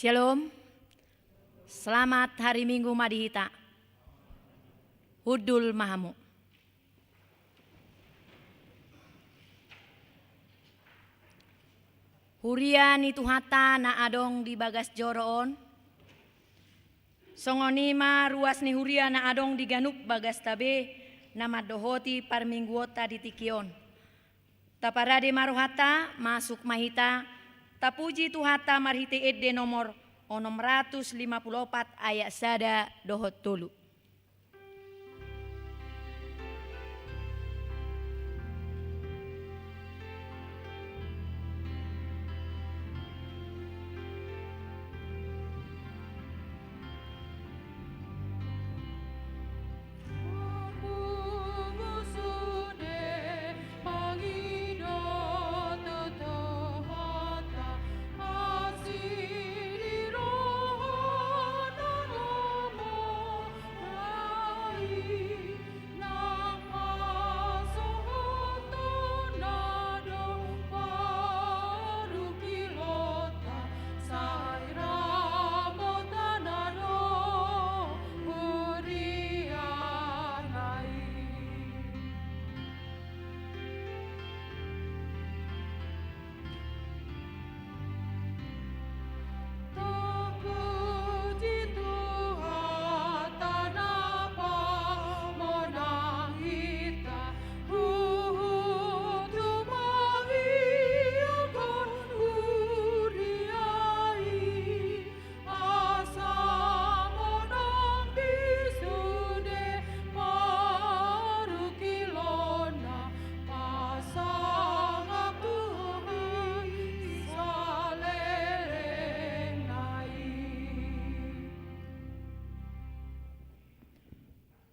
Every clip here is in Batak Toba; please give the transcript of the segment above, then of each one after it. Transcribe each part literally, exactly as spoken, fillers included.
Shalom. Selamat hari Minggu ma di hita. Hundul ma hamu. Huria ni Tuhanta na adong di bagas joro on. Songon i ma ruas ni huria na adong di ganup bagasta be na mandohoti parmingguonta di tingki on. Taparade ma rohanta, masuk ma hita, tapuji Tuhanta marhite ende nomor onom ratus lima pulu opat ayat sada dohot tolu.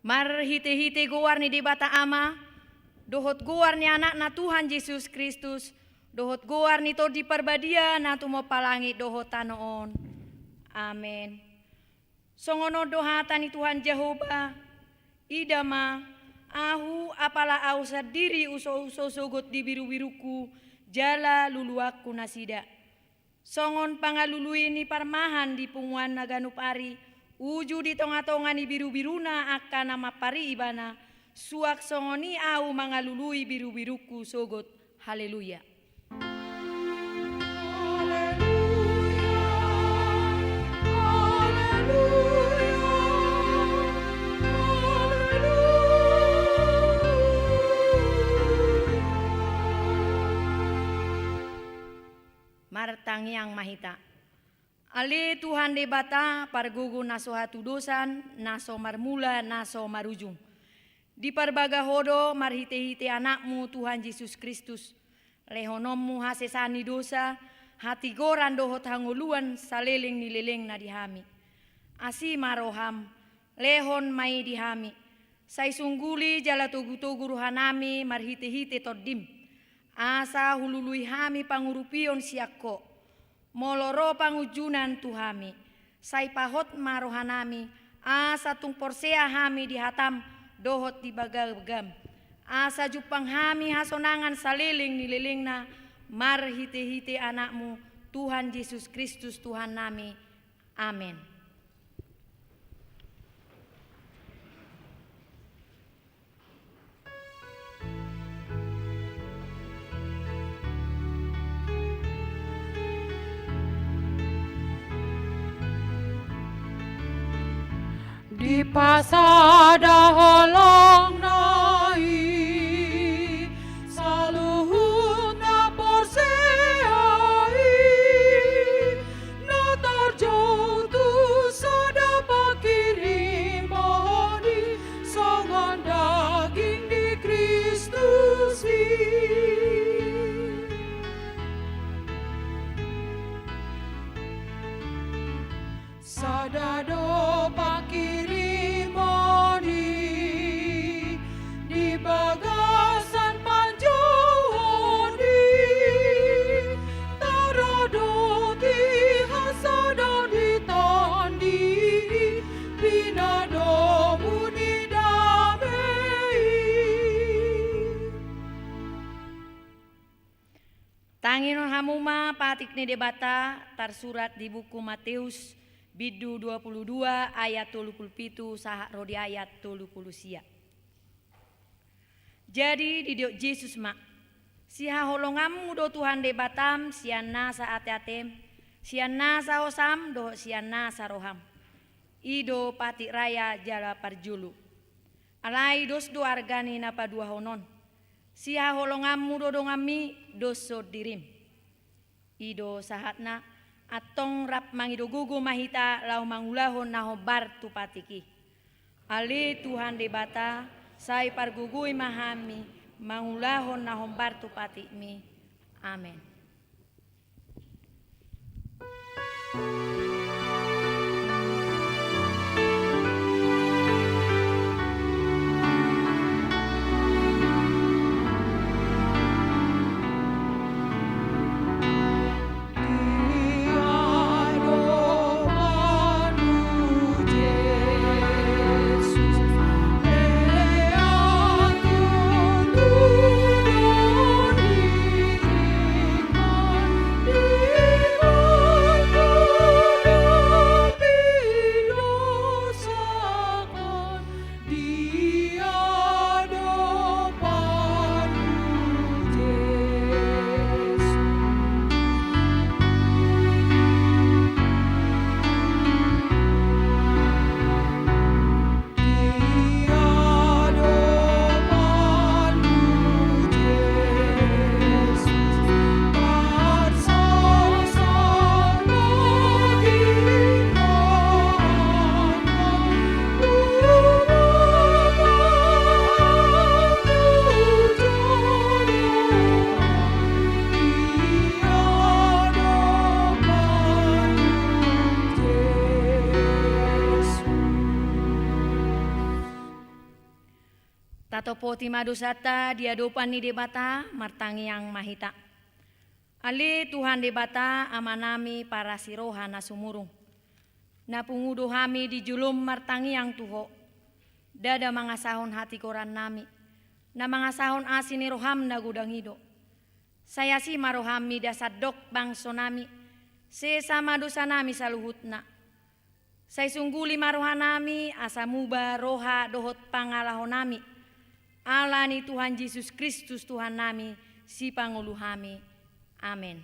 Marhitehite goar ni Debata Ama, dohot goar ni Anakna Tuhan Jesus Kristus, dohot goar ni Tondi Parbadia na tumompa langit dohot tano on. Amen. Songon on do hata ni Tuhan Jahowa, ida ma, ahu apala ahu sandiri husouso sogot di birubirungku, jala luluanku nasida. Songon pangalului ni parmahan di punguanna ganup ari, uju di tongatonga ni birubiruna angka na mampari ibana, suang songon i ahu mangalului birubirungku sogot. Haleluya. Martangiang ma hita. Ale Tuhan Debata, pargogo na so hatudosan, na so marmula, na so marujung. Diparbaga Ho do marhitehite Anakmu Tuhan Jesus Kristus, lehononmu hasesaan ni dosa, hatigoran dohot hangoluan saleleng ni lelengna di hami. Asi ma roham, lehon ma i di hami, sai sungguli jala togutogu rohanami marhitehite Tondim, asa hulului hami pangurupion sian Ho. Molo ro pangunjunan tu hami, sai pahot ma rohanami, asa tung porsea hami di hatam dohot di bagabagam, asa jumpang hami hasonangan saleleng ni lelengna, marhitehite Anakmu, Tuhan Jesus Kristus Tuhannami. Amen. Dipasada holongna i saluhut na porsea i, na tarjou tu sada panghirimon i songon daging ni Kristus i. Sada do panghirimon i Tanginon hamu ma patik ni Debata tarsurat di buku Mateus, bindu dua pulu dua, ayat tolu pulu pitu sahat ro di ayat tolu pulu sia. Jadi didok Jesus ma: Sihaholonganmu do Tuhan Debatam sian nasa ateatem, sian nasa hosam dohot sian nasa roham. I do patik raya jala parjolo. Alai dos do arga ni na paduahon on. Sihaholonganmu do donganmi doshon dirim. I do sahatna, antong rap mangido gogo ma hita laho mangulahon na hombar tu patik i. Ale Tuhan Debata, sai pargogoi ma hami mangulahon na hombar tu patikmi. Amen. Tatopoti ma dosanta di adopan ni Debata, martangiang ma hita. Ale Tuhan Debata, Amanami parasi roha na sumurung, na pungu do hami di jolom martangiang tu Ho. Ndada mangasahon hatigorannami, na mangasahon asi ni roham na godang i do. Sai asi ma roham mida sandok bangsonami, sesa ma dosanami saluhutna. Sai sungguli ma rohanami asa muba roha dohot pangalahonami. Ala ni Tuhan Jesus Kristus Tuhannami, Sipangolu hami. Amen.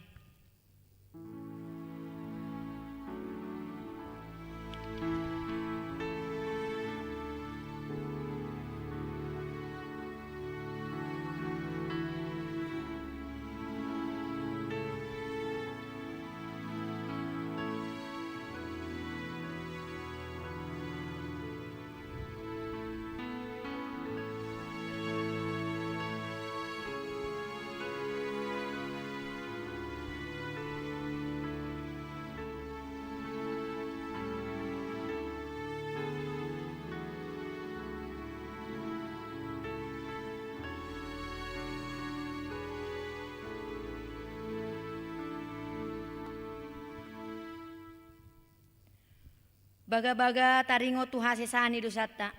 Bagabaga taringot tu hasesaan ni dosanta.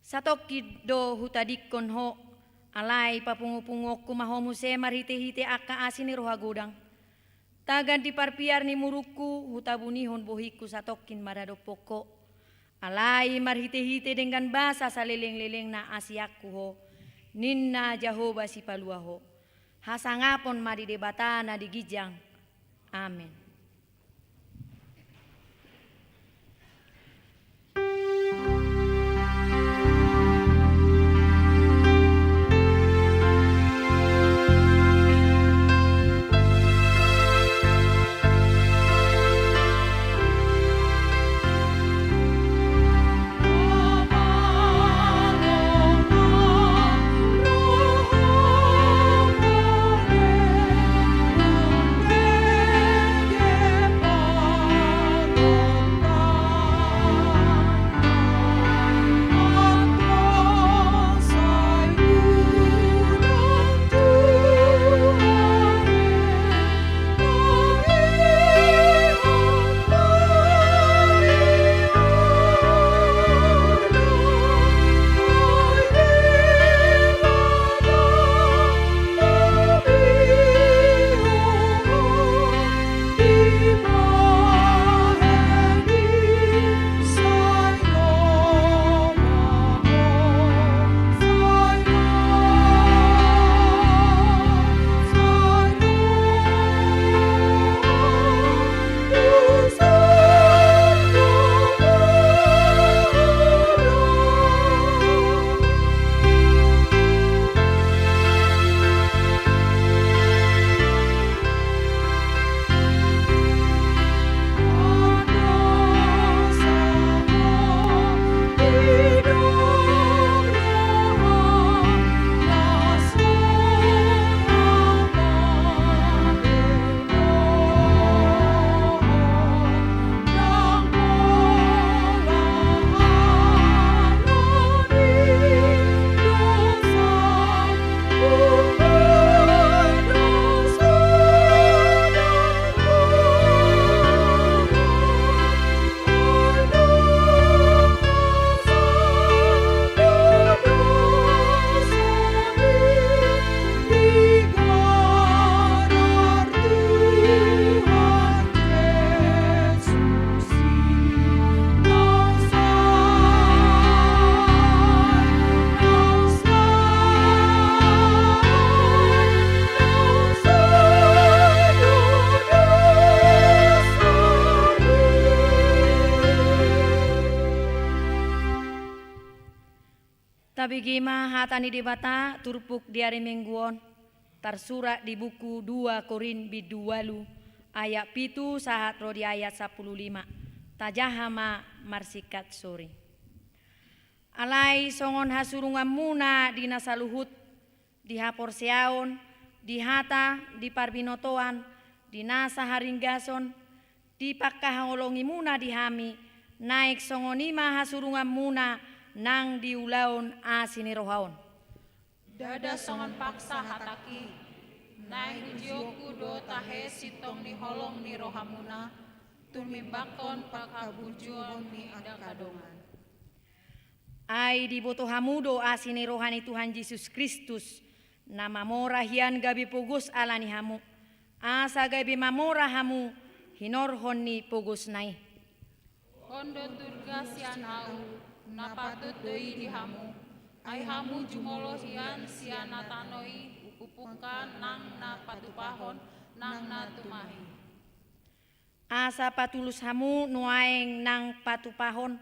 Satongkin do hutadingkon Ho, alai papungupunguonku ma Ho muse marhitehite angka asi ni roha godang. Tagan di parpiar ni murukku, hutabunihon bohingku satongkin maradophon Ho. Alai marhitehite denggan basa salelenglelengna asianku Ho, ninna Jahowa Sipalua Ho. Hasangapon ma di Debata na di ginjang. Amen. Bege ma hata ni Debata turpuk di ari Minggu on, tarsurat di buku dua Korint bindu ualu, ayat pitu sahat ro di ayat sampulu lima. Tajaha ma marsingkat sori. Alai songon hasurunganmuna di na saluhut, di haporseaon, di hata, di parbinotoan, di nasa haringgason, di pangkaholongimuna di hami, naeng songon i ma hasurunganmuna nang di ulaon asi ni roha on. Ndada songon paksa hatangki, naeng ujionku do tahe sintong ni holong ni rohamuna, tumimbangkon panghaburjuhon ni angka dongan. Ai diboto hamu do asi ni roha ni Tuhan Jesus Kristus, na mamora hian gabe pogos ala ni hamu, asa gabe mamora hamu hinorhon ni pogosna i. On do turga sian ahu, na patut do i di hamu, ai hamu jumolo hian sian na tano i, umpungkan nang na patupahon, nang na tumahi. Asa patulus hamu nuaeng nang patupahon,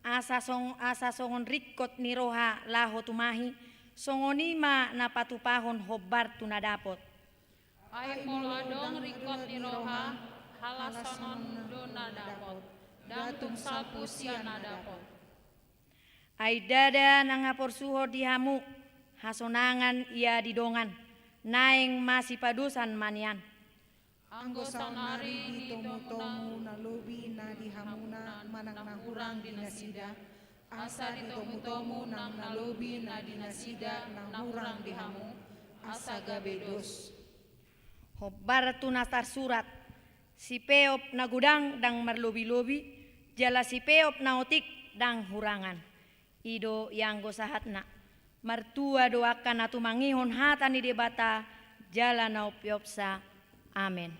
asa song-, asa songon ringkot ni roha laho tumahi, songon i ma na patupahon hombar tu na dapot. Ai molo adong ringkot ni roha, halasonon do na dapot, ndang tung salpu sian na dapot. Ai ndada nang haporsuhon di hamu, hasonangan ia di dongan, naeng masipadosan ma nian. Anggo saonari ditomutomu na lobi na di hamuna manang na hurang di nasida, asa ditomutomu nang na lobi na di nasida na hurang di hamu, asa gabe dos. Hombar tu na tarsurat, sipeop na godang ndang marlobilobi, jala sipeop na otik ndang hurangan. I do ianggo sahatna. Martua do angka na tumangihon hata ni Debata, jala na umpeopsa. Amen.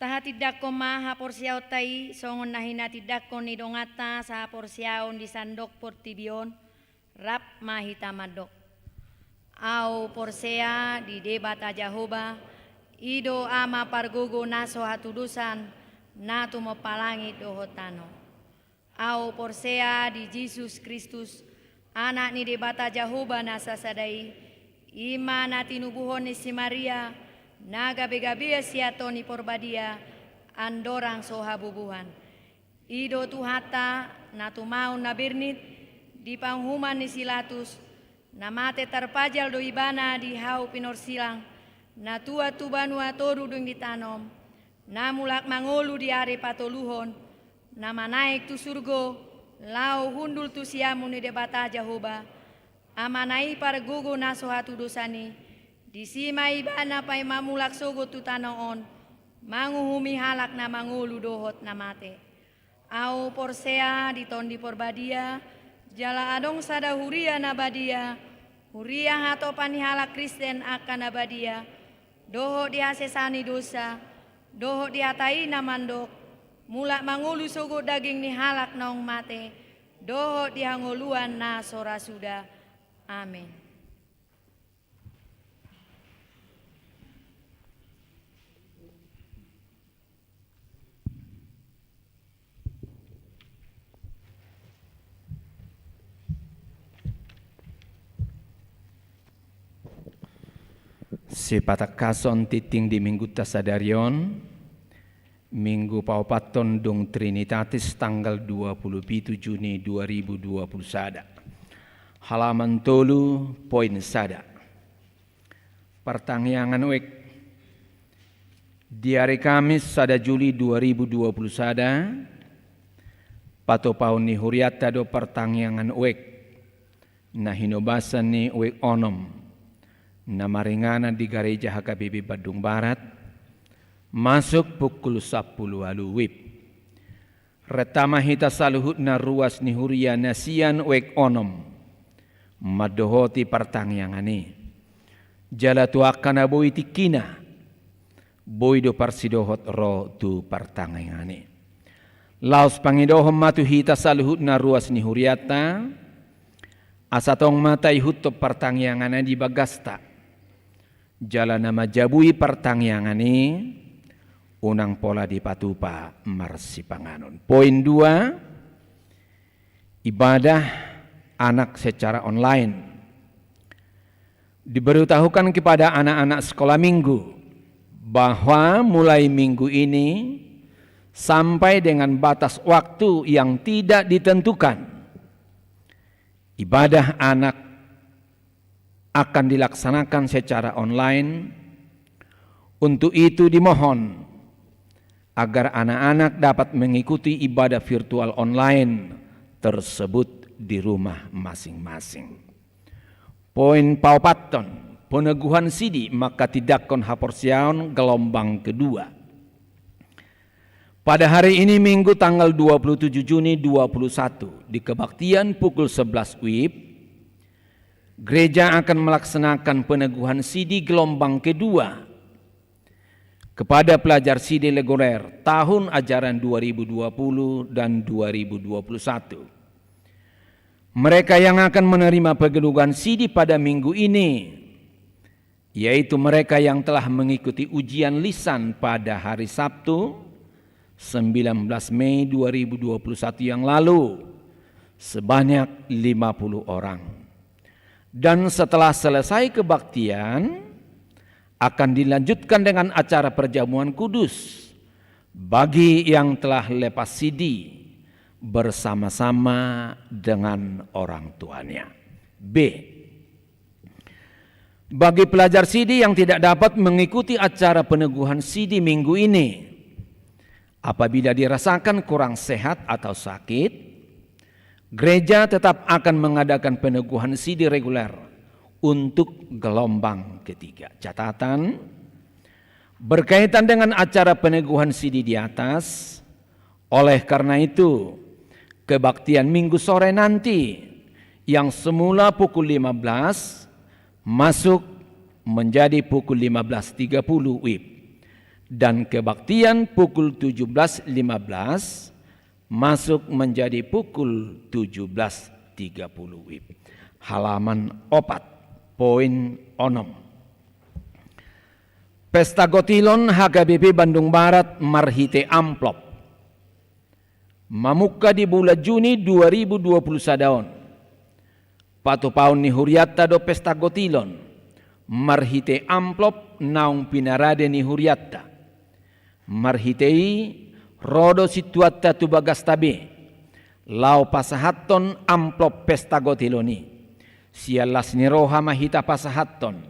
Tahatindangkon ma haporseaonta i songon na hinatindangkon ni donganta sahaporseaon di sandok portibi on. Rap ma hita mandok. Ahu porsea di Debata Jahowa, i do Ama pargogo na so hatudosan, na tumompa langit dohot tano. Ahu porsea di Jesus Kristus, Anak ni Debata Jahowa na sasada i, i ma na tinubuhon ni si Maria, na gabegabean sian Tondi Porbadia, andorang so habubuhan. I do Tuhanta, na tumaon na bernit, di panguhuman ni si Latus, na mate tarpajal do Ibana di hau pinorsilang, na tuat tu banua toru dung ditanom, na mulak mangolu di ari patoluhon, na manaek tu surgo, laho hundul tu siamun ni Debata Jahowa, Amana i pargogo na so hatudosan i, disi ma Ibana paima mulak sogot tu tano on, manguhumi halak na mangolu dohot na mate. Ahu porsea di Tondi Porbadia, jala adong sada huria na badia, huria hatopan ni halak Kristen angka na badia, dohot di hasesaan ni dosa, dohot di hata i na mandok, mulak mangolu sogot daging ni halak naung mate, dohot di hangoluan na so ra suda. Amen. Sipatangkason tingting di Minggunta sadari on, Minggu paopathon dung Trinitatis, tanggal dua pulu pitu Juni dua ribu dua pulu sada. Halaman tolu, poin sada. Partangiangan uek. Di ari Kamis sada Juli dua ribu dua pulu sada, patupaon ni hurianta do partangiangan uek na hinobasan ni uek onom, na maringanan di Gareja H K B P Bandung Barat, masuk pukul sampulu ualu wib. Renta ma hita saluhutna ruas ni huria na sian uek onom mandohoti partangiangan i. Jala tu angka na boi tingkina, boi do parsidohot ro tu partangiangan i. Laos pangidohon ma tu hita saluhutna ruas ni hurianta, asa tong ma taihuthon partangiangan i di bagasta. Jala na manjabui partangiangan i, unang pola dipatupa marsipanganon. Poin dua, ibadah anak secara online. Diberitahukan kepada anak-anak sekolah minggu bahwa mulai minggu ini sampai dengan batas waktu yang tidak ditentukan, ibadah anak akan dilaksanakan secara online. Untuk itu dimohon agar anak-anak dapat mengikuti ibadah virtual online tersebut di rumah masing-masing. Poin paopathon, peneguhan sidi manghatindanghon haporseaon gelombang kedua. Pada hari ini, Minggu tanggal dua puluh tujuh Juni dua puluh satu, di kebaktian pukul sebelas wib, gereja akan melaksanakan peneguhan sidi gelombang kedua kepada pelajar sidi reguler tahun ajaran dua ribu dua puluh dan dua ribu dua puluh satu. Mereka yang akan menerima peneguhan sidi pada minggu ini, yaitu mereka yang telah mengikuti ujian lisan pada hari Sabtu, sembilan belas Mei dua ribu dua puluh satu yang lalu, sebanyak lima puluh orang. Dan setelah selesai kebaktian, akan dilanjutkan dengan acara perjamuan kudus bagi yang telah lepas sidi bersama-sama dengan orang tuanya. B. Bagi pelajar sidi yang tidak dapat mengikuti acara peneguhan sidi minggu ini, apabila dirasakan kurang sehat atau sakit, gereja tetap akan mengadakan peneguhan sidi reguler untuk gelombang ketiga. Catatan, berkaitan dengan acara peneguhan sidi di atas, oleh karena itu, kebaktian Minggu sore nanti yang semula pukul lima belas masuk menjadi pukul lima belas tiga puluh wib, dan kebaktian pukul tujuh belas lima belas masuk menjadi pukul tujuh belas tiga puluh wib. Halaman opat, poin onom. Pesta Gotilon H K B P Bandung Barat marhite amplop. Mamungka di bulan Juni dua ribu dua puluh sada on, patupaon ni hurianta do Pesta Gotilon marhite amplop naung pinarade ni hurianta. Marhite i ro do sintuanta tu bagasta be, laho pasahathon amplop Pesta Gotilon i. Sian las ni roha ma hita pasahathon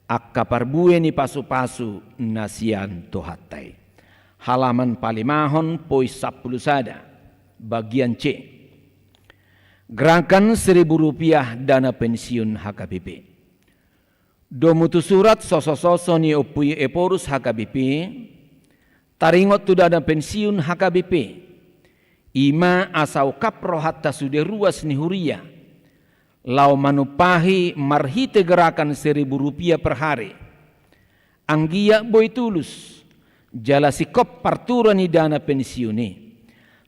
angka parbue ni pasupasu na sian Tuhanta i. Halaman palimahon, poin sampulu sada, bagian C. Gerakan seribu rupiah dana pensiun H K B P. Domu tu surat sosososo ni Ompu Ephorus H K B P, taringot tu dana pensiun H K B P, i ma asa ungkap rohanta sude ruas ni huria, laho manumpahi marhite gerakan seribu rupiah per hari. Anggiat boi tulus jala singkop partura ni dana pensiun i.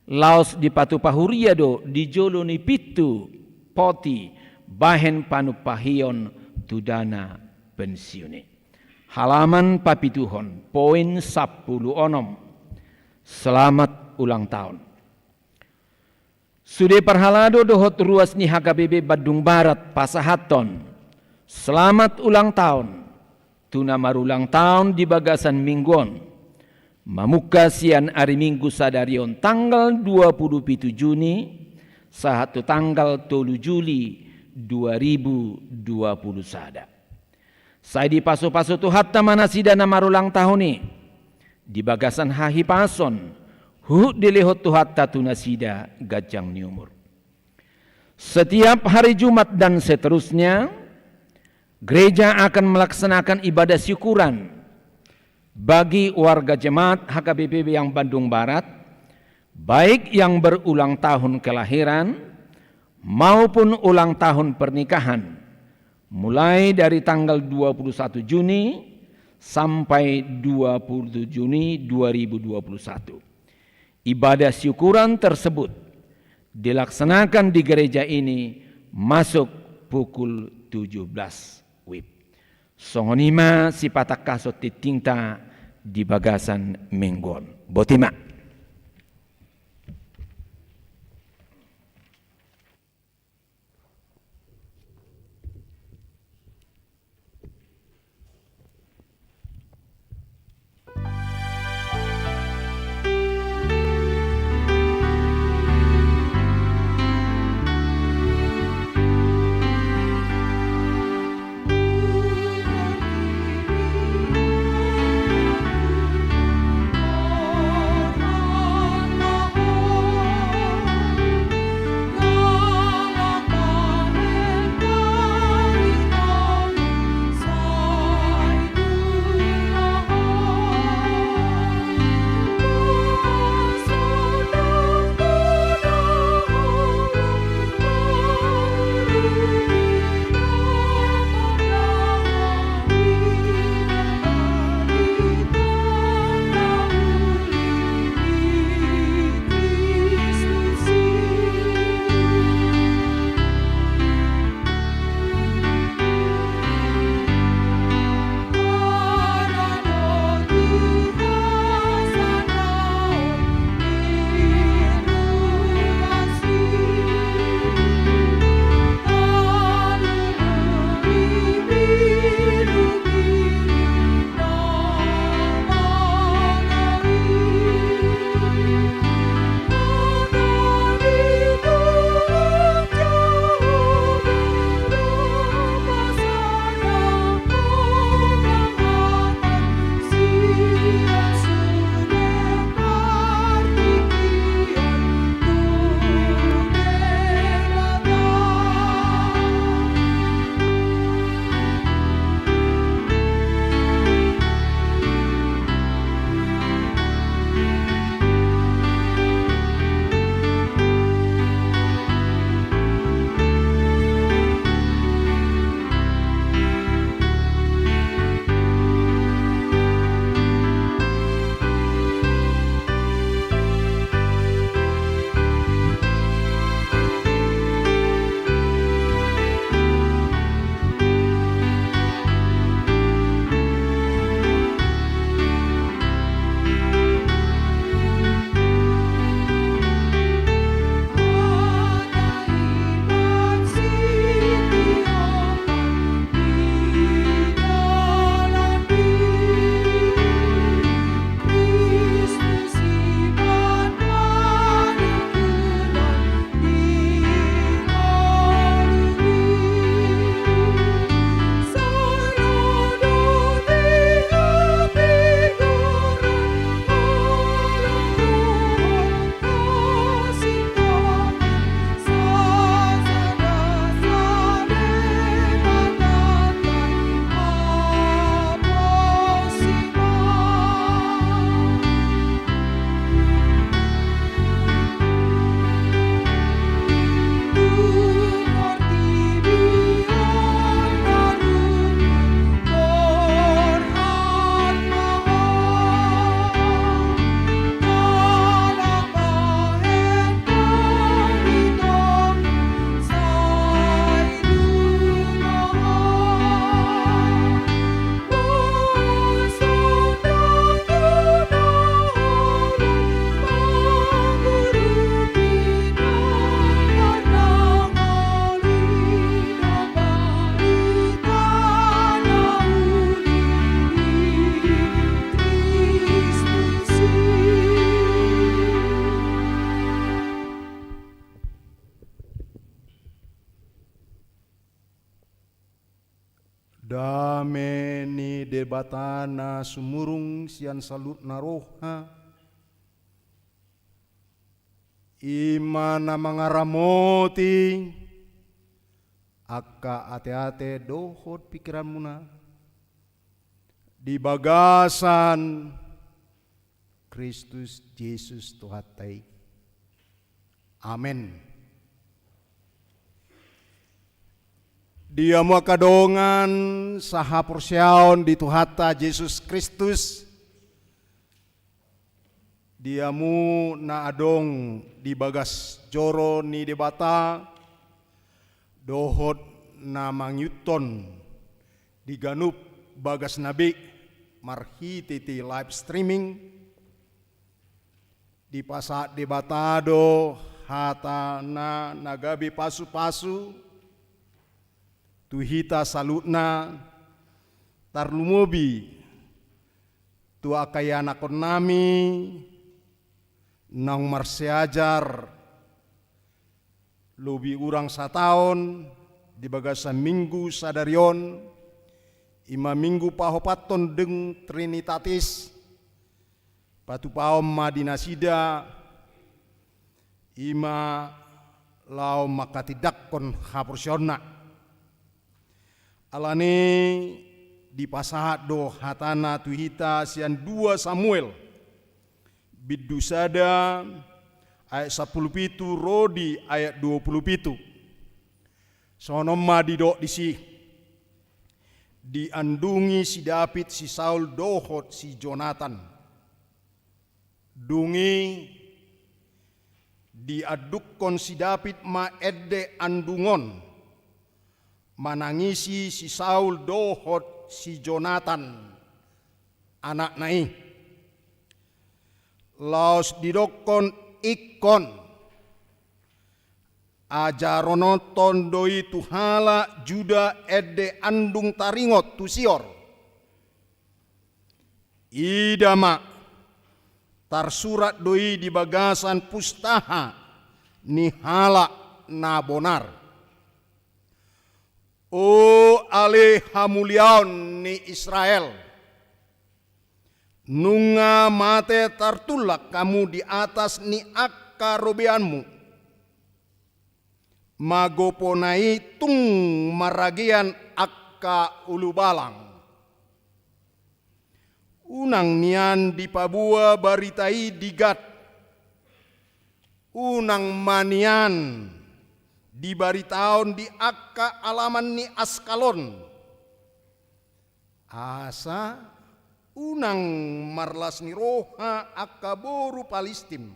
Laos dipatupa huria do di jolo ni pintu poti bahen panumpahion tu dana pensiun i. Halaman papituhon, poin sampulu onom. Selamat ulang tahun. Sude parhalado dohot ruas ni H K B P Bandung Barat pasahathon selamat ulang tahun tu na marulang tahun di bagasan minggu on, mamungka sian ari Minggu sadari on tanggal dua puluh pitu Juni sahat tu tanggal tolu Juli dua ribu dua puluh sada. Sai dipasupasu Tuhanta ma nasida na marulang tahun i di bagasan hahipason, huhut dilehon Tuhanta tu nasida ganjang ni umur. Setiap hari Jumat dan seterusnya, gereja akan melaksanakan ibadah syukuran bagi warga jemaat H K B P yang Bandung Barat, baik yang berulang tahun kelahiran maupun ulang tahun pernikahan, mulai dari tanggal dua puluh satu Juni sampai dua puluh tujuh Juni dua ribu dua puluh satu. Ibadah syukuran tersebut dilaksanakan di gereja ini masuk pukul tujuh belas wib. Songon i ma sipatangkason tingtingta di bagasan minggu on. Boti ma. Dame ni Debata na sumurung sian saluhutna roha, i ma na mangaramoti angka ateate dohot pingkiranmuna di bagasan Kristus Jesus Tuhanta i. Amen. Di hamu angka dongan sahaporseaon di Tuhanta Jesus Kristus, di hamu na adong di bagas joro ni Debata, dohot na mangihuthon di ganup bagasna be marhitehite live streaming, dipasahat Debata do hatana na gabe pasupasu tu hita saluhutna, tarlumobi tu angka ianakhonnami naung marsiajar lobi hurang sataon di bagasan minggu sadari on, i ma minggu pahopathon dung Trinitatis, patupaon ma di nasida, i ma laho manghatindanghon haporseaonna. Alani dipasahat do hatana tu hita sian dua Samuel, bindu sada ayat sampulu pitu ro di ayat dua pulu pitu. Songon on ma didok disi: Diandungi si Daud si Saul dohot si Jonatan. Dung i diandungkon si Daud ma ende andung on, manangisi si Saul dohot si Jonatan, anakna i. Laos didokkon ingkon: Ajarononhon do i tu halak Juda ende andung taringot tu sior. Ida ma, tarsurat do i di bagasan pustaha ni halak na bonar. O ale hamuliaon ni Israel, nunga mate tartulak hamu di atas ni angka robeanmu. Magopona i tung maragean angka ulubalang. Unang nian dipaboa barita i di Gat. Unang ma nian dibaritaon di angka alaman ni Askalon. Asa unang marlas ni roha angka boru Palistim.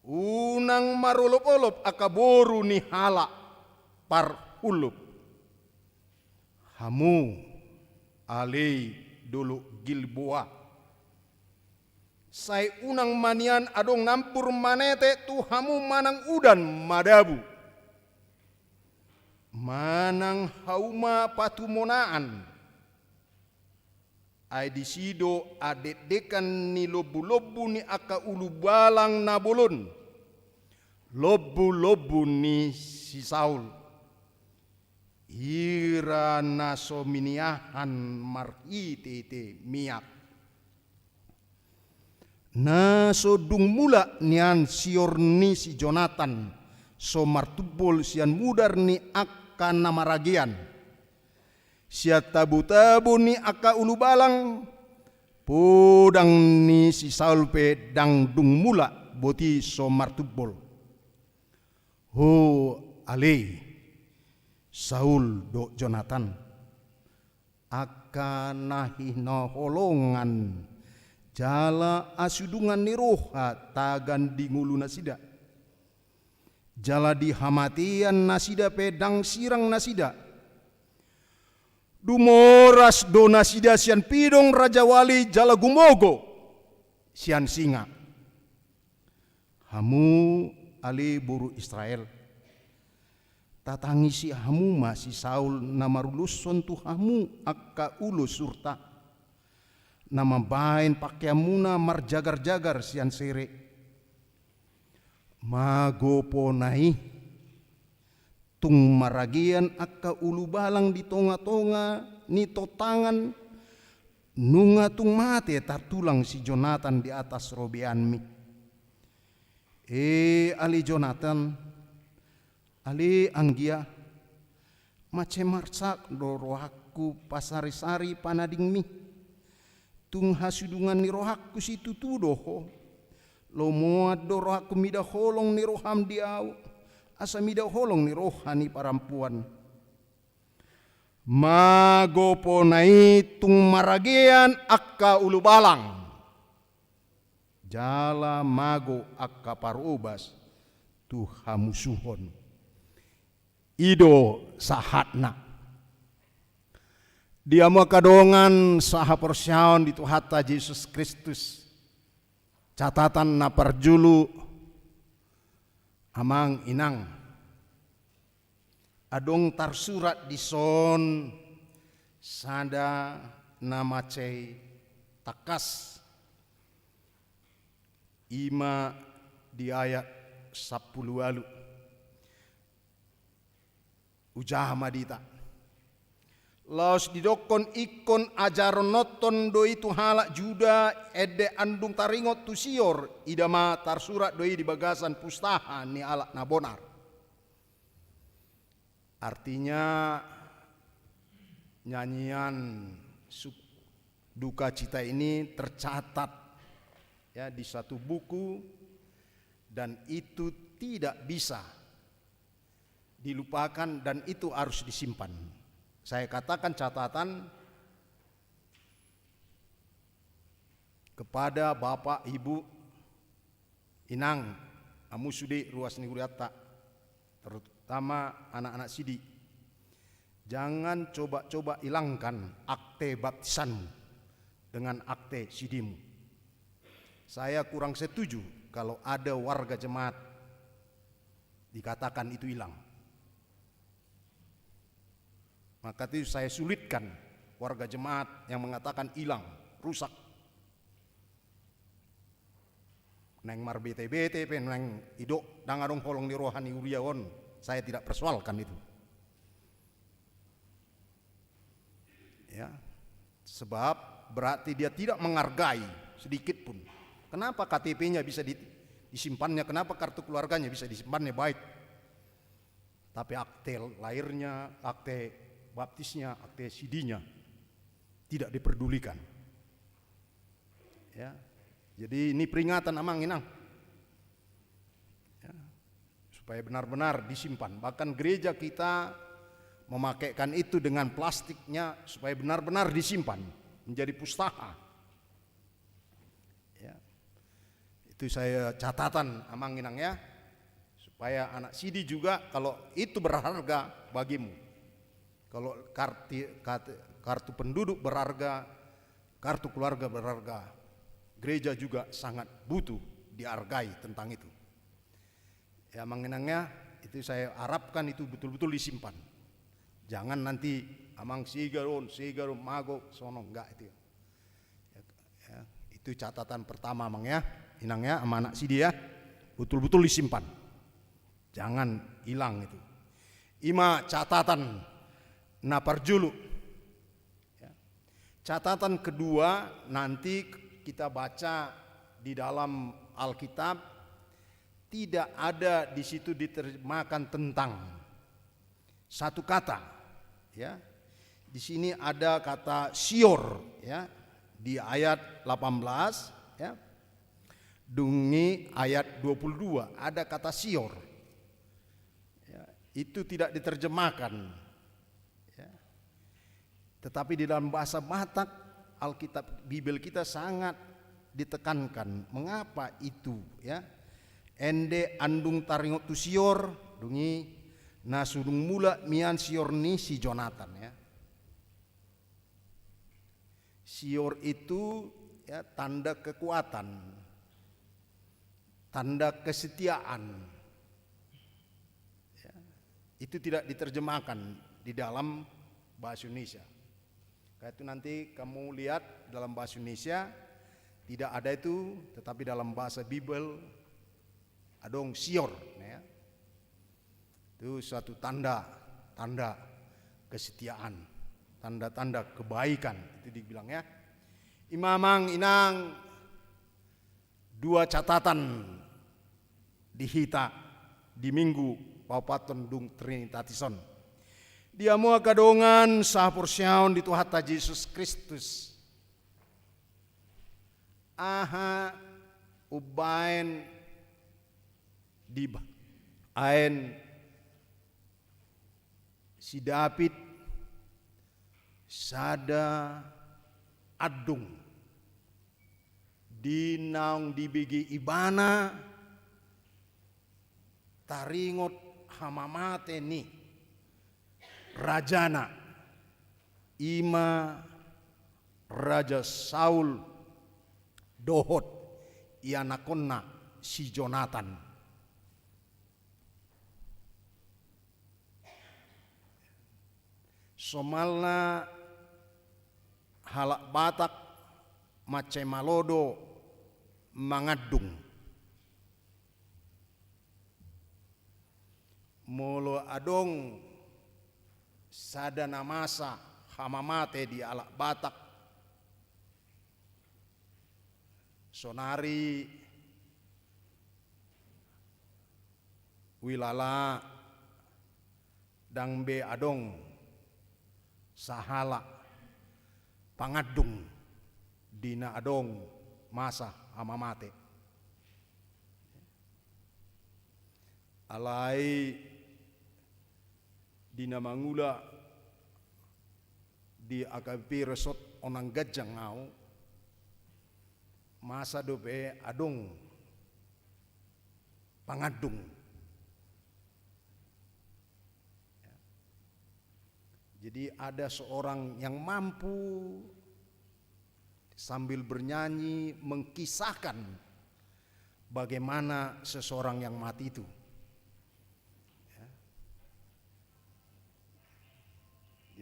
Unang marolopolop angka boru ni halak parhullup. Hamu ale dolok Gilboa, sai unang ma nian adong nambur manete tu hamu manang udan madabu. Manang hauma patumonaan. Ai disi do adekdekan ni lombulombu ni angka ulubalang na bolon, lombulombu ni si Saul, hira na so miniahan marhitehite miak. Na so dung mulak nian sior ni si Jonatan, so martumbol sian mudar ni angka na maragean, sian tabotabo ni angka ulubalang, podang ni si Saul pe ndang dung mulak boti so martumbol. Ho ale Saul dohot Jonatan, angka na hinaholongan jala hasudungan ni roha tagan di ngolunasida. Jala di hamatean nasida pe ndang sirang nasida. Dumoras do nasida sian pidong rajawali jala gumogo sian singa. Hamu ale boru Israel, tatangisi hamu ma si Saul na maruloshon tu hamu angka ulos surta, na mambahen pangkeanmuna marjagarjagar sian sere. Magopona i tung maragean angka ulubalang di tongatonga ni tontangan, nunga tung mate tartulang si Jonatan di atas robeanmi. E ale Jonatan, ale anggia, mansai marsak do rohangku pasarisari panadingmi. Tung hasudungan ni rohangku situtu do ho. Lomoan do rohangku mida holong ni roham di ahu, asa mida holong ni roha ni parampuan. Mago pona i tung maragean angka ulubalang, jala mago angka parobas tu hamusuhon. I do sahatna. Di hamu angka dongan sahaporseaon di Tuhanta Jesus Kristus, catatan na parjolo, amang inang, adong tarsurat dison sada na mansai tangkas, i ma di ayat sampulu ualu. Ujaha ma di hita. Laos didokkon ingkon ajarononton do i tu halak Juda, ende andung taringot tu Sior, ida ma tarsurat do i di bagasan pustaha ni halak na bonar. Artinya, nyanyian suk-, dukacita ini tercatat, ya, di satu buku, dan itu tidak bisa dilupakan dan itu harus disimpan. Saya katakan catatan kepada bapak, ibu, inang, hamu sude ruas ni hurianta, terutama anak-anak sidi. Jangan coba-coba hilangkan akte baptisanmu dengan akte sidimu. Saya kurang setuju kalau ada warga jemaat dikatakan itu hilang. Maka itu saya sulitkan warga jemaat yang mengatakan hilang, rusak. Naeng marbete-bete pe, naeng didok ndang adong holong ni roha ni huria on, saya tidak persoalkan itu. Ya, sebab berarti dia tidak menghargai sedikit pun. Kenapa K T P-nya bisa di-, disimpannya, kenapa kartu keluarganya bisa disimpannya baik, tapi akte lahirnya, akte baptisnya, akte sidinya tidak diperdulikan. Ya. Jadi ini peringatan, amang inang. Ya. Supaya benar-benar disimpan. Bahkan gereja kita memakaikan itu dengan plastiknya supaya benar-benar disimpan menjadi pustaha. Ya. Itu saya catatan, amang inang, ya. Supaya anak sidi juga, kalau itu berharga bagimu. Kalau karti-, kat-, kartu penduduk berharga, kartu keluarga berharga, gereja juga sangat butuh dihargai tentang itu. Ya, amang inang, ya, itu saya harapkan itu betul-betul disimpan. Jangan nanti amang sigaron, sigaron mago, sono, enggak itu. Ya, ya, itu catatan pertama, amang, ya, inang, ya, sama anak sidi, ya. Betul-betul disimpan. Jangan hilang itu. I ma catatan na parjolo. Ya. Catatan kedua, nanti kita baca di dalam Alkitab, tidak ada di situ diterjemahkan tentang. Satu kata, ya. Di sini ada kata Sior, ya, di ayat delapan belas, ya. Dung i ayat dua puluh dua, ada kata Sior. Ya, itu tidak diterjemahkan. Ya. Tetapi di dalam bahasa Batak, Alkitab, Bibel kita sangat ditekankan. Mengapa itu, ya? Ende andung taringot tu Sior, dung i na sudung mulak mian Sior ni si Jonatan, ya. Sior itu, ya, tanda kekuatan, tanda kesetiaan. Ya, itu tidak diterjemahkan di dalam bahasa Indonesia. Kayak itu nanti kamu lihat dalam bahasa Indonesia tidak ada itu, tetapi dalam bahasa Bibel adong Sior, ya. Itu Itu suatu tanda, tanda kesetiaan, tanda-tanda kebaikan itu dibilang, ya. I ma, amang inang, dua catatan di hita di Minggu paopathon dung Trinitatis on. Di hamu angka dongan sahaporseaon di Tuhanta Jesus Kristus, aha umbaen dibaen si David sada andung di naung dibege ibana taringot hamamate ni rajana, i ma Raja Saul dohot ianakhonna si Jonatan. Somalna halak Batak mansai malo do mangandung. Molo adong sada na masa hamamate di halak Batak, sonari huilala ndang be adong sahalak pangandung di na adong masa hamamate. Alai di na mangula di A K B P Resort Onang Ganjang au, masa dope adong pangandung. Ya. Jadi ada seorang yang mampu sambil bernyanyi mengkisahkan bagaimana seseorang yang mati itu. Ya.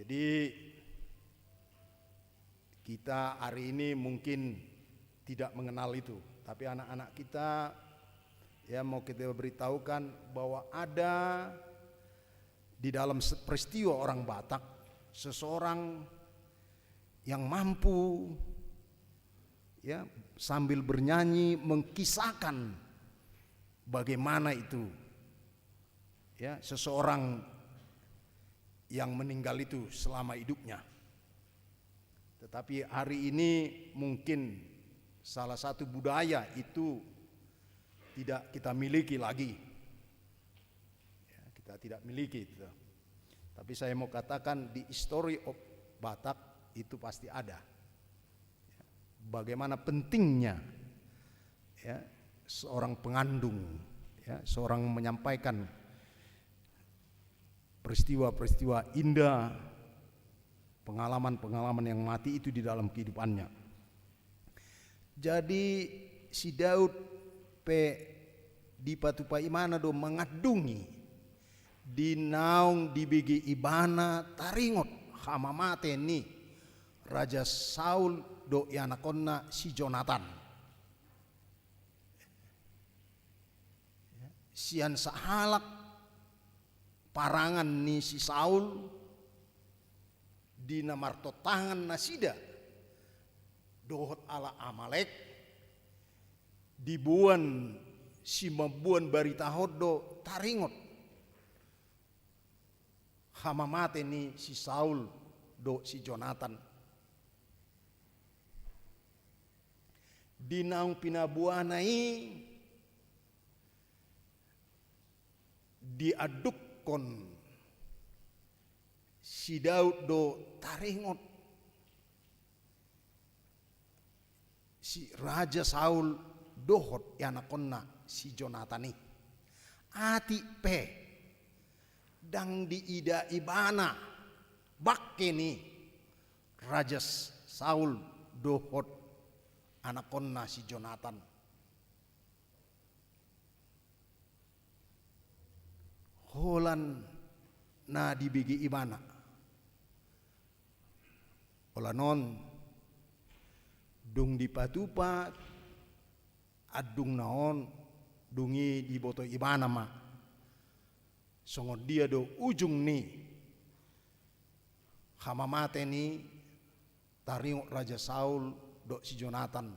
Jadi kita hari ini mungkin tidak mengenal itu, tapi anak-anak kita, ya, mau kita beritahukan bahwa ada di dalam se-, peristiwa orang Batak, seseorang yang mampu, ya, sambil bernyanyi mengkisahkan bagaimana itu, ya, seseorang yang meninggal itu selama hidupnya. Tetapi hari ini mungkin salah satu budaya itu tidak kita miliki lagi. Ya, kita tidak miliki itu. Tapi saya mau katakan, di history of Batak itu pasti ada. Ya, bagaimana pentingnya, ya, seorang pengandung, ya, seorang menyampaikan peristiwa-peristiwa indah, pengalaman-pengalaman yang mati itu di dalam kehidupannya. Jadi si Daud pe dipatupa ibana do mangandungi di naung dibege ibana taringot hamamate ni Raja Saul dohot ianakhonna si Jonatan. Sian sahalak parangan ni si Saul di na martontangan nasida dohot halak Amalek, diboan simamboan barita on do taringot hamamate ni si Saul dohot si Jonatan. Di naung pinaboana i diandukkon si Daud do taringot si Raja Saul dohot ianakhonna si Jonatan i. Atik pe ndang diida ibana bangke ni Raja Saul dohot anakhonna si Jonatan. Holan na dibege ibana. Holan on dung dipatupa andungna on, dung i diboto ibana ma Songon dia do ujung ni hamamate ni taringot Raja Saul dohot si Jonatan?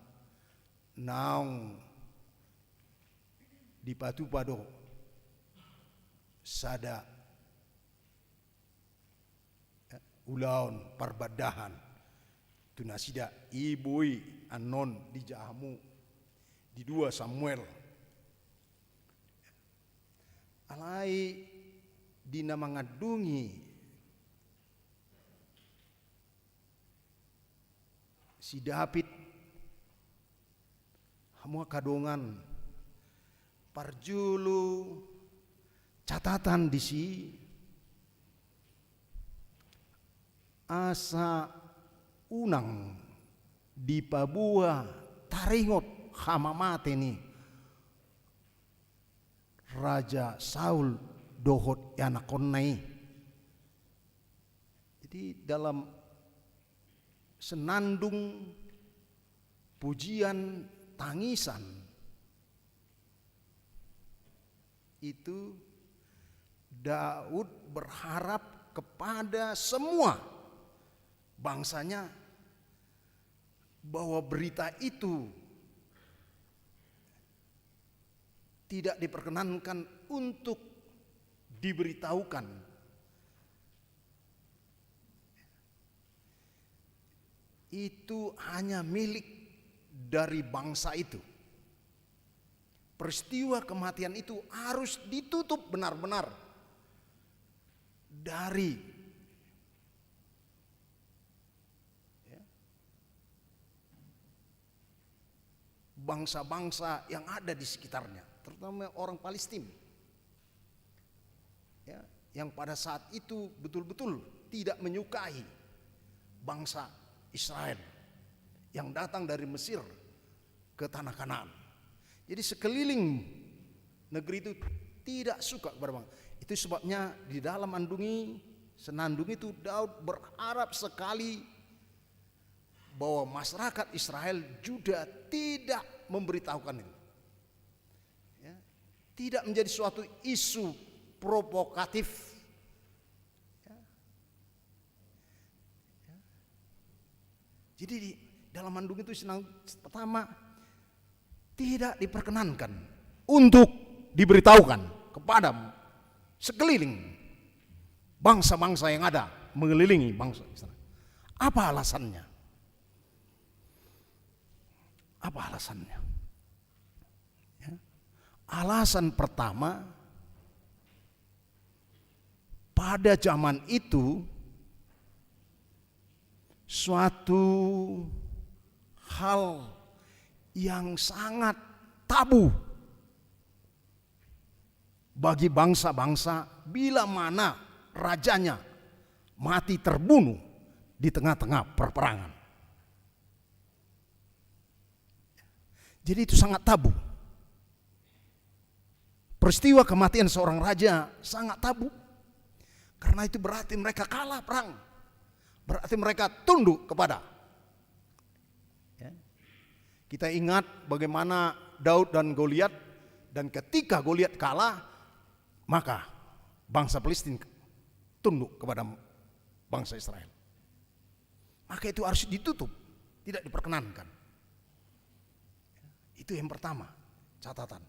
Naung dipatupa do sada ulaon parbandahan tu nasida, i boi annon dijaha hamu di dua Samuel. Alai di na mangandungi si David, hamu angka dongan, parjolo catatan disi, asa unang dipaboa taringot hamamate ni Raja Saul dohot ianakhonna i. Jadi dalam senandung pujian tangisan itu, Daud berharap kepada semua bangsanya bahwa berita itu tidak diperkenankan untuk diberitahukan. Itu hanya milik dari bangsa itu. Peristiwa kematian itu harus ditutup benar-benar dari, ya, bangsa-bangsa yang ada di sekitarnya, terutama orang Palestina, ya, yang pada saat itu betul-betul tidak menyukai bangsa Israel yang datang dari Mesir ke tanah Kanaan. Jadi sekeliling negeri itu tidak suka kepada bangsa. Itu sebabnya di dalam andung i, senandung itu, Daud berharap sekali bahwa masyarakat Israel, Juda, tidak memberitahukan itu. Ya, tidak menjadi suatu isu provokatif. Ya. Ya. Jadi di dalam andung itu senang, pertama, tidak diperkenankan untuk diberitahukan kepada sekeliling bangsa-bangsa yang ada mengelilingi bangsa Israel. Apa alasannya? Apa alasannya? Ya. Alasan pertama, pada zaman itu suatu hal yang sangat tabu bagi bangsa-bangsa bila mana rajanya mati terbunuh di tengah-tengah perperangan. Jadi itu sangat tabu. Peristiwa kematian seorang raja sangat tabu. Karena itu berarti mereka kalah perang. Berarti mereka tunduk kepada. Ya. Kita ingat bagaimana Daud dan Goliat, dan ketika Goliat kalah, maka bangsa Palestina tunduk kepada bangsa Israel. Maka itu harus ditutup, tidak diperkenankan. Itu yang pertama, catatan.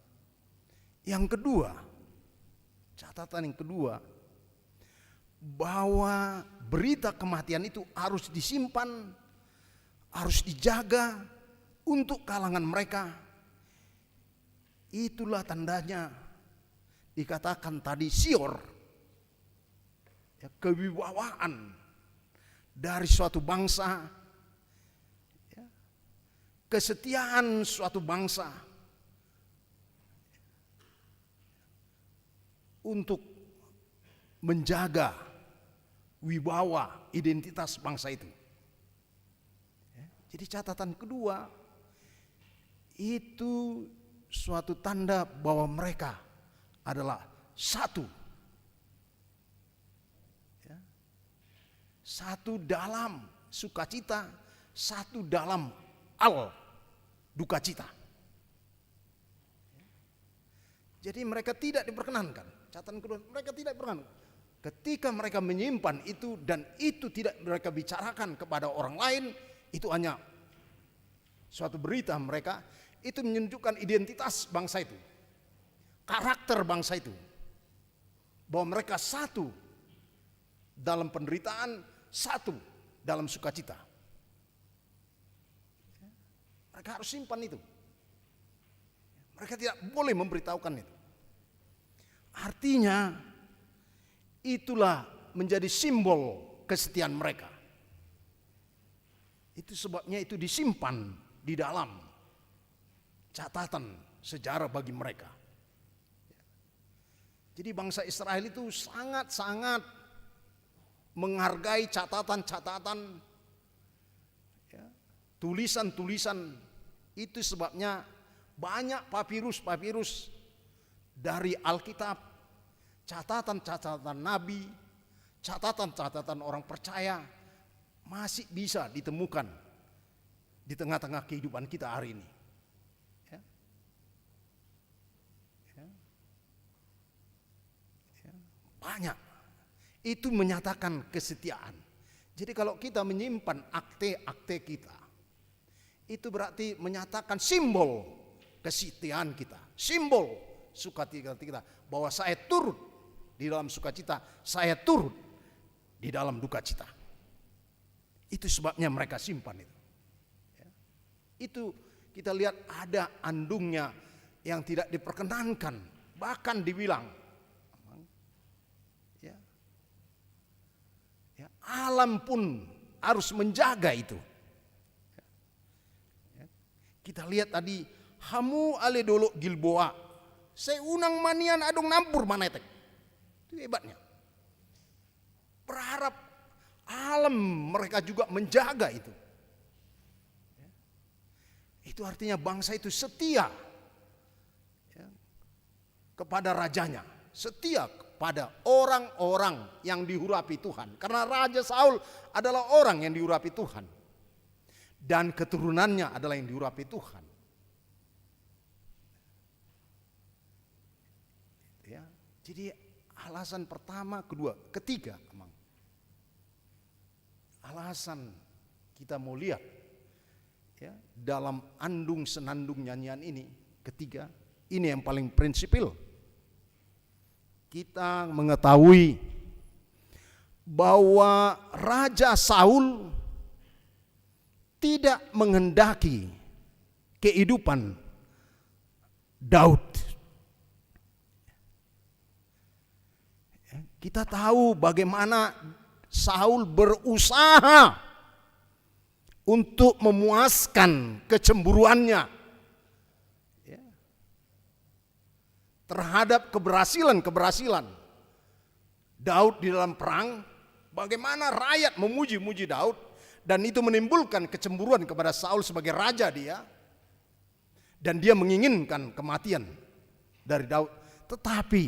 Yang kedua, catatan yang kedua, bahwa berita kematian itu harus disimpan, harus dijaga untuk kalangan mereka. Itulah tandanya dikatakan tadi sior, ya, kewibawaan dari suatu bangsa, ya, kesetiaan suatu bangsa untuk menjaga wibawa identitas bangsa itu. Ya, jadi catatan kedua, itu suatu tanda bahwa mereka adalah satu. Ya. Satu dalam sukacita, satu dalam al dukacita. Jadi mereka tidak diperkenankan. Catatan kedua, mereka tidak pernah. Ketika mereka menyimpan itu dan itu tidak mereka bicarakan kepada orang lain, itu hanya suatu berita mereka, itu menunjukkan identitas bangsa itu, karakter bangsa itu, bahwa mereka satu dalam penderitaan, satu dalam sukacita. Mereka harus simpan itu. Mereka tidak boleh memberitahukan itu. Artinya, itulah menjadi simbol kesetiaan mereka. Itu sebabnya itu disimpan di dalam catatan sejarah bagi mereka. Jadi, bangsa Israel itu sangat-sangat menghargai catatan-catatan, ya, tulisan-tulisan. Itu sebabnya banyak papirus-papirus dari Alkitab, catatan-catatan nabi, catatan-catatan orang percaya masih bisa ditemukan di tengah-tengah kehidupan kita hari ini. Ya. Ya. Ya. Banyak. Itu menyatakan kesetiaan. Jadi, kalau kita menyimpan akte-akte kita, itu berarti menyatakan simbol kesetiaan kita, simbol sukacita kita, bahwa saya turut di dalam sukacita, saya turut di dalam dukacita. Itu sebabnya mereka simpan itu. Ya. Itu kita lihat ada andungnya yang tidak diperkenankan, bahkan dibilang, ya, ya, alam pun harus menjaga itu. Ya. Kita lihat tadi, hamu ale dolok Gilboa, sai unang ma nian adong nampur manetek. Itu hebatnya. Berharap alam mereka juga menjaga itu. Itu artinya bangsa itu setia, ya, kepada rajanya, setia kepada orang-orang yang diurapi Tuhan. Karena Raja Saul adalah orang yang diurapi Tuhan. Dan keturunannya adalah yang diurapi Tuhan. Ya. Jadi, alasan pertama, kedua, ketiga, Amang. Alasan kita mau lihat, ya, dalam andung senandung nyanyian ini, ketiga, ini yang paling prinsipil. Kita mengetahui bahwa Raja Saul tidak menghendaki kehidupan Daud. Ya, kita tahu bagaimana Saul berusaha untuk memuaskan kecemburuannya, ya, terhadap keberhasilan-keberhasilan Daud di dalam perang, bagaimana rakyat memuji-muji Daud, dan itu menimbulkan kecemburuan kepada Saul sebagai raja dia, dan dia menginginkan kematian dari Daud. Tetapi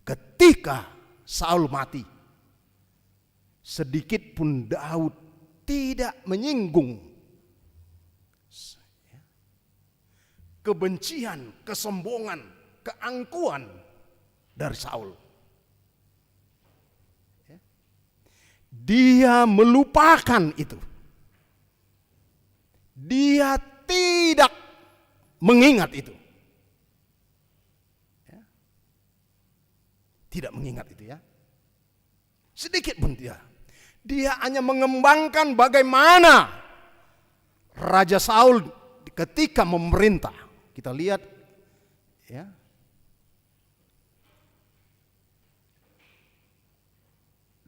ketika Saul mati, sedikit pun Daud tidak menyinggung kebencian, kesombongan, keangkuhan dari Saul. Ya. Dia melupakan itu. Dia tidak mengingat itu. Ya. Tidak mengingat itu, ya. Sedikit pun dia. Dia hanya mengembangkan bagaimana Raja Saul ketika memerintah. Kita lihat, ya.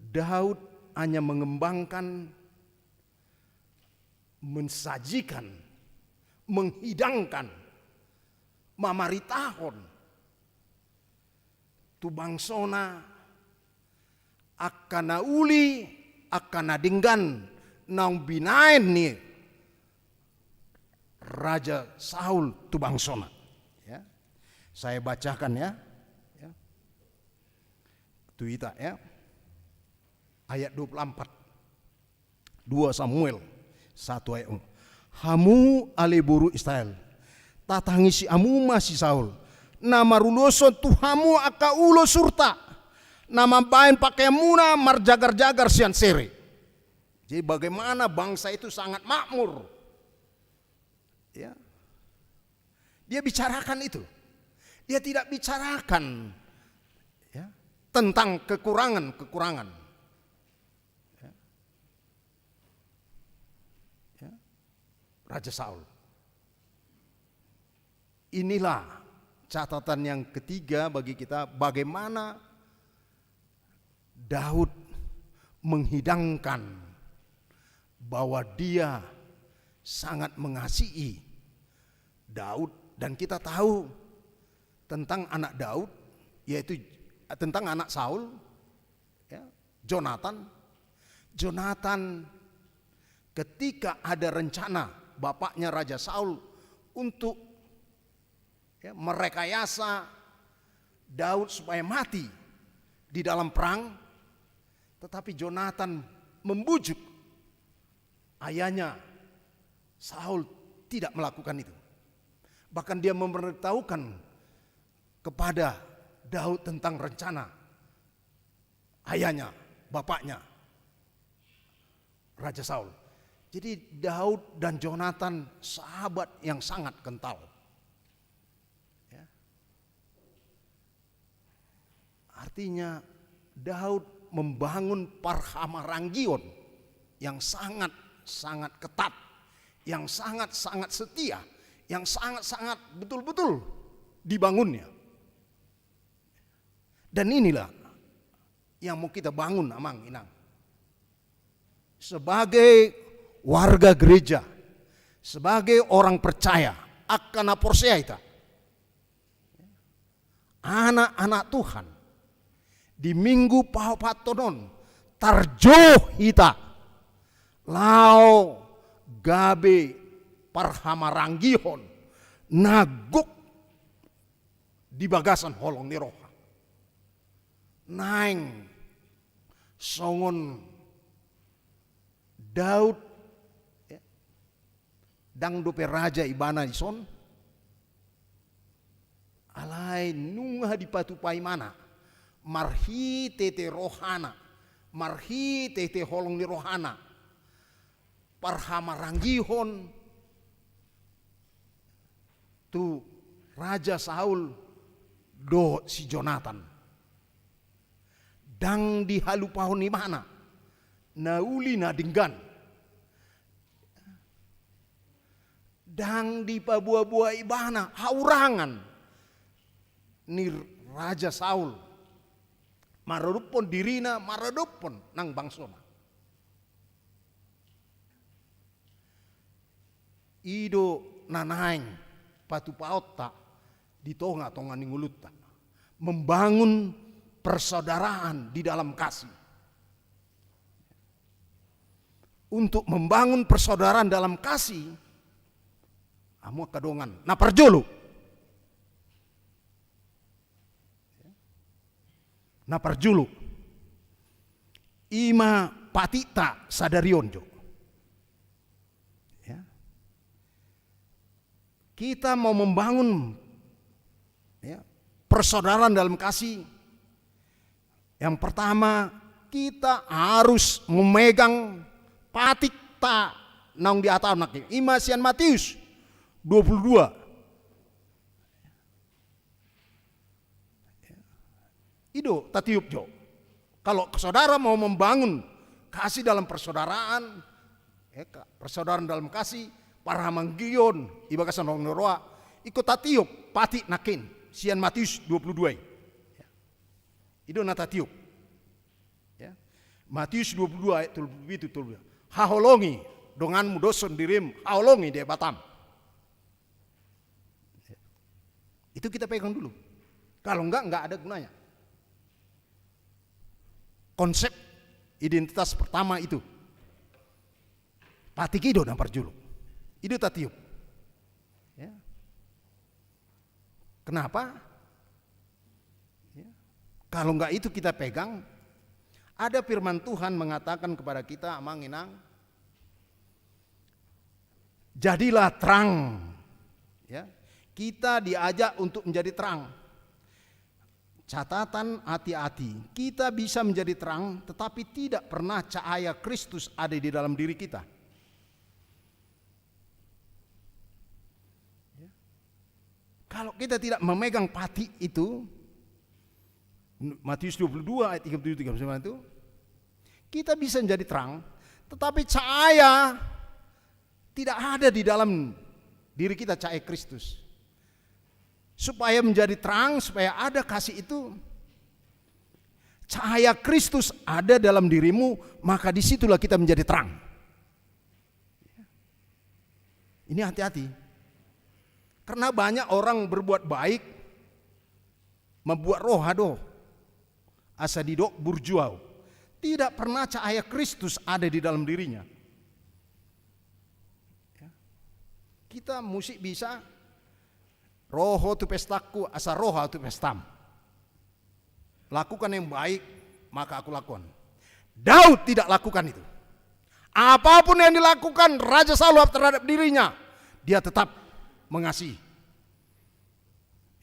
Daud hanya mengembangkan, mensajikan, menghidangkan, mamaritahon tu bangsona angka na uli, angka na denggan naung binaen ni Raja Saul tu bangsona. Ya. Saya bacakan, ya. Ya. Tu hita, ya. Ayat dua puluh empat. Dua Samuel satu ayat. Hamu ale boru Israel, tatangisi hamu ma si Saul, na maruloshon tu hamu angka ulos uhurta, na mambahen pakeanmuna marjagar-jagar sian sere. Jadi bagaimana bangsa itu sangat makmur. Ya. Dia bicarakan itu. Dia tidak bicarakan, ya, tentang kekurangan-kekurangan. Ya. Ya. Raja Saul. Inilah catatan yang ketiga bagi kita, bagaimana Daud menghidangkan bahwa dia sangat mengasihi Daud, dan kita tahu tentang anak Daud, yaitu tentang anak Saul, ya, Jonatan. Jonatan, ketika ada rencana bapaknya Raja Saul untuk, ya, merekayasa Daud supaya mati di dalam perang, tetapi Jonatan membujuk ayahnya Saul tidak melakukan itu. Bahkan dia memberitahukan kepada Daud tentang rencana ayahnya, bapaknya, Raja Saul. Jadi Daud dan Jonatan sahabat yang sangat kental. Ya. Artinya, Daud membangun parhamaranggion yang sangat-sangat ketat, yang sangat-sangat setia, yang sangat-sangat betul-betul dibangunnya. Dan inilah yang mau kita bangun, amang inang. Sebagai warga gereja, sebagai orang percaya, angka na porsea hita, anak-anak Tuhan, di minggu paopathon on, tarjou hita laho gabe parhamaranggihon na gok di bagasan holong ni roha. Naeng songon Daud, ya, ndang dope raja ibana dison, alai nunga dipatupa ibana marhitehite rohana, marhitehite holong ni rohana, parhamaranggihon tu Raja Saul dohot si Jonatan. Ndang dihalupahon ibana na uli na denggan. Ndang dipaboa-boa ibana haurangan ni Raja Saul maradophon dirina, maradophon nang bangsona. I do na naeng patupaonta di tonga-tonga ni ngolunta. Membangun persaudaraan di dalam kasih. Untuk membangun persaudaraan dalam kasih, hamu angka dongan, na parjolo. Na parjolo, i ma patikta sadari on jo. Ya. Kita mau membangun, ya, persaudaraan dalam kasih. Yang pertama, kita harus memegang patikta naung dihatahon nangkin. I ma sian Matius dua puluh dua. I do tatiop jo. Kalau saudara mau membangun kasih dalam persaudaraan, ya, ka-, persaudaraan dalam kasih, parhamanggion, i bagasan holong ni roha, ingkon tatiop patik nangkin sian Matius dua puluh dua i. Ya. I do na tatiop. Ya. Matius dua puluh dua ayat tolu puluh pitu, tolu puluh lima. Haholongi donganmu dohot sondirim, haholongi Debatam. Itu kita pegang dulu. Kalau enggak, enggak ada gunanya. Konsep identitas pertama itu. Patik i do na parjolo. I do tatiop. Ya. Kenapa? Ya. Kalau enggak itu kita pegang, ada firman Tuhan mengatakan kepada kita, amang inang, jadilah terang, ya, Kita diajak untuk menjadi terang. Catatan hati-hati, kita bisa menjadi terang, tetapi tidak pernah cahaya Kristus ada di dalam diri kita. Ya. Kalau kita tidak memegang patik itu, Matius dua puluh dua ayat tiga puluh tujuh, tiga puluh sembilan itu, kita bisa menjadi terang, tetapi cahaya tidak ada di dalam diri kita, cahaya Kristus. Supaya menjadi terang, supaya ada kasih itu, cahaya Kristus ada dalam dirimu, maka disitulah kita menjadi terang. Ini hati-hati. Karena banyak orang berbuat baik, mambuat roha do, asa didok burju au. Tidak pernah cahaya Kristus ada di dalam dirinya. Ya. Kita mesti bisa, ro ho tu pestangku, asa ro au tu pestam. Lakukan yang baik, maka aku lakukan. Daud tidak lakukan itu. Apapun yang dilakukan Raja Saul terhadap dirinya, dia tetap mengasihi.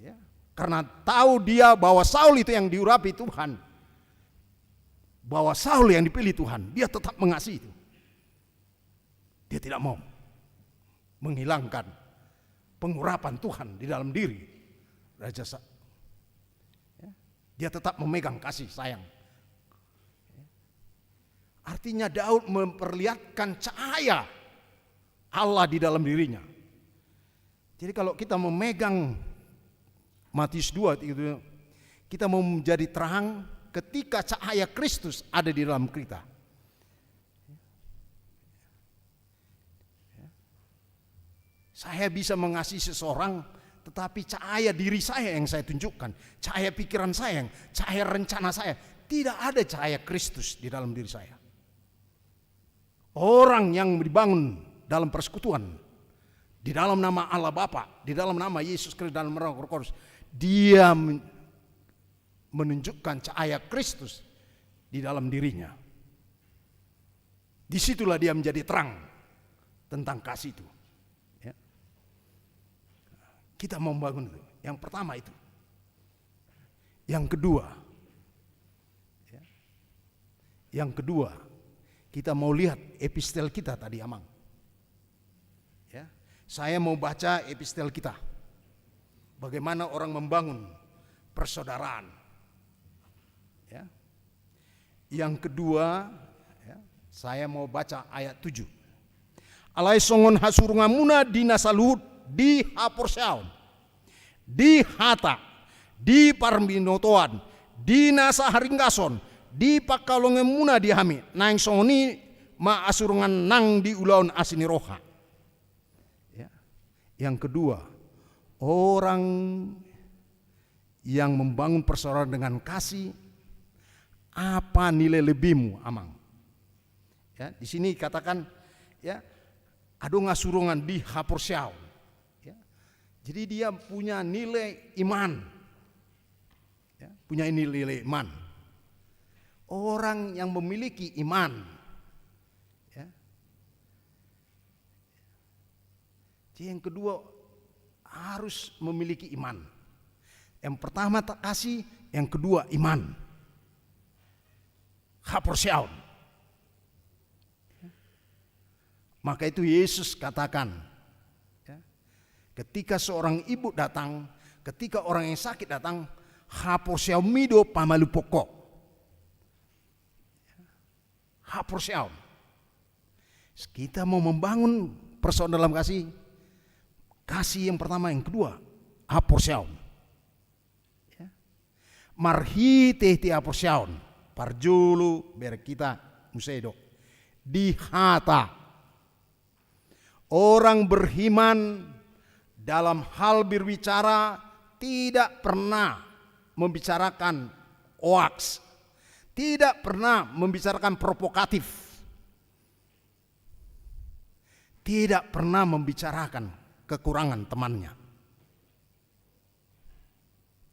Ya, karena tahu dia bahwa Saul itu yang diurapi Tuhan. Bahwa Saul yang dipilih Tuhan, dia tetap mengasihi itu. Dia tidak mau menghilangkan pengurapan Tuhan di dalam diri Raja Sa-, ya. Dia tetap memegang kasih sayang. Ya. Artinya Daud memperlihatkan cahaya Allah di dalam dirinya. Jadi kalau kita memegang Matius dua itu, kita mau menjadi terang ketika cahaya Kristus ada di dalam kita. Saya bisa mengasihi seseorang, tetapi cahaya diri saya yang saya tunjukkan, cahaya pikiran saya, yang, cahaya rencana saya, tidak ada cahaya Kristus di dalam diri saya. Orang yang dibangun dalam persekutuan, di dalam nama Allah Bapa, di dalam nama Yesus Kristus, dalam Roh Kudus, dia men-, menunjukkan cahaya Kristus di dalam dirinya. Disitulah dia menjadi terang tentang kasih itu. Ya. Kita mau membangun itu. Yang pertama itu. Yang kedua, ya. Yang kedua, kita mau lihat epistel kita tadi, Amang. Ya, saya mau baca epistel kita. Bagaimana orang membangun persaudaraan. Ya. Yang kedua, ya, saya mau baca ayat tujuh. Alai songon hasurunganmuna di na saluhut di haporseaon, di hata, di parbinotoan, di na saharinggason, di pangkaholonganmuna di hami, naeng songon i ma hasurungan nang di ulaon asi ni roha. Ya. Yang kedua, orang yang membangun persaudaraan dengan kasih, apa nilai lebihmu, Amang? Ya, di sini katakan, ya, adong hasurungan di haporseaon. Ya. Jadi dia punya nilai iman. Ya, punya nilai iman. Orang yang memiliki iman, ya. Jadi yang kedua harus memiliki iman. Yang pertama tak kasih, yang kedua iman. Haporseaon. Maka itu Yesus katakan, ya, ketika seorang ibu datang, ketika orang yang sakit datang, haporseaonmi do pamalumhon ho. Haporseaon. Kita mau membangun persaudaraan dalam kasih. Kasih yang pertama, yang kedua, haporseaon. Ya. Marhitehite haporseaon. Parjolo, bereng hita muse do. Di hata. Orang beriman dalam hal berbicara tidak pernah membicarakan hoaks, tidak pernah membicarakan provokatif, tidak pernah membicarakan kekurangan temannya.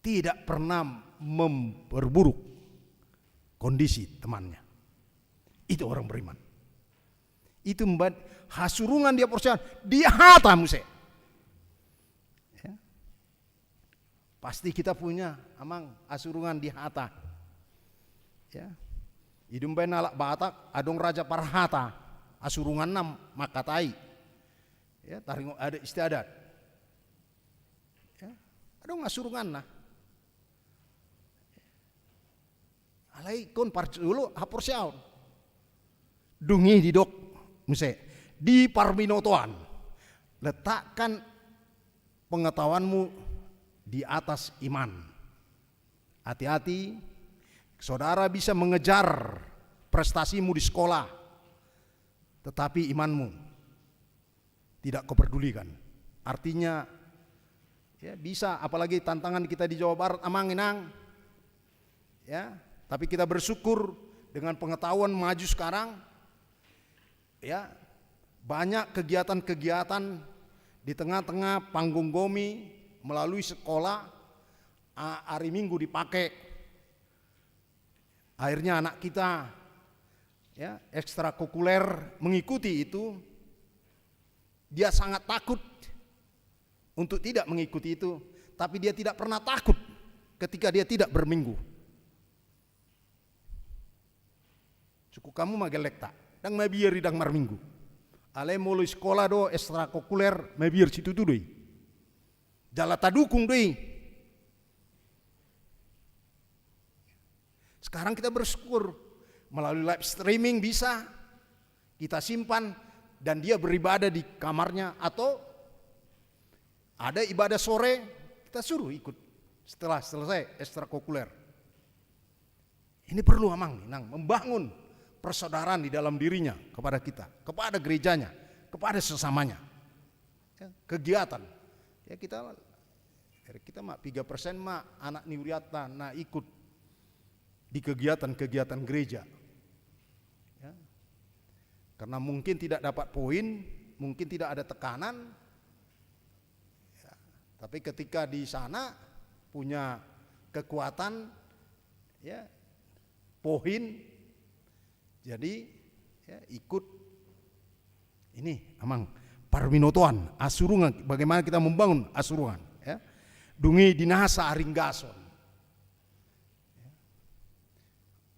Tidak pernah memperburuk kondisi temannya. Itu orang beriman. Itu membuat hasurungan di haporseaon, di hata muse. Ya. Pasti kita punya, Amang, asurungan di hata. Ya. I do umbahen halak Batak, adong Raja Parhata, asurunganna mangkatai. Ya, taringot adat istiadat. Ya, adong asurunganna. Alai ingkon parjolo haporseaon. Dung i didok muse, di parbinotoan, letakkan pengetahuanmu di atas iman. Hati-hati, saudara bisa mengejar prestasimu di sekolah, tetapi imanmu tidak kau pedulikan. Artinya, ya, bisa, apalagi tantangan kita di Jawa Barat, Amang Inang. Ya, tapi kita bersyukur dengan pengetahuan maju sekarang. Ya, banyak kegiatan-kegiatan di tengah-tengah panggung gomi melalui sekolah, a-, hari Minggu dipakai. Akhirnya anak kita, ya, ekstrakurikuler mengikuti itu. Dia sangat takut untuk tidak mengikuti itu, tapi dia tidak pernah takut ketika dia tidak berminggu. Suku hamu ma gellengta, ndang mabiar i ndang marminggu. Alai molo i sekolah do ekstrakurikuler, mabiar situtu do i. Jala tadukung do i. Sekarang kita bersyukur, melalui live streaming bisa kita simpan dan dia beribadah di kamarnya, atau ada ibadah sore, kita suruh ikut setelah selesai ekstrakurikuler. Ini perlu, Amang Inang, membangun persaudaraan di dalam dirinya kepada kita, kepada gerejanya, kepada sesamanya. Ya, kegiatan. Ya, kita, kita ma piga persen ma anak ni hurianta na ikut di kegiatan-kegiatan gereja. Ya. Karena mungkin tidak dapat poin, mungkin tidak ada tekanan, ya, tapi ketika di sana punya kekuatan, ya, poin, jadi, ya, ikut ini, Amang, parbinotoan, asurungan, bagaimana kita membangun asurungan, ya. Dung i di nasa haringgason. Ya.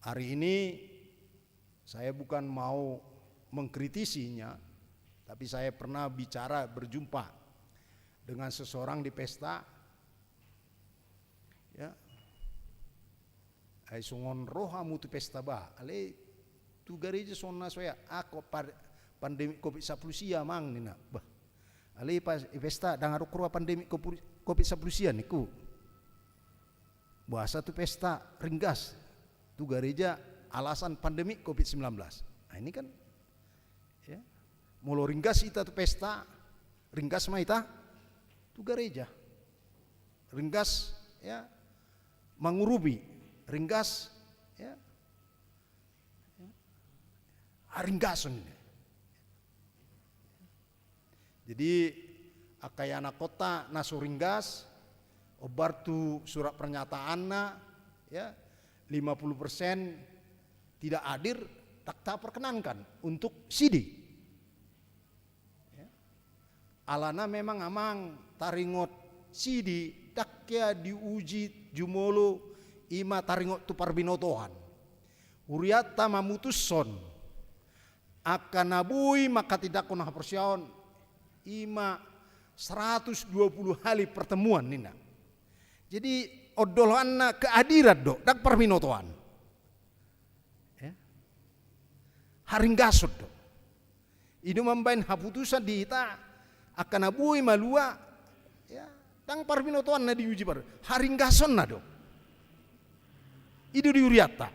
Hari ini saya bukan mau mengkritisinya, tapi saya pernah bicara, berjumpa dengan seseorang di pesta. Ya. Ai songon ro hamu tu pesta bah, alai tu gareja songon na so hea, ah, ko par-, pandemi covid sampulu sia, Amang, ninna. Bah. Alai pas i pesta, ndang adong roha pandemi kopu-, covid sampulu sia, ningku. Boasa tu pesta ringgas, tu gareja alasan pandemi covid sembilan belas. Nah, ini kan, ya, molo ringgas hita tu pesta, ringgas ma hita tu gareja. Ringgas, ya, mangurupi, ringgas, ya. Ya. Haringgason. Jadi, angka ianakhonta na so ringgas, ombar tu surat pernyataanna, ya, lima puluh persen tidak hadir, ndang taperkenankan untuk sidi. Ya. Alana memang, Amang, taringot sidi, ndang hea diuji jumolo, i ma taringot tu parbinotoan. Hurianta mamutushon, angka na boi manghatindanghon haporseaon, i ma seratus dua puluh hali pertemuan, ninna. Jadi, ondolhanna kehadiran do, ndang parbinotoan. Ya. Haringgason do. I do mambaen haputusan di hita, angka na boi malua, ya, ndang parbinotoan na diuji, par-, haringgasonna do. I do di hurianta.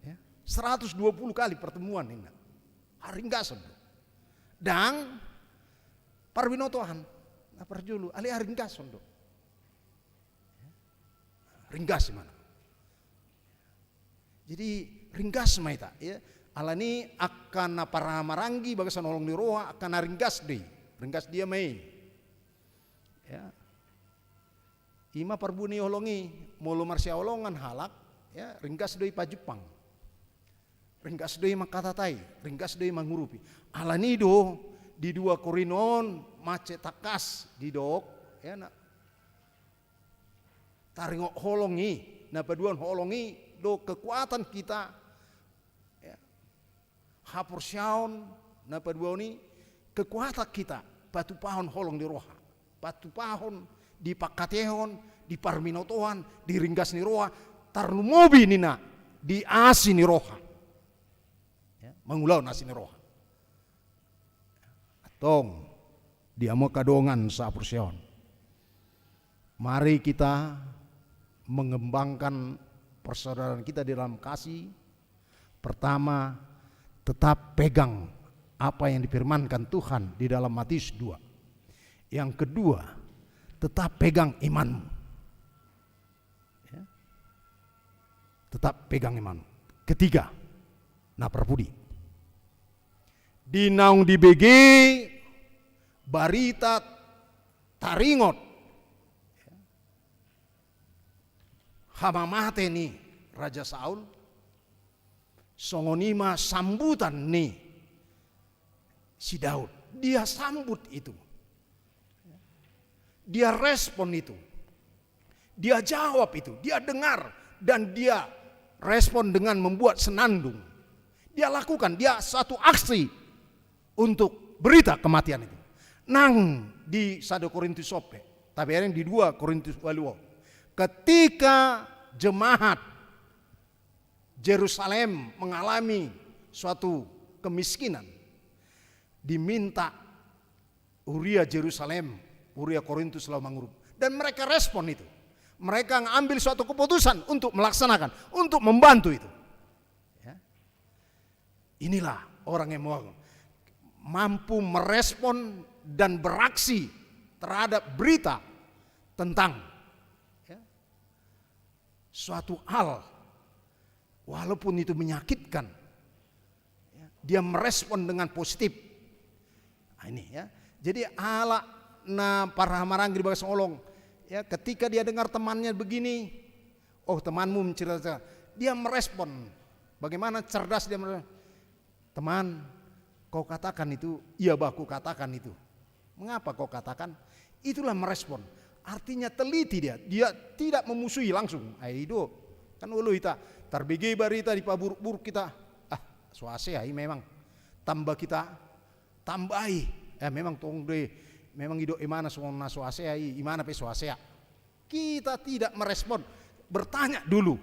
Ya. Seratus dua puluh kali pertemuan, ninna. Haringgason do. Ndang parbinotoan na parjolo, alai haringgason do. Ringgas i ma. Jadi, ringgas ma hita, ya. Alani angka na parmaranggi bagasan holong ni roha, angka na ringgas do i. Ringgas dia ma i. Ya. I ma parbue ni holong i, molo marsihaholongan halak, ya, ringgas do i pajumpang. Ringgas do i mangkatatai, ringgas do i mangurupi. Alani do, di dua Korinto on, mansai tangkas didok, ya, na, taringot holong i, na paduahon holong i do kekuatan kita, ya. Haporseaon, na paduahon i, kekuatan kita patupahon holong ni roha, patupahon di pangkataion, di parminotoan, di ringgas ni roha, tarlumobi ninna di asi ni roha. Ya, mangulahon asi ni roha. Antong, di hamu angka dongan sahaporseaon, mari kita mengembangkan persaudaraan kita di dalam kasih. Pertama, tetap pegang apa yang difirmankan Tuhan di dalam Matius dua. Yang kedua, tetap pegang imanmu. Ya. Tetap pegang imanmu. Ketiga, na parpudi, di naung dibege barita taringot hamamate ni Raja Saul, songon i ma sambutan ni si Daud. Dia sambut itu. Dia respon itu. Dia jawab itu. Dia dengar. Dan dia respon dengan membuat senandung. Dia lakukan. Dia satu aksi untuk berita kematian itu. Nang di satu Korintus ope, tabereng di dua Korintus ualu on. Ketika jemaat Jerusalem mengalami suatu kemiskinan, diminta huria Jerusalem, huria Korintus laho mangurup. Dan mereka respon itu. Mereka ngambil suatu keputusan untuk melaksanakan, untuk membantu itu. Ya. Inilah orang yang mau mampu merespon dan beraksi terhadap berita tentang, ya, suatu hal, walaupun itu menyakitkan, ya, dia merespon dengan positif. Nah, ini, ya. Jadi, ala na parhamaranggi di bagas holong, ya, ketika dia dengar temannya begini, oh, temanmu menceritakan, dia merespon. Bagaimana cerdas dia merespon? Teman, kau katakan itu, iya bah, ku katakan itu. Mengapa kau katakan? Itulah merespon. Artinya teliti dia. Dia tidak memusuhi langsung. Ai do. Kan olo hita tarbege barita dipaburuk-buruk hita. Ah, so hasea i memang. Tamba hita tambai. Eh, memang tong do i. Memang i do imana so, na so hasea i, imana pe so hasea. Kita tidak merespon. Bertanya dulu.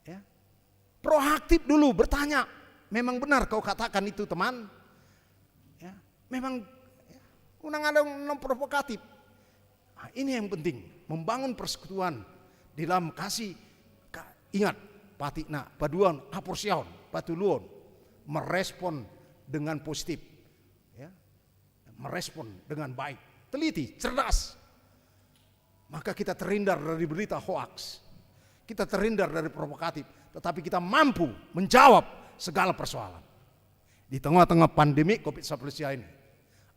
Ya. Proaktif dulu, bertanya. Memang benar kau katakan itu, teman? Ya, memang, ya, unang ada yang provokatif. Nah, ini yang penting, membangun persekutuan di dalam kasih. Ka-, ingat, patikna, paduahon, haporseaon, patoluhon, merespon dengan positif. Ya. Merespon dengan baik, teliti, cerdas. Maka kita terhindar dari berita hoaks. Kita terhindar dari provokatif, tetapi kita mampu menjawab segala persoalan. Di tengah-tengah pandemi covid sembilan belas ini,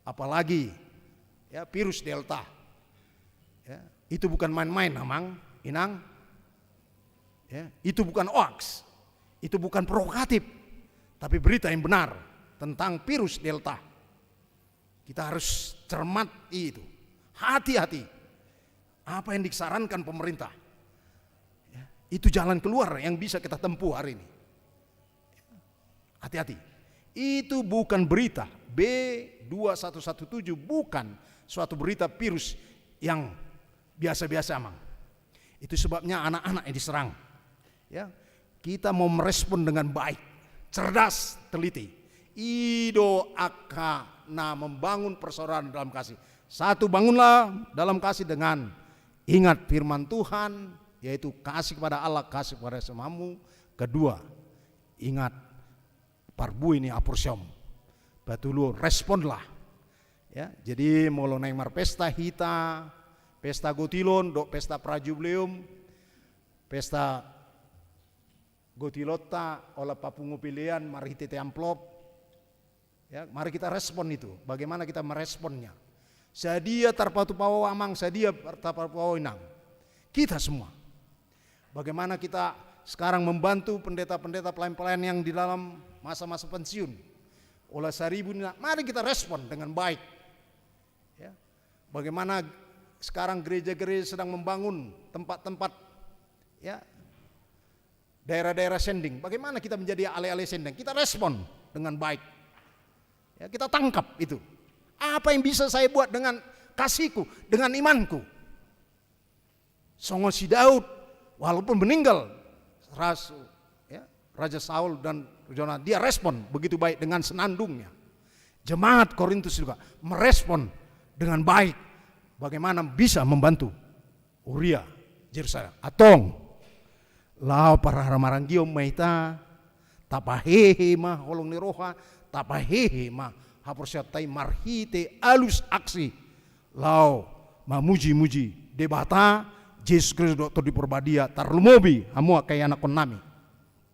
apalagi, ya, virus Delta. Ya, itu bukan main-main, Amang, Inang. Ya, itu bukan hoaks. Itu bukan provokatif. Tapi berita yang benar tentang virus Delta. Kita harus cermati itu. Hati-hati. Apa yang disarankan pemerintah? Ya, itu jalan keluar yang bisa kita tempuh hari ini. Hati-hati. Itu bukan berita. B dua satu satu tujuh bukan suatu berita virus yang biasa-biasa, Amang. Itu sebabnya anak-anak yang diserang. Ya, kita mau merespon dengan baik, cerdas, teliti. I do angka na membangun persaudaraan dalam kasih. Satu, bangunlah dalam kasih dengan ingat firman Tuhan, yaitu kasih kepada Allah, kasih kepada sesamamu. Kedua, ingat parbue ni haporseaon. Patoluhon, responlah. Ya, jadi molo naeng marpesta hita, pesta gotilon dohot pesta prajubileum, pesta gotilonta, olat papungu pelean marhitehite amplop. Ya, mari kita respon itu. Bagaimana kita meresponnya? Sadia tarpatupa ho, Amang, sadia tarpatupa ho, Inang. Kita semua. Bagaimana kita sekarang membantu pendeta-pendeta, pelayan-pelayan yang di dalam masa-masa pensiun? Olat saribu ninna, mari kita respon dengan baik. Ya. Bagaimana sekarang gereja-gereja sedang membangun tempat-tempat, ya, daerah-daerah sending. Bagaimana kita menjadi ale-ale sending? Kita respon dengan baik. Ya, kita tangkap itu. Apa yang bisa saya buat dengan kasihku, dengan imanku? Songon si Daud, walaupun meninggal, ras-, ya, Raja Saul dan Jonatan, dia respon begitu baik dengan senandungnya. Jemaat Korintus juga merespon dengan baik bagaimana bisa membantu Uria, Jerusalem. Antong, laho parhamaranggion ma hita, tapahehe ma holong ni roha, tapahehe ma haporseaonta i marhite alus aksi laho mamuji-muji Debata, Jesus Kristus dohot Tondi Parbadia, tarlumobi hamu angka ianakkonnami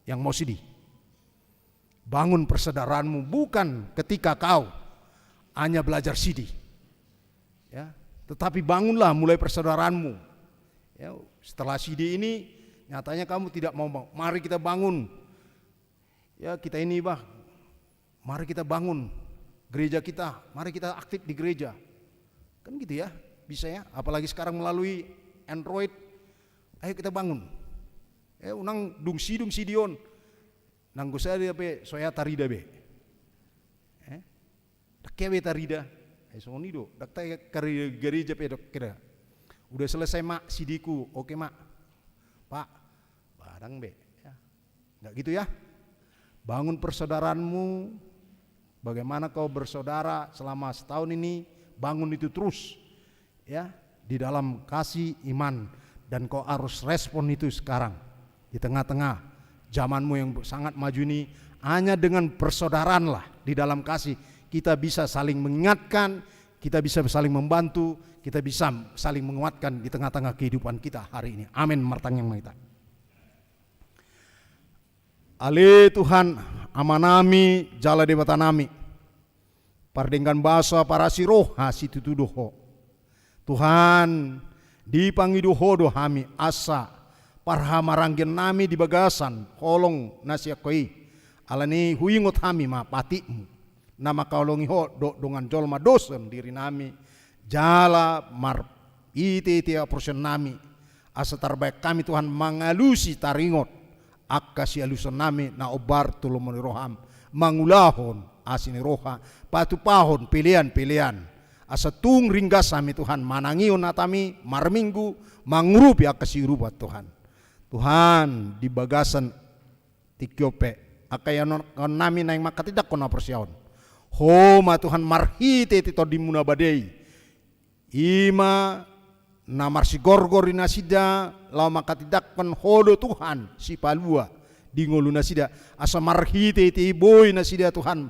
yang mau sidih. Bangun persaudaraan-Mu bukan ketika kau hanya belajar sidih. Ya, tetapi bangunlah mulai persaudaraan-Mu. Ya, setelah sidih ini, nyatanya kamu tidak mau, mau. Mari kita bangun. Ya, kita ini, bah, mari kita bangun gereja kita, mari kita aktif di gereja. Kan gitu ya, bisa ya, apalagi sekarang melalui Android. Ayo kita bangun. Eh, unang dung si, dung si di on. Nanggo sada pe so hea tarida be. Eh? Ndang hea be tarida. Eh, songon i do. Ndang ta-, tarida gereja pe ndang hea. Udah selesai, Mak, sidihku. Oke, Mak. Pak, barang be. Ya. Nggak gitu ya. Bangun persaudaraan-Mu. Bagaimana kau bersaudara selama setahun ini, bangun itu terus. Ya, di dalam kasih iman, dan kau harus respon itu sekarang. Di tengah-tengah zamanmu yang sangat maju ini, hanya dengan persaudaraan lah di dalam kasih, kita bisa saling mengingatkan, kita bisa saling membantu, kita bisa saling menguatkan di tengah-tengah kehidupan kita hari ini. Amin. Martangiang ma hita. Ale Tuhan, Amanami, jala Debatanami, pardenggan basa, parasi roha, situtu do Ho. Tuhan, dipangido Ho do hami, asa parhamaranggionnami di bagasan holong na sian Ho i. Alani huingot hami ma patikMu, na mangkaholongi Ho dohot dongan jolma dohot dirinami, jala marhitehite haporseaonnami, asa tarbahen hami, Tuhan, mangalusi taringot angka sialusannami na hombar tu lomo ni rohaM, mangulahon asi ni roha, patupahon pelean-pelean, asa tung ringgas hami, Tuhan, manangihon hataMi marminggu, mangurupi angka siurupan, Tuhan. Tuhan, di bagasan tingki on pe, angka ianakkonnami naeng manghatindanghon haporseaon, Ho ma, Tuhan, marhitehite TondiMu na bade i, i ma na marsigorgor di nasida, laho manghatindanghon Ho do, Tuhan, sipalua di ngolunasida, asa marhitehite i boi nasida, Tuhan,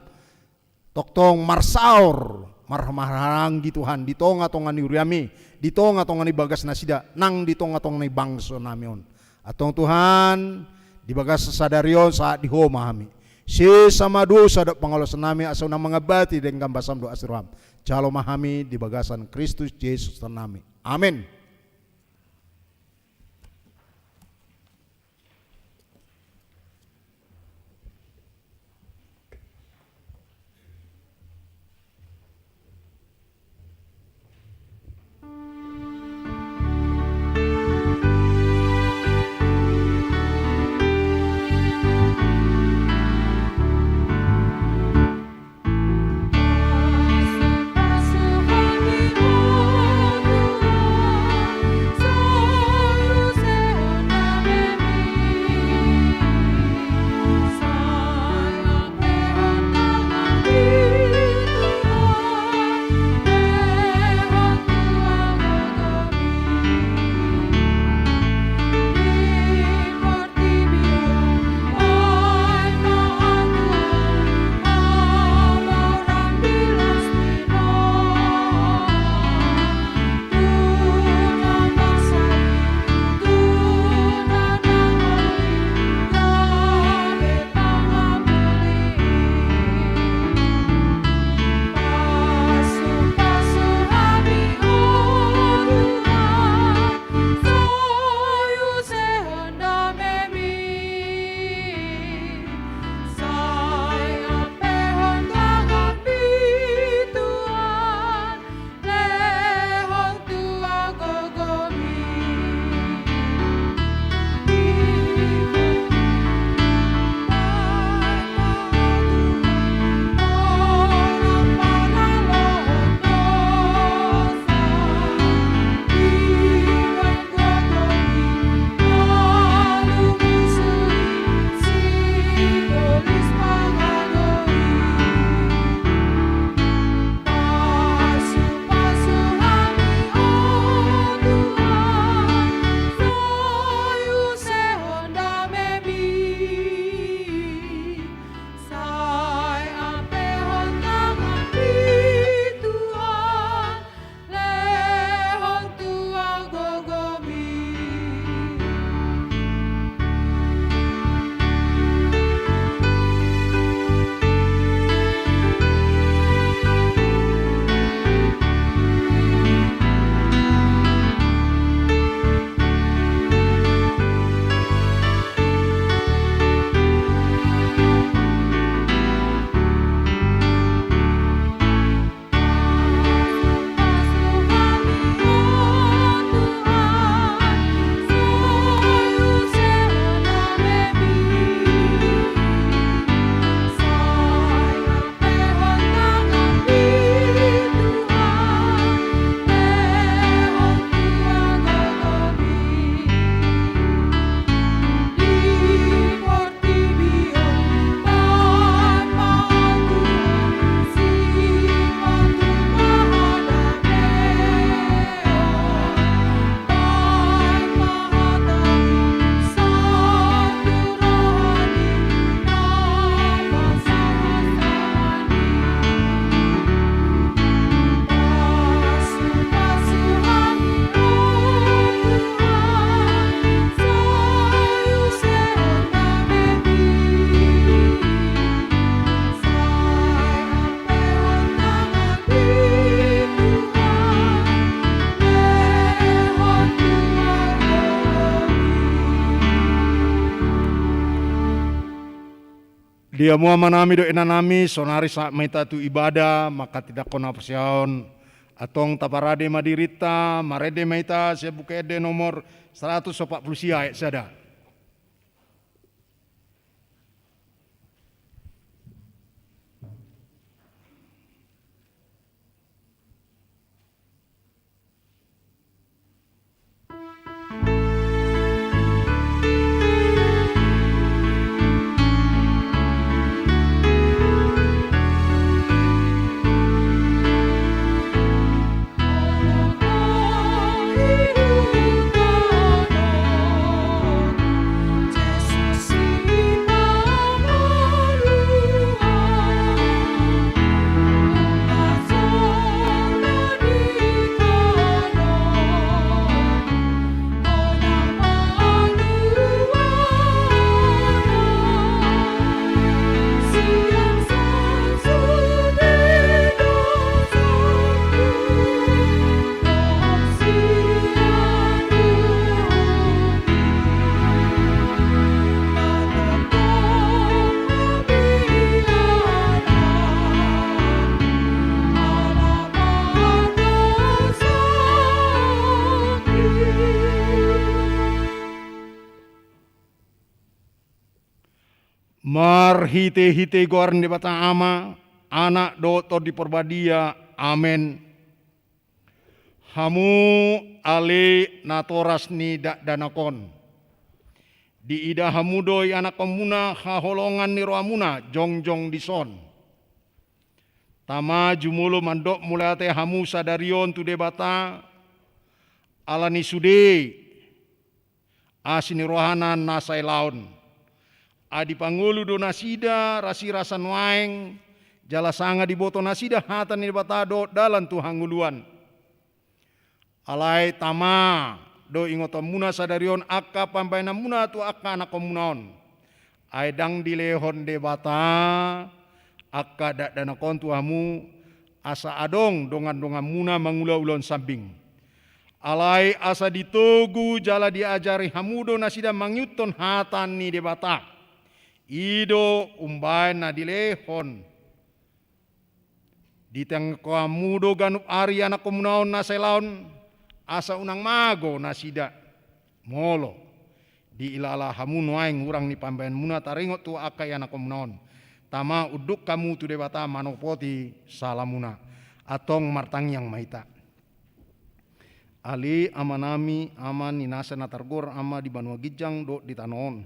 tongtong marsaor, marhamaranggi, Tuhan, di tonga-tonga ni huriaMi, di tonga-tonga ni bagasnasida, nang di tonga-tonga ni bangsonami on. Antong, Tuhan, di bagasan sadari on sahat di Ho ma hami. Sesa ma dosa dohot pangalaoannami, asa unang mangambati denggan basaM dohot asi ni rohaM. Jalo ma hami di bagasan Kristus Jesus Tuhannami. Amen. Di hamu amanami dohot inanami, saonari sahat ma hita tu ibadah manghatindanghon haporseaon. Antong taparade ma dirinta, marende ma hita sian Buku Ende nomor saratus opat pulu sia ayat sada. Marhitehite goar ni Debata Ama, Anak dohot Tondi Porbadia. Amen. Hamu ale natoras ni dakdanak on, diida hamu do ianakhonmuna haholongan ni rohamuna jongjong dison. Tama, jumolo mandok mauliate hamu sadari on tu Debata, ala ni sude asi ni rohana na sai laon. Ai dipangolu do nasida rasirasa nuaeng, jala sanga diboto nasida hata ni Debata dohot dalan tu hangoluan. Alai tama do ingotonmuna sadari on angka pambahenanmuna tu angka anakhonmuna on. Ai ndang dilehon Debata angka dakdanak on tu hamu, asa adong dongandonganmuna mangula ulaon sambing. Alai asa ditogu jala diajari hamu do nasida mangihuthon hata ni Debata. I do umbahen na dilehon. Ditangihon hamu do ganup ari anakhonmuna on na sai laon, asa unang mago nasida. Molo diilala hamu nuaeng hurang ni pambahenanmuna taringot tu angka ianakhonmuna on, tama, unduk hamu tu Debata manopoti salamuna. Antong martangiang ma hita. Ale Amanami, Ama ni nasa na targoar Ama di banua ginjang dohot di tano on,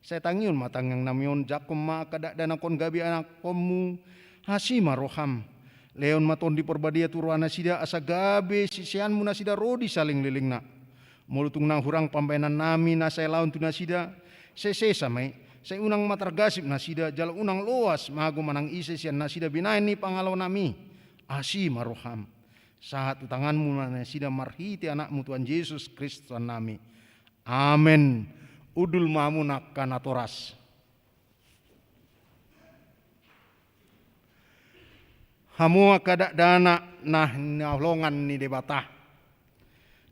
sai tangihon ma tangiangnami on, jangkon ma angka dakdanak on gabe anakhonmu. Asi ma roham. Lehon ma Tondi Porbadia tu roha nasida asa gabe siseanmu nasida ro di salelenglelengna. Molo tung na hurang pambahenannami na sai laon tu nasida, sai sesa ma i, sai unang ma targasip nasida, jala unang loas mago manang ise sian nasida binahen ni pangalaonami. Asi ma roham. Sahat tu tanganmu ma nasida marhite Anakmu Tuhan Jesus Kristus Tuhannami. Amen. Hundul ma hamu angka natoras. Hamu angka dakdanak na hinaholongan ni Debata,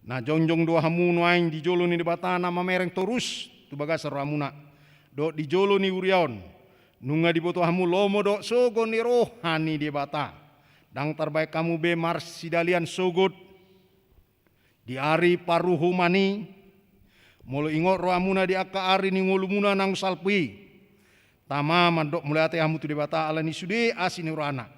na jongjong do hamu nuaeng di jolo ni Debata na mamereng torus tu bagasan rohamuna dohot di jolo ni huria on. Nunga diboto hamu lomo dohot sogo ni roha ni Debata. Ndang tarbahen hamu be marsidalian sogot di ari paruhuman i. Molo ingot rohamuna di angka ari ni ngolumuna naung salpu i, tama, mandok mauliate hamu tu Debata ala ni sude asi ni rohana.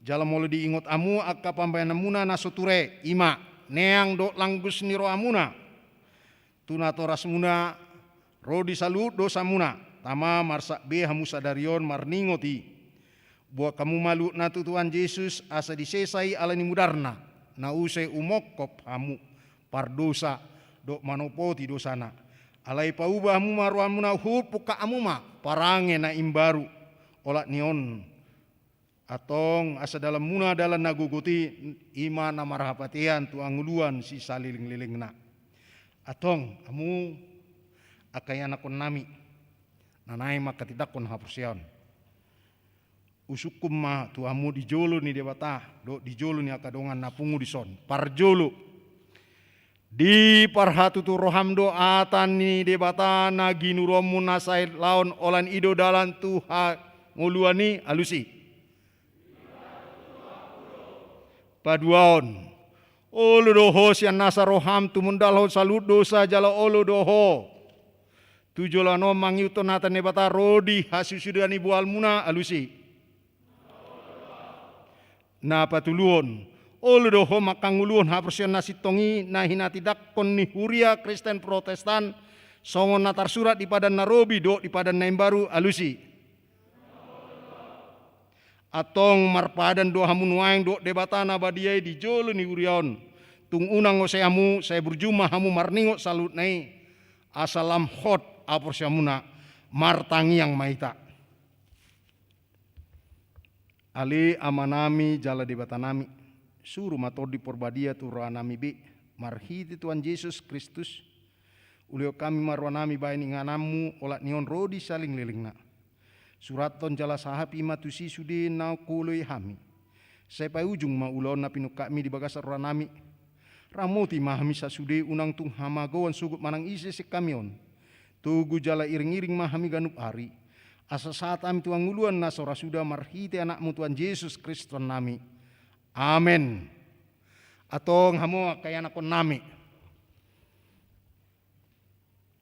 Jala molo diingot hamu angka pambahenanmuna na so ture, i ma neang dohot langgus ni rohamuna tu natorasmuna ro di saluhut dosamuna, tama, marsak be hamu sadari on marningot i. Buat hamu ma luhutna tu Tuhan Jesus asa disesa i ala ni mudarna, na use umongkop hamu pardosa dohot manopoti dosana. Alai pauba hamu ma rohamuna huhut pungka hamu ma parange na imbaru. Olat ni on antong asa dalanmuna dalan na gogot i, i ma na marhapatean tu hangoluan sisalelenglelengna. Antong hamu angka ianakhonnami na naeng manghatindanghon haporseaon, usungkun ma tu hamu di jolo ni Debata dohot di jolo ni angka dongan na pungu dison. Parjolo, Diparhatutu roham do hata ni Debata na ginuruonmu na sai laon, holan i do dalan tu hangoluan i. Alusi. Paduahon. Olo do ho sian nasa roham tumundalhon saluhut dosa, jala olo do ho tu joloan on mangihuthon hata ni Debata ro di hasusuda ni boalmuna. Alusi. Na patoluhon. Olo do ho manghangoluhon haporseaon na sintong i na hinatindangkon ni huria Kristen Protestan, songon na tarsurat di Padan na Robi dohot di Padan na Imbaru. Alusi. Antong marpadan do hamu nuaeng dohot Debata na badia i di jolo ni huria on. Tung unang ose hamu, sai burju ma hamu marningot saluhutna i, asa lam hot haporseaonmuna. Martangiang ma hita. Ale Amanami jala Debatanami, suru ma Tondi Porbadia tu rohanami be, marhite Tuhan Jesus Kristus, ulehon hami ma rohanami bahen ingananmu olat ni on ro di salelenglelengna. Surathon jala sahapi ma tusi sude naung huoloi hami. Sai paujung ma ulaon na pinungkapmi di bagasan rohanami. Ramoti ma hami sasude unang tung hamagoan sogot manang ise sian hami on. Togu jala iringiring ma hami ganup ari. Asa sahat hami tu hangoluan na so ra suda marhite Anakmu Tuhan Jesus Kristus Tuhannami. Amen. Antong hamu angka ianakkonnami.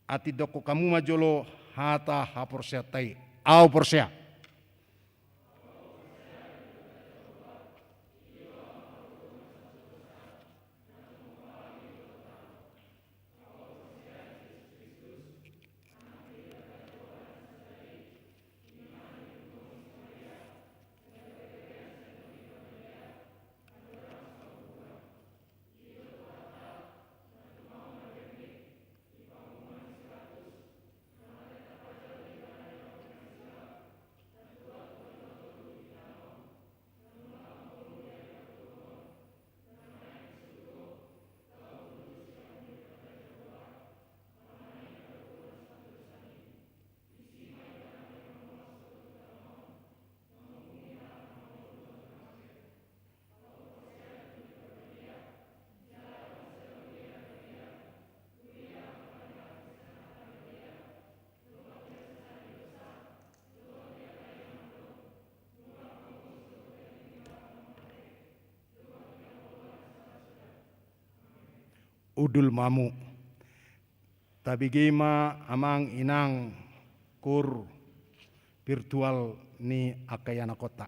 Atindanghon hamu ma jolo hata haporseaonta i. Ahu porsea. Hundul ma hamu. Tabege ma amang inang koor virtual ni angka ianakkonta.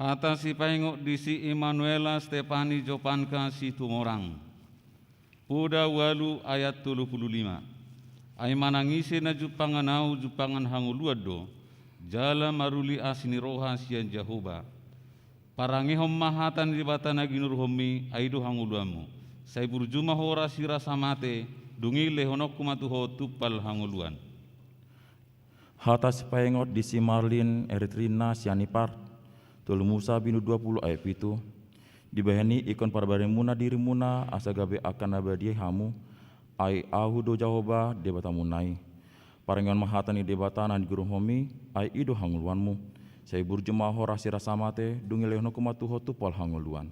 Hata sipaingot di si Emanuela Stefani Jopanka Situmorang. Poda ualu ayat tolu pulu lima. Ai manang ise na jumpangan ahu jumpangan hangoluan do, jala maruli asi ni roha sian Jahowa. Parangehon ma hata ni Debata na ginuruhonmi, ai do hangoluanmu. Sai burju ma ho rasirasa mate, dung i lehononku ma tu ho tumpal hangoluan. Hata sipaingot di si Marlin Eritrina Sianipar, tolu Musa bindu dua pulu ayat pitu. Dibahen i ingkon parbarimuna dirimuna asa gabe angka na badia hamu, ai ahu do Jahowa Debatamuna i. Parangehon ma hata ni Debata na ginuruhonmi, ai i do hangoluanmu. Sai burju ma ho rasirasa mate, dung i lehononku ma tu ho tumpal hangoluan.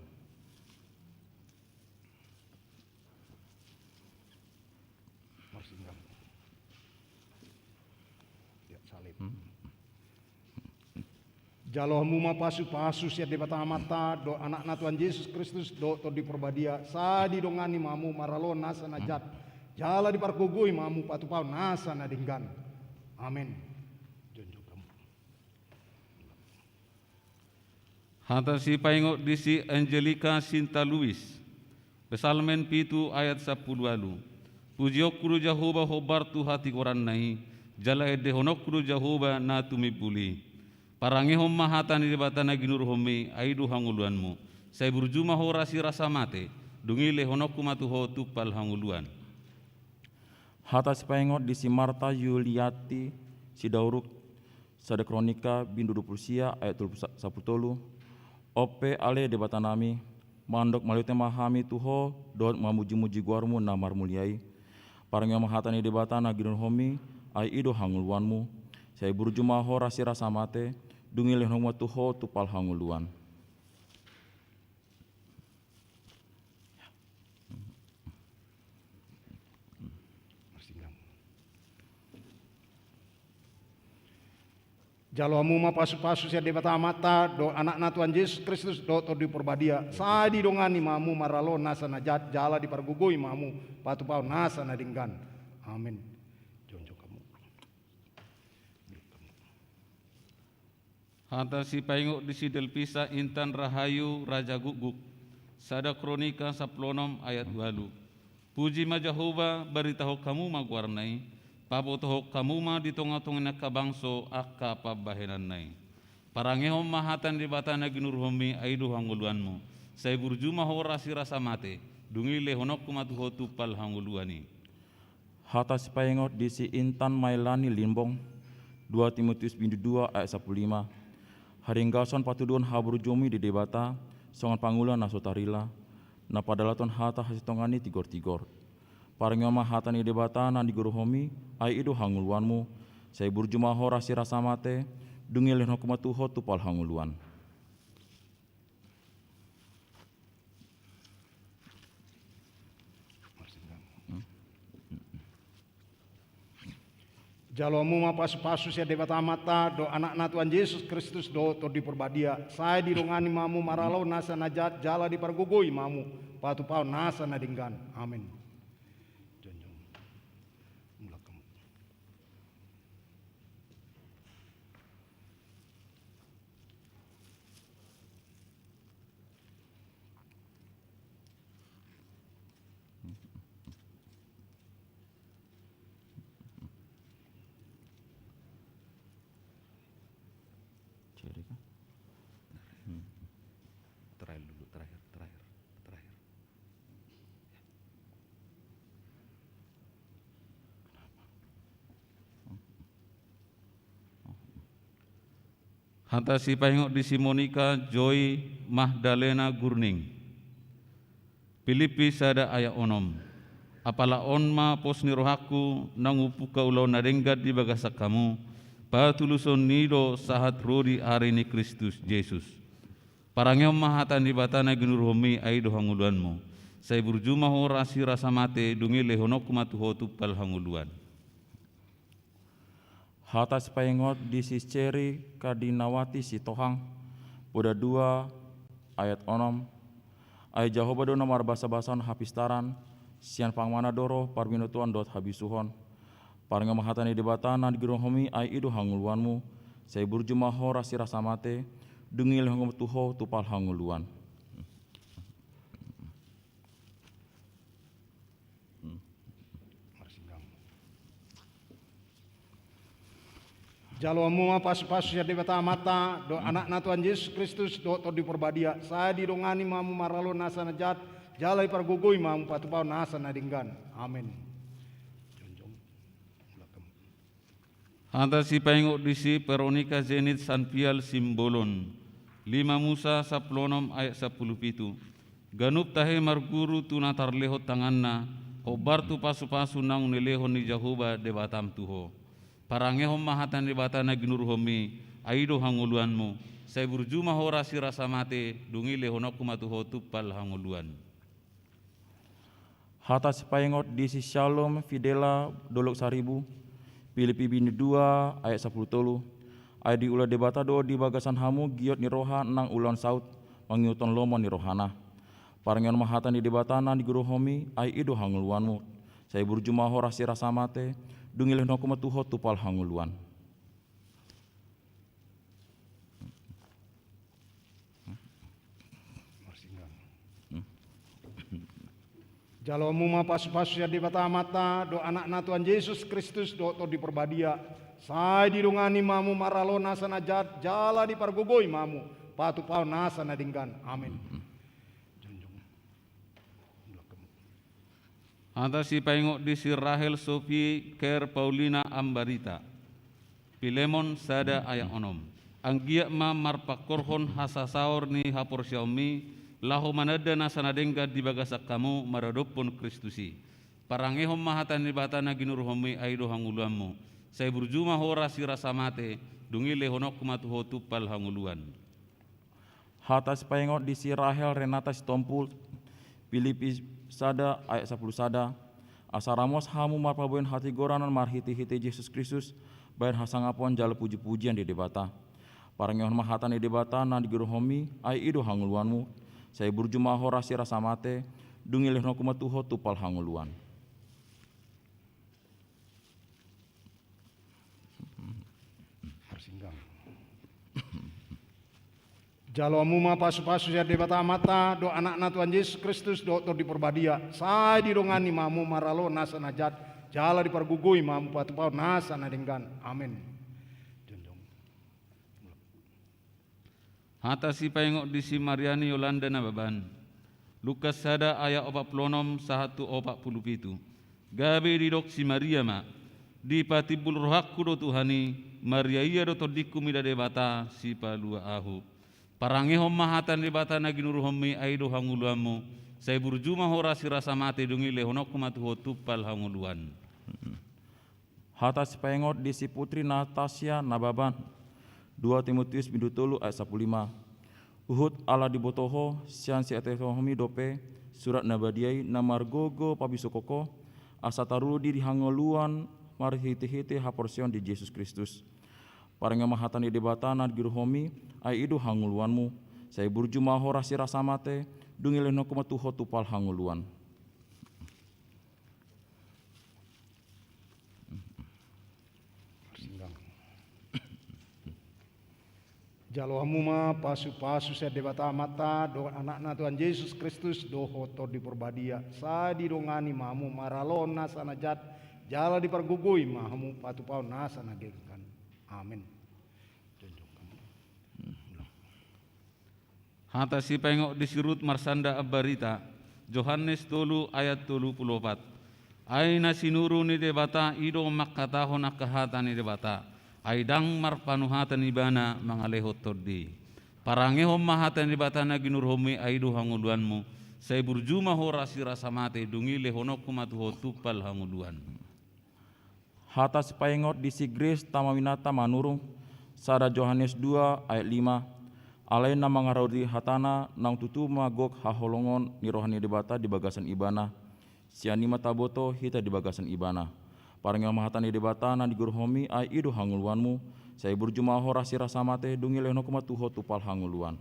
Marsinggam. Ya, salib. Jalo hamu ma pasupasu sian Debata Amanta, dohot Anakna Tuhan Jesus Kristus, dohot Tondi Parbadia, sai didongani ma hamu maralohon nasa na jat, jala dipargogoi ma hamu patupahon nasa na denggan. Amen. Jongjong hamu. Hata sipaingot di si Angelika Sinta Luis. Psalmen pitu ayat sampulu ualu. Pujionku do Jahowa hombar tu hatigoranna i, jala endehononku do Jahowa na tumimbul i. Parangehon ma hata ni Debata na ginuruhonmi, ai do hangoluanmu. Sai burju ma ho rasirasa mate, dung i lehononku ma tu ho tumpal hangoluan. Hata sipaingot di si Marta Yuliati Sidauruk, Sada Kronika bindu dua pulu sia ayat tolu pulu sa-, sampulu tolu. On pe ale Debatanami, mandok mauliate ma hami tu ho, dohot mamujimuji goarmu na marmulia i. Parangehon ma hata ni Debata na ginuruhonmi, ai i do hangoluanmu. Sai burju ma ho rasirasa mate, dung i lehononku ma tu ho tumpal hangoluan. Jalo hamu ma pasupasu sian Debata Amanta, dohot Anakna Tuhan Jesus Kristus, dohot Tondi Parbadia, sai didongani ma hamu maralohon nasa na jat, jala dipargogoi ma hamu patupahon nasa na denggan. Amen. Jongjong hamu. Hata sipaingot di si Delpisa Intan Rahayu Raja Gukguk, Sada Kronika sampulu onom ayat ualu. Puji ma Jahowa, baritahon hamu ma goarna i, pabotohon hamu ma di tongatonga ni angka bangso angka pambahenanna i. Parangehon ma hata ni Debata na ginuruhonmi, ai do hangoluanmu. Sai burju ma ho rasirasa mate, dung i lehononku ma tu ho tumpal hangoluan i. Hata sipaingot di si Intan Mailani Limbong, dua Timotius bindu dua ayat sampulu lima. Haringgason patuduhon haburjuonmi di Debata, songon pangula na so tarila, na padalathon hata hasintongan ni tigortigor. Parangehon ma hata ni Debata na ginuruhonmi, ai i do hangoluanmu, sai burju ma ho rasirasa mate, dung i lehononku ma tu ho tumpal hangoluan. Jalo hamu ma pasupasu sian Debata Amanta, dohot Anakna Tuhan Jesus Kristus, dohot Tondi Parbadia, sai didongani ma hamu maralohon nasa na jat, jala dipargogoi ma hamu patupahon nasa na denggan. Amen. Jongjong. Mulak hamu. Ceri kah? Hmm. Terakhir dulu, terakhir, terakhir, terakhir. Hata sipaingot di si Monika Joy Magdalena Gurning. Pilippi sada ayat onom. Apala on ma pos ni rohangku, naung umpungka ulaon na denggan di bagasan hamu, patuluson ni i do sahat ro di ari ni Kristus Jesus. Parangehon ma hata ni Debata na ginuruhonmi, ai do hangoluanmu. Sai burju ma ho rasirasa mate, dung i lehononku ma tu ho tumpal hangoluan. Hata sipaingot di si Ceri Kadinawati Sitohang, poda dua ayat onom. Ai Jahowa do na marbasabasahon hapistaran, sian pangamanna do ro parbinotoan dohot habisuhon. Parangehon ma hata ni Debata na ginuruhonmi, ai i do hangoluanmu, sai burju ma ho rasirasa mate, Dung i lehononku ma tu ho tumpal hangoluan. Jalo hamu ma pasupasu sian Debata Amanta, dohot Anakna Tuhan Jesus Kristus, dohot Tondi Parbadia, sai didongani ma hamu maralo nasa na jat, jala dipargogoi ma hamu patupahon nasa na denggan. Amen. Hata sipaingot di si Veronica Zenit Sanpial Simbolon, lima Musa sampulu onom ayat sampulu pitu. Ganup tahe marguru tu na tarlehon tanganna, hombar tu pasupasu naung nilehon ni Jahowa Debatam tu ho. Parangehon ma hata ni Debata na ginuruhonmi, ai i do hangoluanmu, sai burju ma ho rasi rasa mate, dung i lehononku ma tu ho tumpal hangoluan. Hata sipaingot di si Shalom Fidela Dolok Saribu, Pilipi bindu dua ayat sampulu tolu. Ai diula Debata do di bagasan hamu giot ni roha nang ulaon saut, mangihuthon lomo ni rohana. Parangehon ma hata ni Debata na ginuruhonmi, ai i do hangoluanmu. Sai burju ma ho rasi rasa mate, dung i lehononku ma tu ho tumpal hangoluan. Jalo hamu ma pasupasu sian Debata Amanta, dohot Anakna Tuhan Jesus Kristus, dohot Tondi Parbadia, sai didongani ma hamu maralo nasa na jat, jala dipargogoi ma hamu patupahon nasa na denggan. Amen. Hata sipaingot di si Rahel Sophie Ker Paulina Ambarita. Pilemon sada ayat onom. Anggiat ma marpangkorhon hasasaor ni haporseaonmi, laho mananda nasa na denggan di bagasan hamu maradophon Kristus i. Parangehon ma hata ni Debata na ginuruhonmi, ai i do hangoluanmu. Sai burju ma ho rasi rasa mate, dung i lehononku ma tu ho tumpal hangoluan. Hata sipaingot di si Rahel Renata Sitompul, Pilipi sada ayat sampulu sada. Asa ramos hamu marpaboahon hatigoran marhitehite Jesus Kristus, bahen hasangapon jala pujipujian di Debata. Parangehon ma hata ni Debata na ginuruhonmi, ai i do hangoluanmu, sai burju ma ho rasi rasa mate, dung i lehononku ma tu ho tumpal hangoluan. Jalo hamu ma pasupasu sian Debata Amanta, dohot Anakna Tuhan Jesus Kristus, dohot Tondi Parbadia, sai didongani ma hamu maralo nasa na jat, jala dipargogoi ma hamu patupahon nasa na denggan. Amen. Hata sipaingot di si Mariani Yolanda Nababan. Lukas sada ayat opat pulu onom sahat tu opat pulu pitu. Gabe didok si Maria ma, dipatimbul rohangku do Tuhan i, mariaia do tondingku mida Debata sipalua ahu. Parangehon ma hata ni Debata na ginuruhonmi, ai i do hangoluanmu, sai burju ma ho rasi rasa mate, dung i lehononku ma tu ho tumpal hangoluan. Hata sipaingot di si Putri Natasia Nababan, dua Timotius bindu tolu ayat sampulu lima. Huhut ala diboto ho, sian siatehononmi dope surat na badia i na margogo pabisungkon ho, asa tarudi di hangoluan marhitehite haporseaon di Jesus Kristus. Parangehon ma hata ni Debata na ginuruhonmi, ai i do hangoluanmu, sai burju ma ho rasi rasa mate, dung i lehononku ma tu ho tumpal hangoluan. Jalo hamu ma pasupasu sian Debata Amanta, dohot Anakna Tuhan Jesus Kristus, dohot Tondi Parbadia, sai didongani ma hamu maralo nasa na jat, jala dipargogoi ma hamu patupahon nasa na denggan. Amen. Hata sipaingot di si Rut Marsanda Ambarita, Johannes tolu ayat tolu pulu opat. Ai na sinuru ni Debata i do mangkatahon angka hata ni Debata, ai ndang marpanuhatan ibana mangalehon tondi. Parangehon ma hata ni Debata na ginuruhonmi, ai i do hangoluanmu, sai burju ma ho rasi rasa mate, dung i lehononku ma tu ho tumpal hangoluan. Hata sipaingot di si Grace Tamawinata Manurung, sada Johannes dua ayat lima. Alai na mangarade hatana naung tutu ma gok haholongon ni roha ni Debata di bagasan ibana. Sian i ma taboto hita di bagasan ibana. Parangehon ma hata ni Debata na ginuruhonmi, ai i do hangoluanmu, sai burju ma ho rasi rasa mate, dung i lehononku ma tu ho tumpal hangoluan.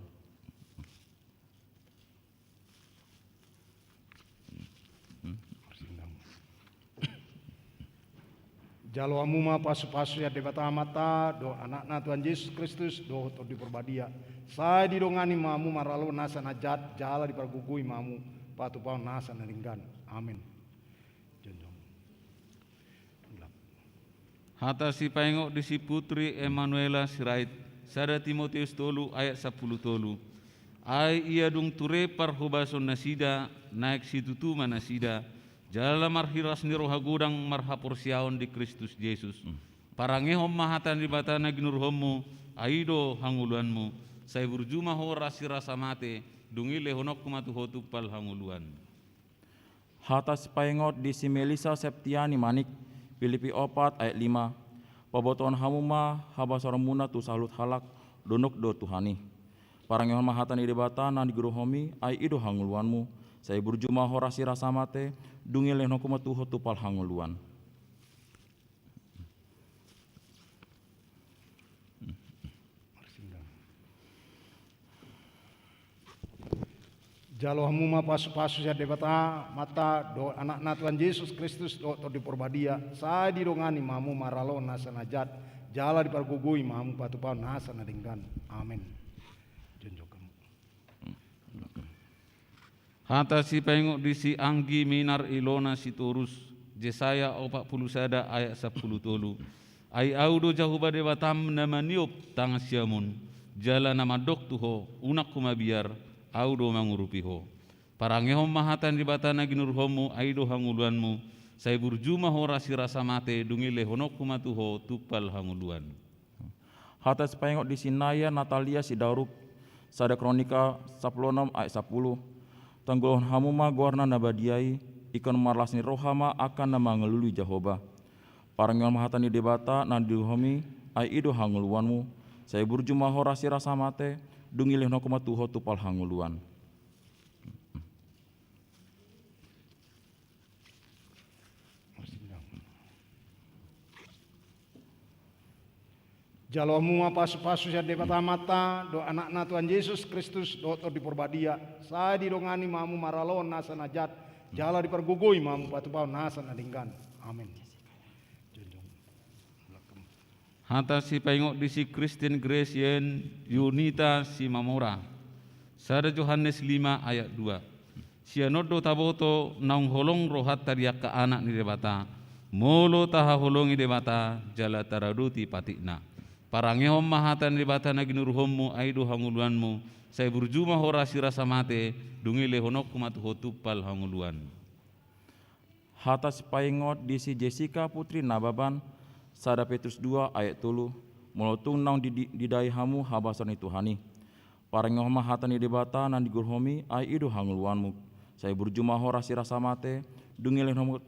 Jalo hamu ma pasu-pasu sian Debata Amanta, dohot Anakna Tuhan Jesus Kristus, dohot Tondi Porbadia. Sai didongani ma hamu maralo nasa na jat, jala dipargogoi ma hamu patupahon nasa na denggan. Amen. Jongjong. Hata sipaingot di si Putri Emanuela Sirait, sada Timoteus tolu ayat sampulu tolu. Ai ia dung ture parhobason nasida, naeng situtu ma nasida, jala marhiras ni roha godang marhaporseaon di Kristus Jesus. Parangehon ma hata ni Debata na ginuruhonmu, ai i do hangoluanmu, sai burju ma ho rasirasa mate, dung i lehononku ma tu ho tumpal hangoluan. Hata sipaingot di si Melisa Septiani Manik, Pilipi opat ayat lima. Pabotohon hamu ma habasaronmuna tu saluhut halak, donok do Tuhan i. Parangehon ma hata ni Debata na ginuruhonmi, ai i do hangoluanmu, sai burju ma ho rasirasa mate, dung i lehononku ma tu ho tumpal hangoluan. Jalo hamu ma pasu-pasu sian Debata Amanta, dohot Anakna Tuhan Jesus Kristus, dohot Tondi Porbadia, sai didongani ma hamu maralo nasa na jat, jala dipargogoi ma hamu patupahon nasa na denggan. Amen. Jongjong hamu. Hata sipaingot di si Anggi Minar Ilona Sitorus, Jesaya opat pulu sada ayat sampulu tolu. Ai Ahu do Jahowa Debatam na maniop tangan siamun, jala na mandok tu ho, unang ho mabiar, Ahu do mangurupi ho. Parangehon ma hata ni Debata na ginuruhonmu, ai i do hangoluanmu, sai burju ma ho rasirasa mate, dung i lehononku ma tu ho tumpal hangoluan. Hata sipaingot di si Naya Natalia Sidauruk, sada Kronika sampulu onom ayat sampulu. Tanggulhon hamu ma goarna na badia i, ingkon marlas ni roha ma angka na mangalului Jahowa. Parangehon ma hata ni Debata na ginuruhonmi, ai i do hangoluanmu, sai burju ma ho rasirasa mate, dung i lehononku ma tu ho tumpal hangoluan. Jalo hamu ma pasu-pasu sian Debata Amanta, dohot Anakna Tuhan Jesus Kristus, dohot Tondi Porbadia, sai didongani ma hamu maralo nasa na jat, jala dipargogoi ma hamu patupahon nasa na denggan. Amen. Jongjong. Hata sipaingot di si Christine Grace Yen Yunita Simamora. Sada Johannes lima ayat dua. Sian on do taboto naung holong rohanta di angka anak ni Debata, molo tahaholongi Debata jala taradoti patikna. Parangehon ma hata ni Debata na ginuruhonmu, ai i do hangoluanmu, sai burju ma ho rasirasa mate, dung i lehononku ma tu ho tumpal hangoluan. Hata sipaingot di si Jessica Putri Nababan, sada Petrus dua ayat tolu. Molo tung naung di-, di-, didai hamu habasaron ni Tuhan i, parangehon ma hata ni Debata na ginuruhonmi, ai i do hangoluanmu, sai burju ma ho rasirasa mate, dung i lehononku,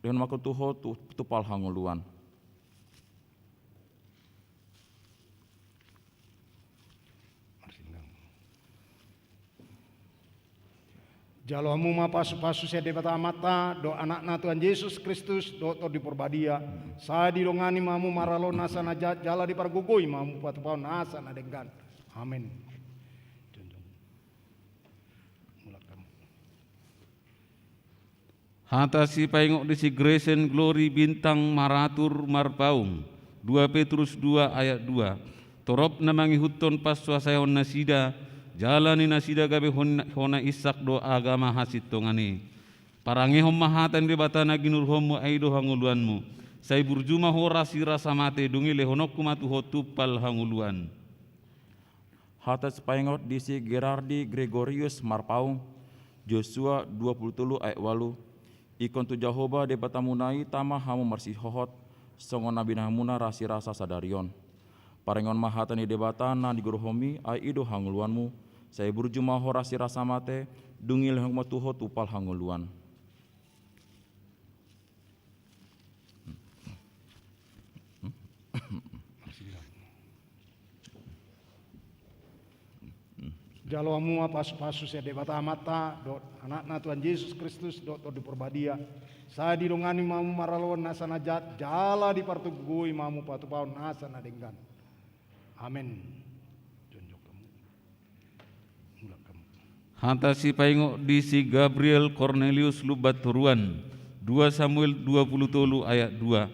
lehononku tu ho tu-, tumpal hangoluan. Jalo hamu ma pasu-pasu sian Debata Amanta, dohot Anakna Tuhan Jesus Kristus, dohot Tondi Porbadia, sai didongani ma hamu maralo nasa na jat, jala dipargogoi ma hamu patupahon nasa na denggan. Amen. Jongjong. Mulak hamu. Hata sipaingot di si Gresen Glory Bintang Maratur Marpaung, dua Petrus dua ayat dua. Torop na mangihuthon pansuasaon nasida, jala ninna nasida gabe hon-, hona insak do agama hasintongan i. Parangehon ma hata ni Debata na ginuruhonmu, ai i do hangoluanmu, sai burju ma ho rasirasa mate, dung i lehononku ma tu ho tumpal hangoluan. Hata sipaingot di si Gerardi Gregorius Marpaung, Josua dua pulu tolu ayat ualu. Ingkon tu Jahowa Debatamuna i tama hamu marsihohot, songon na binahenmuna rasirasa sadari on. Parangehon ma hata ni Debata na ginuruhonmi, ai i do hangoluanmu, sai burju ma ho rasirasa mate, dung i lehononku ma tu ho tumpal hangoluan. Jalo hamu ma pasu-pasu sian Debata Amanta, dohot Anakna Tuhan Jesus Kristus, dohot Tondi Porbadia. Sai didongani ma hamu maralo nasa na jat, jala dipargogoi ma hamu patupahon nasa na denggan. Amen. Jongjong hamu. Mulak hamu. Hata sipaingot di si Gabriel Cornelius Lumbantoruan, dua Samuel dua pulu tolu ayat dua.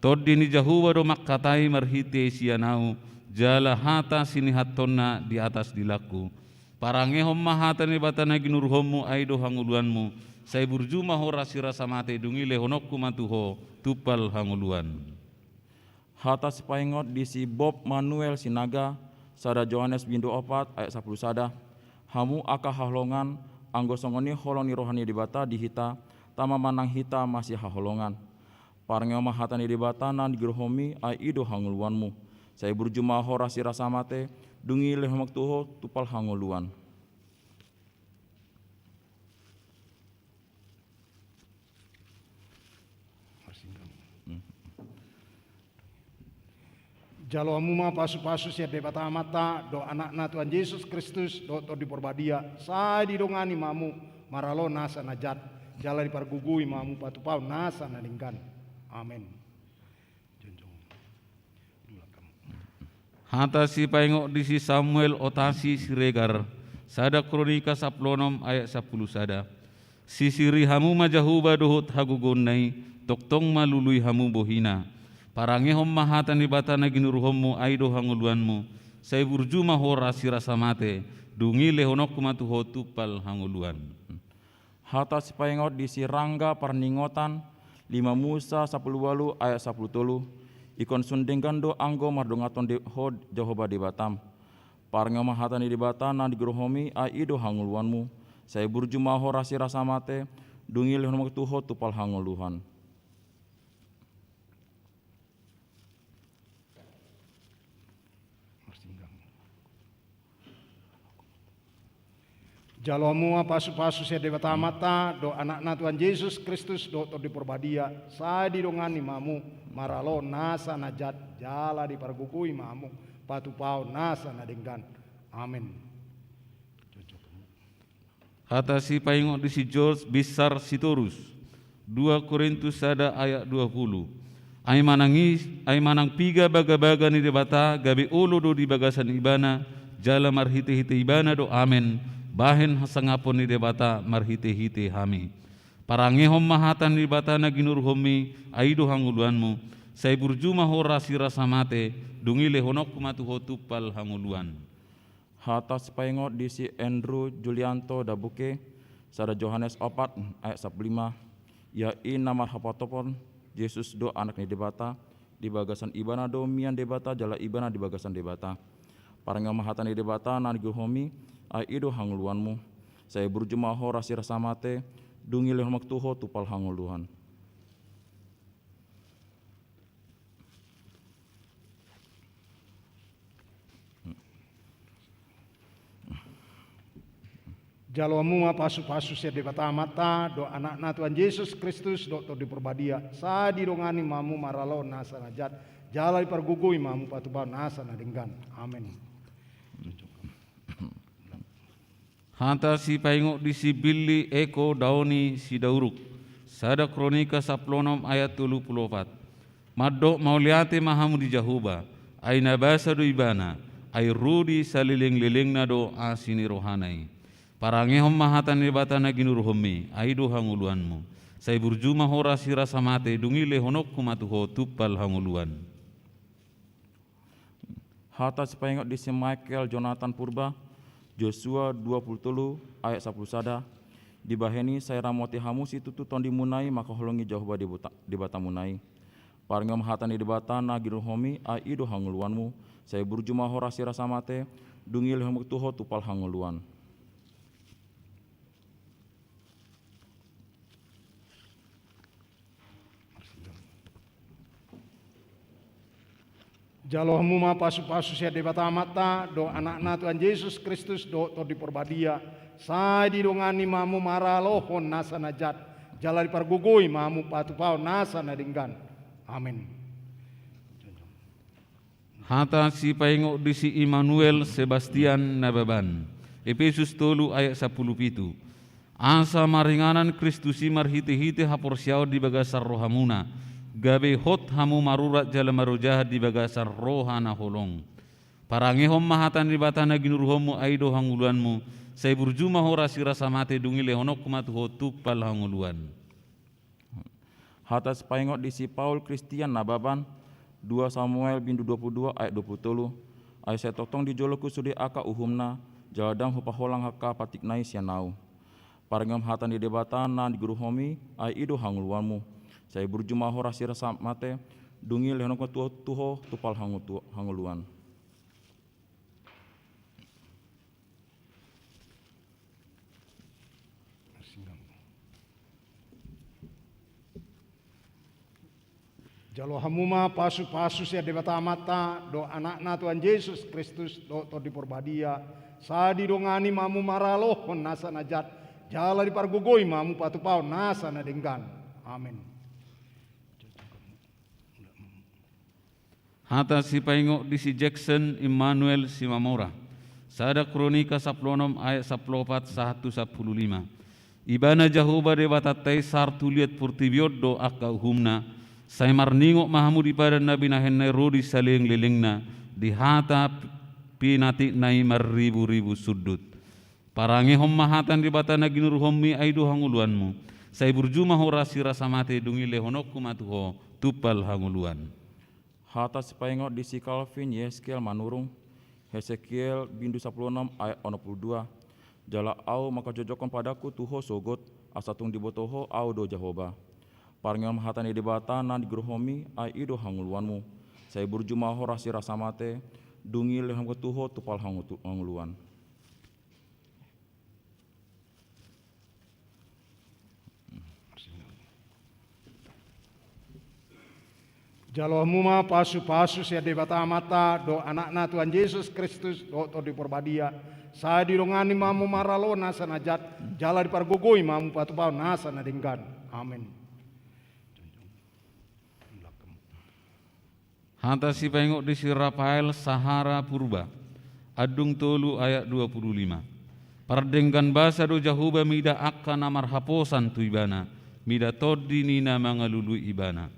Tondi ni Jahowa do mangkatai marhite sian ahu, jala hata sinihathonna di atas dilangku. Parangehon ma hata ni Debata na ginuruhonmu, ai do hangoluanmu. Sai burju ma ho rasi rasa mate, dung i lehononku ma tu ho tumpal hangoluan. Hata sipaingot di si Bob Manuel Sinaga, sada Johannes bindu opat ayat sapulu sada. Hamu angka haholongan, anggo songon i holong ni roha ni Debata di hita, tama ma nang hita masihaholongan. Parangehon ma hata ni Debata na ginuruhonmi, ai i do hangoluanmu. Sai burju ma ho rasi rasa mate, dung i lehononku tu ho tumpal hangoluan. Jalo hamu ma pasupasu sian Debata Amanta, dohot Anakna Tuhan Jesus Kristus, dohot Tondi Porbadia, sai didongani ma hamu maralo nasa na jat, jala dipargogoi ma hamu patupahon nasa na denggan. Amen. Hata sipaingot di si Samuel Otasi Siregar, sada Kronika sampulu onom ayat sapulu sada. Sisiri hamu ma Jahowa dohot hagogoonna i, tongtong ma lului hamu bohina. Parangehon ma hata ni Debata na ginuruhonmu, ai do hangoluanmu. Sai burju ma ho rasi rasa mate, dung i lehononku ma tu ho tumpal hangoluan. Hata sipaingot di si Rangga Parningotan, lima Musa sampulu ualu ayat sapulu tolu. Ingkon sun denggan do anggo mardonganhon de-, ho Jahowa Debatam. Parangehon ma hata ni Debata na ginuruhonmi, ai i do hangoluanmu. Sai burju ma ho rasi rasa mate, dung i lehononku tu ho tumpal hangoluan. Jalo hamu ma pasupasu sian Debata Amanta, dohot Anakna Tuhan Jesus Kristus, dohot Tondi Porbadia, sai didongani ma hamu maralo nasa na jat, jala dipargogoi ma hamu patupahon nasa na denggan. Amen. Hata sipaingot di si George Bisar Sitorus, dua Korintus sada ayat dua pulu. Ai manang i, ai manang piga bagabaga ni Debata gabe olo do di bagasan Ibana, jala marhitehite Ibana do amen, bahen hasangapon ni Debata marhitehite hami. Parangehon ma hata ni Debata na ginuruhonmi, ai do hangoluanmu. Sai burju ma ho rasi rasa mate, dung i lehononku ma tu ho tumpal hangoluan. Hata sipaingot di si Andrew Julianto Dabuke, sada Johannes opat ayat sapulu lima. Ia i na marhapatopot, Jesus do Anak ni Debata, di bagasan Ibana do mian Debata, jala Ibana di bagasan Debata. Parangehon ma hata ni Debata na ginuruhonmi, ai i do hangoluanmu. Sai burju ma ho rasi rasa mate, dung i lehononku tu ho tumpal hangoluan. Jalo hamu ma pasupasu sian Debata Amanta, dohot Anakna Tuhan Jesus Kristus, dohot Tondi Porbadia, sai didongani ma hamu maralo nasa na jat, jala dipargogoi ma hamu patupahon nasa na denggan. Amen. Hata sipaingot di si Billy Eko Daoni Sidauruk, sada Kronika sampulu onom ayat tolu pulu opat. Mandok mauliate ma hamu di Jahowa, ai na basa do Ibana, ai ro di salelenglelengna do asi ni rohana i. Parangehon ma hata ni Debata na ginuruhonmi, ai do hangoluanmu. Sai burju ma ho rasi rasa mate, dung i lehononku ma tu ho tumpal hangoluan. Hata sipaingot di si Michael Jonathan Purba, Josua dua pulu tolu ayat sapulu sada. Dibahen i sai ramoti hamu situtu tondimuna i mangkaholongi Jahowa Debata-, Debatamuna i. Parangehon ma hata ni Debata na ginuruhonmi, ai i do hangoluanmu. Sai burju ma ho rasi rasa mate, dung i lehononku tu ho tumpal hangoluan. Jalo hamu ma pasupasu sian Debata Amanta, dohot Anakna Tuhan Jesus Kristus, dohot Tondi Porbadia, sai didongani ma hamu maralohon nasa na jat, jala dipargogoi ma hamu patupahon nasa na denggan. Amen. Hata sipaingot di si Immanuel Sebastian Nababan, Epesus tolu ayat sapulu pitu. Asa maringanan Kristus i marhitehite haporseaon di bagasan rohamuna, gabe hot hamu marurat jala marojahan di bagasan roha na holong. Parangehon ma hata ni Debata na ginuruhonmu, ai do hangoluanmu, sai burju ma ho rasi rasa mate, dung i lehononku ma tu ho tumpal hangoluan. Hata sipaingot di si Paul Kristian Nababan, dua Samuel bindu dua pulu dua ayat dua pulu tolu. Ai sai tongtong di jolongku sude angka uhumna, jala ndang hupaholang angka patikna i sian ahu. Parange ma hata ni Debata na niguruhonmi, ai i do hangoluanmu. Sai burju ma ho rasi rasa mate, dung i lehononku tu ho tumpal hangu-, tu-, hangoluan. Jalo hamu ma pasupasu sian Debata Amanta, dohot Anakna Tuhan Jesus Kristus, dohot Tondi Porbadia, sai didongani ma hamu maralohon nasa na jat, jala dipargogoi ma hamu patupahon nasa na denggan. Amen. Hata sipaingot di si Jackson Immanuel Simamora. Sada Kronika sampulu onom ayat sampulu opat sahat tu sampulu lima. Ibana Jahowa Debatanta i sahat tu liat portibi on do angka uhumna, sai marningot ma hamu di padan na binahenna i ro di salelenglelengna, di hata pinatikna i marriburibu sundut. Parangehon ma hata ni Debata na ginuruhonmi, ai do hangoluanmu. Sai burju ma ho rasi rasa mate, dung i lehononku ma tu ho tumpal hangoluan. Hata sipaingot di si Calvin Yehezkiel Manurung, Hesekiel bindu sampulu onom ayat onom pulu dua. Jala ahu manghajojokhon padanku tu ho sogot, asa tung diboto ho ahu do Jahowa. Parangehon ma hata ni Debata na ginuruhonmi, ai i do hangoluanmu. Sai burju ma ho rasi rasa mate, dung i lehononku tu ho tumpal hangu-, tu-, hangoluan. Jalo hamu ma pasupasu sian Debata Amanta, dohot Anakna Tuhan Jesus Kristus, dohot Tondi Porbadia, sai didongani ma hamu maralohon nasa na jat, jala dipargogoi ma hamu patupahon nasa na denggan. Amen. Hata sipaingot di si Rafael Sahara Purba, andung tolu ayat dua pulu lima. Pardenggan basa do Jahowa mida angka na marhaposan tu Ibana, mida tondi ni na mangalului Ibana.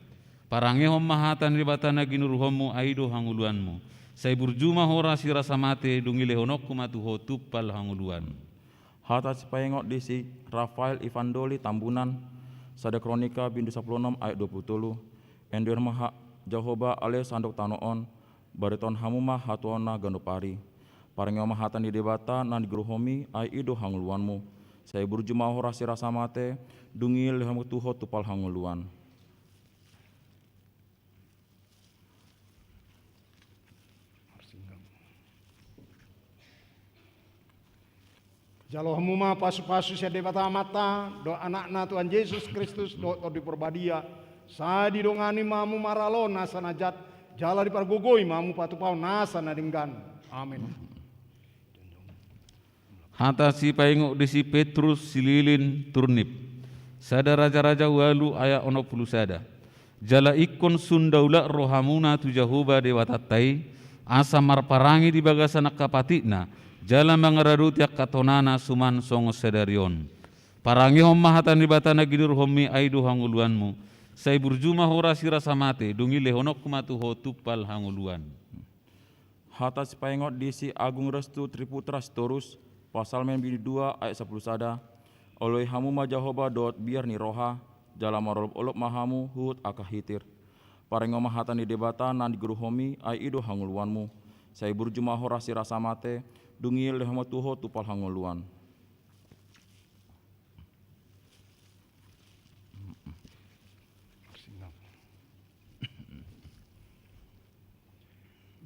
Parangehon ma hata ni Debata na ginuruhonmu, ai do hangoluanmu. Sai burju ma ho rasi rasa mate, dung i lehononku ma tu ho tumpal hangoluan. Hata sipaingot di si Rafael Ivandoli Tambunan, sada Kronika bindu sampulu onom ayat dua pulu tolu. Endehon ma ha-, Jahowa ale sandok tano on, baritohon hamu ma hatuaonna ganup ari. Parangehon ma hata ni Debata na ginuruhonmi, ai i do hangoluanmu. Sai burju ma ho rasi rasa mate, dung i lehononku tu ho tumpal hangoluan. Jalo hamu ma pasupasu sian Debata Amanta, dohot Anakna Tuhan Jesus Kristus, dohot Tondi Porbadia, sai didongani ma hamu maralohon nasa na jat, jala dipargogoi ma hamu patupahon nasa na denggan. Amen. Hata sipaingot di si Petrus Sililin Turnip, sada Raja-raja ualu ayat onom pulu sada. Jala ingkon sun daulat rohamuna tu Jahowa Debatanta i, asa marparange di bagasan angka patikna, jala mangaradoti angka tonana suman songon sadari on. Parangehon ma hata ni Debata na ginuruhonmi, ai do hangoluanmu. Sai burju ma ho rasi rasa mate, dung i lehononku ma tu ho tumpal hangoluan. Hata sipaingot di si Agung Restu Triputra Sitorus, Psalmen bindu dua ayat sampulu sada. Oloi hamu ma Jahowa dohot biar ni roha, jala marolopolop ma hamu huhut angka hitir. Parangehon ma hata ni Debata na ginuruhonmi, ai i do hangoluanmu. Sai burju ma ho rasi rasa mate, dung i lehononku ma tu ho tumpal hangoluan.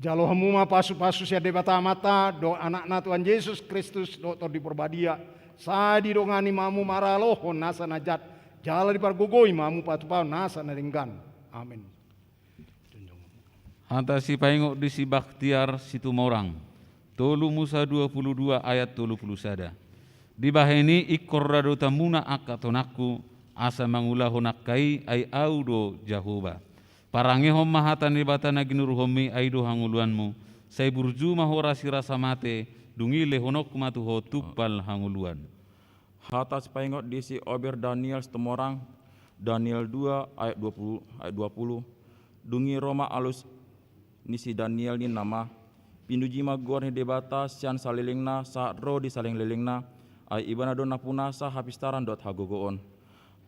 Jalo hamu ma pasupasu sian Debata Amanta, dohot Anakna Tuhan Jesus Kristus, dohot Tondi Porbadia, sai didongani ma hamu maralohon nasa na jat, jala dipargogoi ma hamu patupahon nasa na denggan. Amen. Hata sipaingot di si Baktiar Situmorang, tolu Musa dua pulu dua ayat tolu pulu sada. Dibahen i ingkon radotanmuna angka tonangku, asa mangulahon angka i, ai ahu do Jahowa. Parangehon ma hata ni Debata na ginuruhonmi, ai do hangoluanmu. Sai burju ma ho rasi rasa mate, dung i lehononku ma tu ho tumpal hangoluan. Hata sipaingot di si Ober Daniel Situmorang, Daniel dua ayat dua pulu, ayat dua pulu. Dung i ro ma alus ni si Daniel ninna ma: Pinuji ma goar ni Debata sian salelengna sahat ro di salelenglelengna, ai Ibana do na punasa hapistaran dohot hagogoon.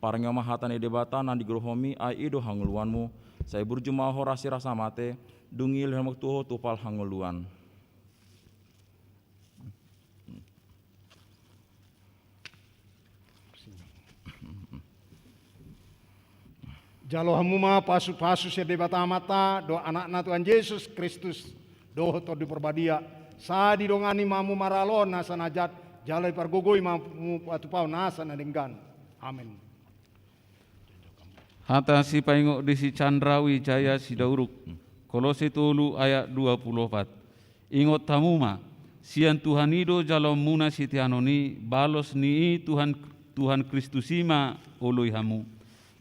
Parange ma hata ni Debata na nigoarhomi, ai i do hangoluanmu. Sai burju ma ho rasi rasa mate, dung i lehononku tu ho tumpal hangoluan. Jalo hamu ma pasupasu sian Debata Amanta dohot Anakna Tuhan Jesus Kristus dohot Tondi Porbadia. Sai didongani ma hamu maralohon nasa na jat, jala dipargogoi ma hamu patupahon nasa na denggan. Amen. Hata sipaingot di si Chandra Wijaya Sidauruk, Kolose tolu ayat dua pulu opat. Ingot hamu ma, sian Tuhan i do jaloonmuna siteanon i, balos ni i Tuhan, Tuhan Kristus i ma oloi hamu.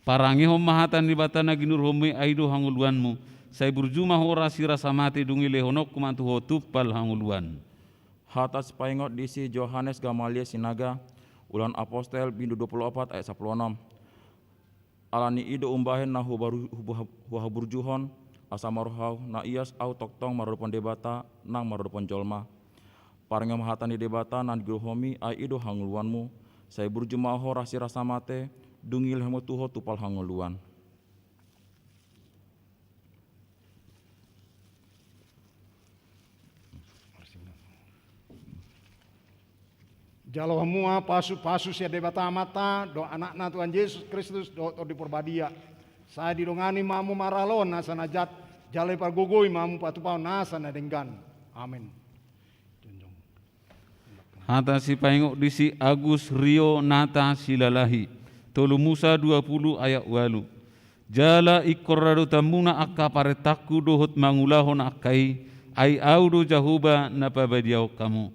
Parangehon ma hata ni Debata na ginuruhonmu i, ai i do hangoluanmu. Sai burju ma ho rasi rasa mate, dung i lehononku ma tu ho tumpal hangoluan. Hata sipaingot di si Johannes Gamaliel Sinaga, Ulaon Apostel bindu dua pulu opat ayat sampulu onom. Ala ni i do umbahen na hubaru-, huba-, huhaburjuhon, asa marroha ahu, na ias ahu tongtong maradophon Debata nang maradophon jolma. Parange ma hata ni Debata na nigoarhomi, ai i do hangoluanmu. Sai burju ma ho rasi rasa mate, dung i lehononku tu ho tumpal hangoluan. Jalo hamu ma pasupasu sian Debata Amanta dohot Anakna Tuhan Jesus Kristus dohot Tondi Porbadia. Sai didongani ma hamu maralohon nasa na jat, jala dipargogoi ma hamu patupahon nasa na denggan. Amen. Hata sipaingot di si Agus Rio Nata Silalahi, tolu Musa dua pulu ayat ualu. Jala ingkon radotanmuna angka parentangku dohot mangulahon angka i, ai ahu do Jahowa na pabadiahon hamu.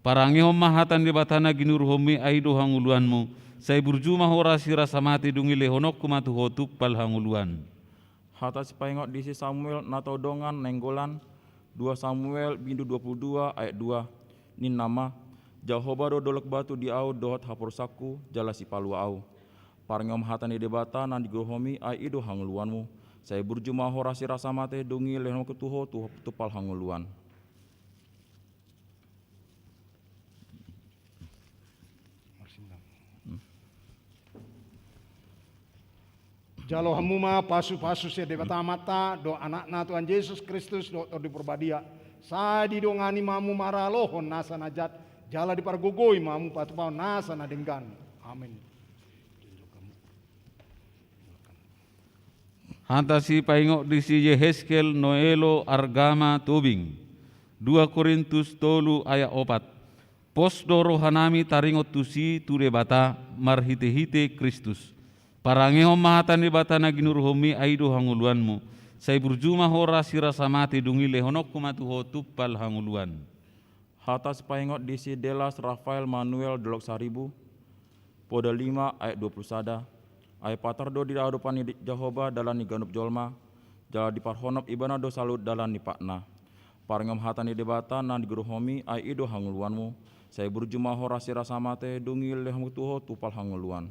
Parangehon ma hata ni Debata na ginuruhonmu i, ai i do hangoluanmu. Sai burju ma ho rasi rasa mate, dung i lehononku ma tu ho tumpal hangoluan. Hata sipaingot di si Samuel na tau dongan Nainggolan, dua Samuel bindu dua pulu dua ayat dua. Ninna ma, Jahowa do dolok batu di ahu dohot haporusanku, jala sipalua ahu. Parange ma hata ni Debata na nigoarhomi, ai i do hangoluanmu. Sai burju ma ho rasi rasa mate, dung i lehononku tu ho tu-, tumpal hangoluan. Jalo hamu ma pasupasu sian Debata Amanta dohot Anakna Tuhan Jesus Kristus dohot Tondi Porbadia. Sai didongani ma hamu maralohon nasa na jat, jala dipargogoi ma hamu patupahon nasa na denggan. Amen. Hata sipaingot di si Yehezkiel Noelo Argama Tobing, dua Korintus tolu ayat opat. Pos do rohanami taringot tusi tu Debata marhitehite Kristus. Parangehon ma hata ni Debata na ginuruhonmu i, ai i do hangoluanmu. Sai burju ma ho rasi rasa mate, dung i lehononku ma tu ho tumpal hangoluan. Hata sipaingot di si Delas Rafael Manuel Dolok Saribu, Poda lima ayat dua pulu sada. Ai patar do di adopan ni Jahowa dalan ni ganup jolma, jala diparhonop ibana do saluhut dalan ni patna. Parange ma hata ni Debata na nigoarhomi, ai i do hangoluanmu. Sai burju ma ho rasi rasa mate, dung i lehononku tu ho tumpal hangoluan.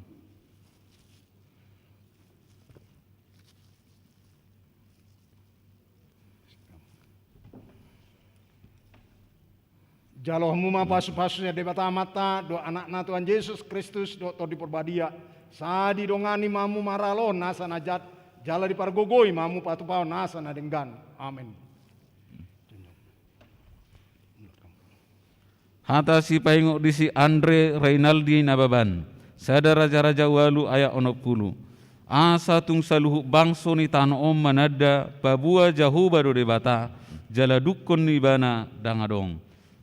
Jalo hamu ma pasupasu sian Debata Amanta dohot Anakna Tuhan Jesus Kristus dohot Tondi Porbadia. Sai didongani ma hamu maralohon nasa na jat, jala dipargogoi ma hamu patupahon nasa na denggan. Amen. Hata sipaingot di si Andre Rainaldi Nababan, sada Raja-raja ualu ayat onom pulu. Asa tung saluhut bangso ni tano on mananda paboa Jahowa do Debata, jala dungkon ni ibana ndang adong.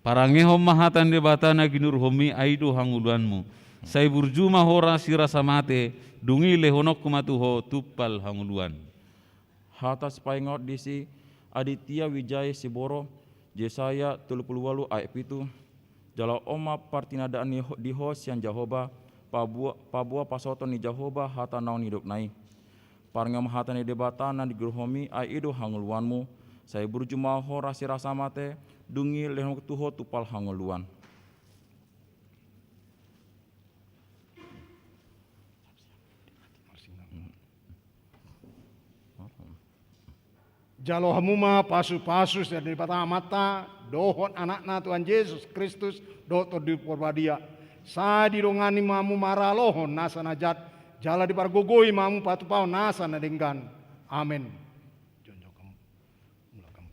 Parangehon ma hata ni Debata na ginuruhonmu i, ai i do hangoluanmu. Sai burju ma ho rasi rasa mate, dung i lehononku ma tu ho tumpal hangoluan. Hata sipaingot di si Aditya Wijaya Siboro, Jesaya tolu pulu ualu ayat pitu. Jala on ma partinandaan ni ho, di ho sian Jahowa, paboa, paboa pasohoton ni Jahowa hata naung nidokna i. Parange ma hata ni Debata na nigoarhomi, ai i do hangoluanmu. Sai burju ma ho rasi rasa mate, dung i lehononku tu ho tumpal hangoluan. Jalo hamu ma pasupasu sian Debata Amanta dohot Anakna Tuhan Jesus Kristus dohot Tondi Porbadia. Sai didongani ma hamu maralohon nasa na jat, Jala dipargogoi ma hamu patupahon nasa na denggan. Amen. Jongjong hamu. Mulak hamu.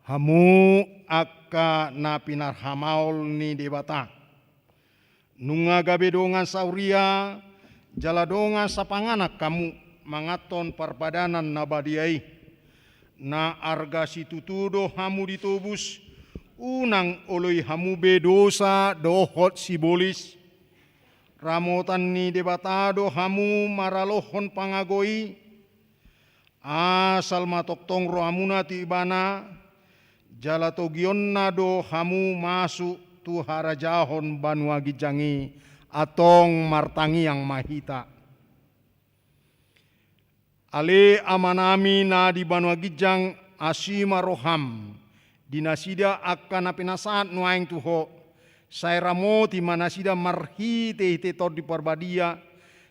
Hamu angka na pinarhamaol ni Debata, nunga gabe dongan sahuria jala dongan sapanganan hamu manganhon parpadanan na badia i. Na arga situtu do hamu ditobus, unang oloi hamu be dosa dohot sibolis. Ramotan ni Debata do hamu maralohon pangago i, asal ma tongtong rohamuna tu Ibana, jala togionna do hamu masuk tu harajaon banua ginjang i. Antong martangiang ma hita. Ale Amanami na di banua ginjang, asi ma roham di nasida angka na pinasahat nuaeng tu Ho. Sai ramoti ma nasida marhitehite Tondi Parbadia.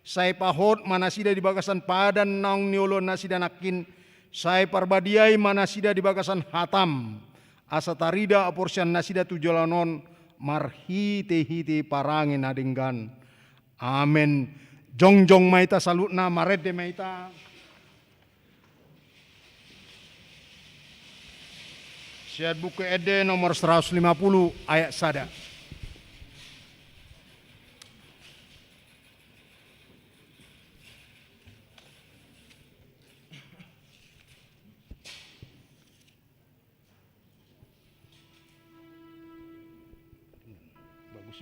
Sai pahot ma nasida di bagasan padan naung nioloannasida nangkin. Sai parbadiai ma nasida di bagasan hatam, asa tarida haporseaonnasida tu joloan on marhitehite parange na denggan. Amen. Jongjong ma hita saluhutna, marende ma hita. Sian Buku Ende nomor seratus lima puluh, ayat sada. Bagus.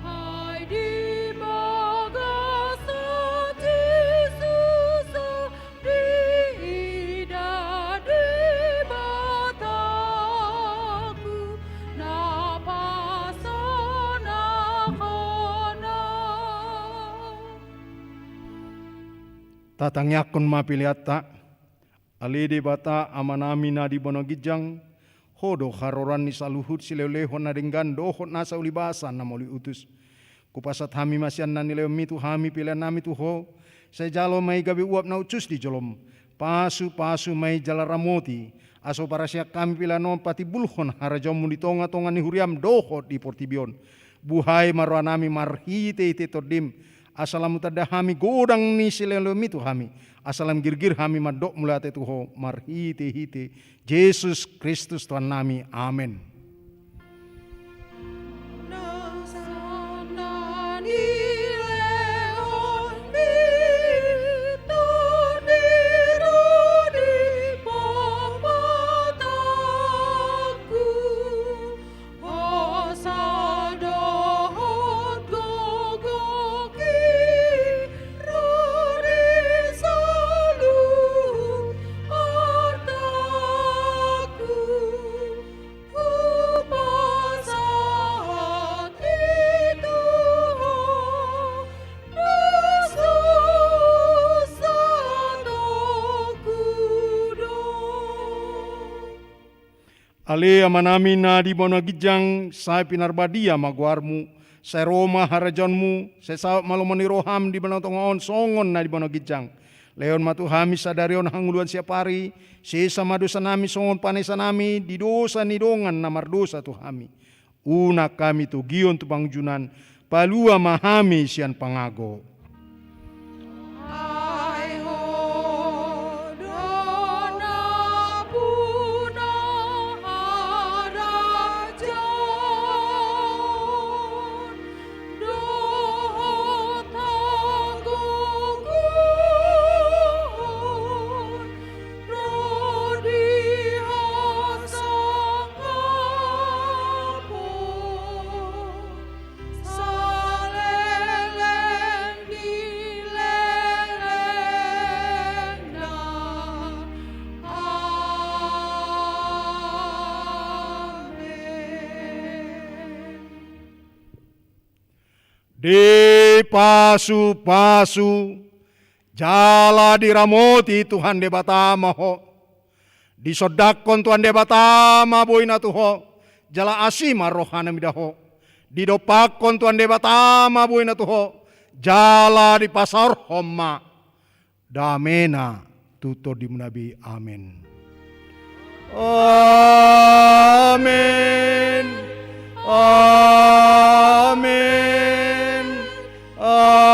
Ai di bagasan Jesus, diida Debataku na pasanahon Ho. Tatangiangkon ma peleanta. Ale Debata Amanami na di banua ginjang, Ho do haroroan ni saluhut silehonlehon na denggan dohot nasa ulibasa na mauliutus. Hupasahat hami ma sian na nilehonMi tu hami peleannami tu Ho, sai jalo ma i gabe uap na hushus di joloM. Pasupasu ma i jala ramoti, asa huparasiat hami pelean on patimbulhon harajaonMu di tongatonga ni huriaM dohot di portibi on. Buhai ma rohanami marhitehite TondiM, asa lam hutanda hami godang ni silehonlehonMi tu hami, asa lam girgir hami mandok mauliate tu Ho marhitehite Jesus Kristus Tuhannami. Amen. Ale Amanami na di banua ginjang, sai pinarbadia ma goarMu, sai ro ma harajaonMu, sai saut ma lomo ni rohaM di banua tonga on songon na di banua ginjang. Lehon ma tu hami sadari on hangoluan siapari, sesa ma dosanami songon panesanami di dosa ni dongan na mardosa tu hami. Unang hami togion tu pangunjunan, palua ma hami sian pangago. Dipasupasu jala diramoti Tuhan Debata ma ho. Disondangkon Tuhan Debata ma boina tu ho, jala asi ma rohana mida ho. Didompakkon Tuhan Debata ma boina tu ho, jala dipasaorhon ma damena tu tondimuna be. Amen. Amen. Amen. Amen.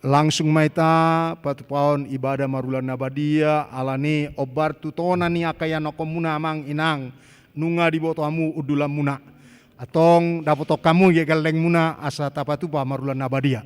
Langsung ma hita patupahon ibada marula na badia, ala ni hombar tu tona ni angka ianakhonmuna amang inang, nunga diboto hamu undulanmuna. Antong dapothon hamu gellengmuna asa tapatupa marula na badia.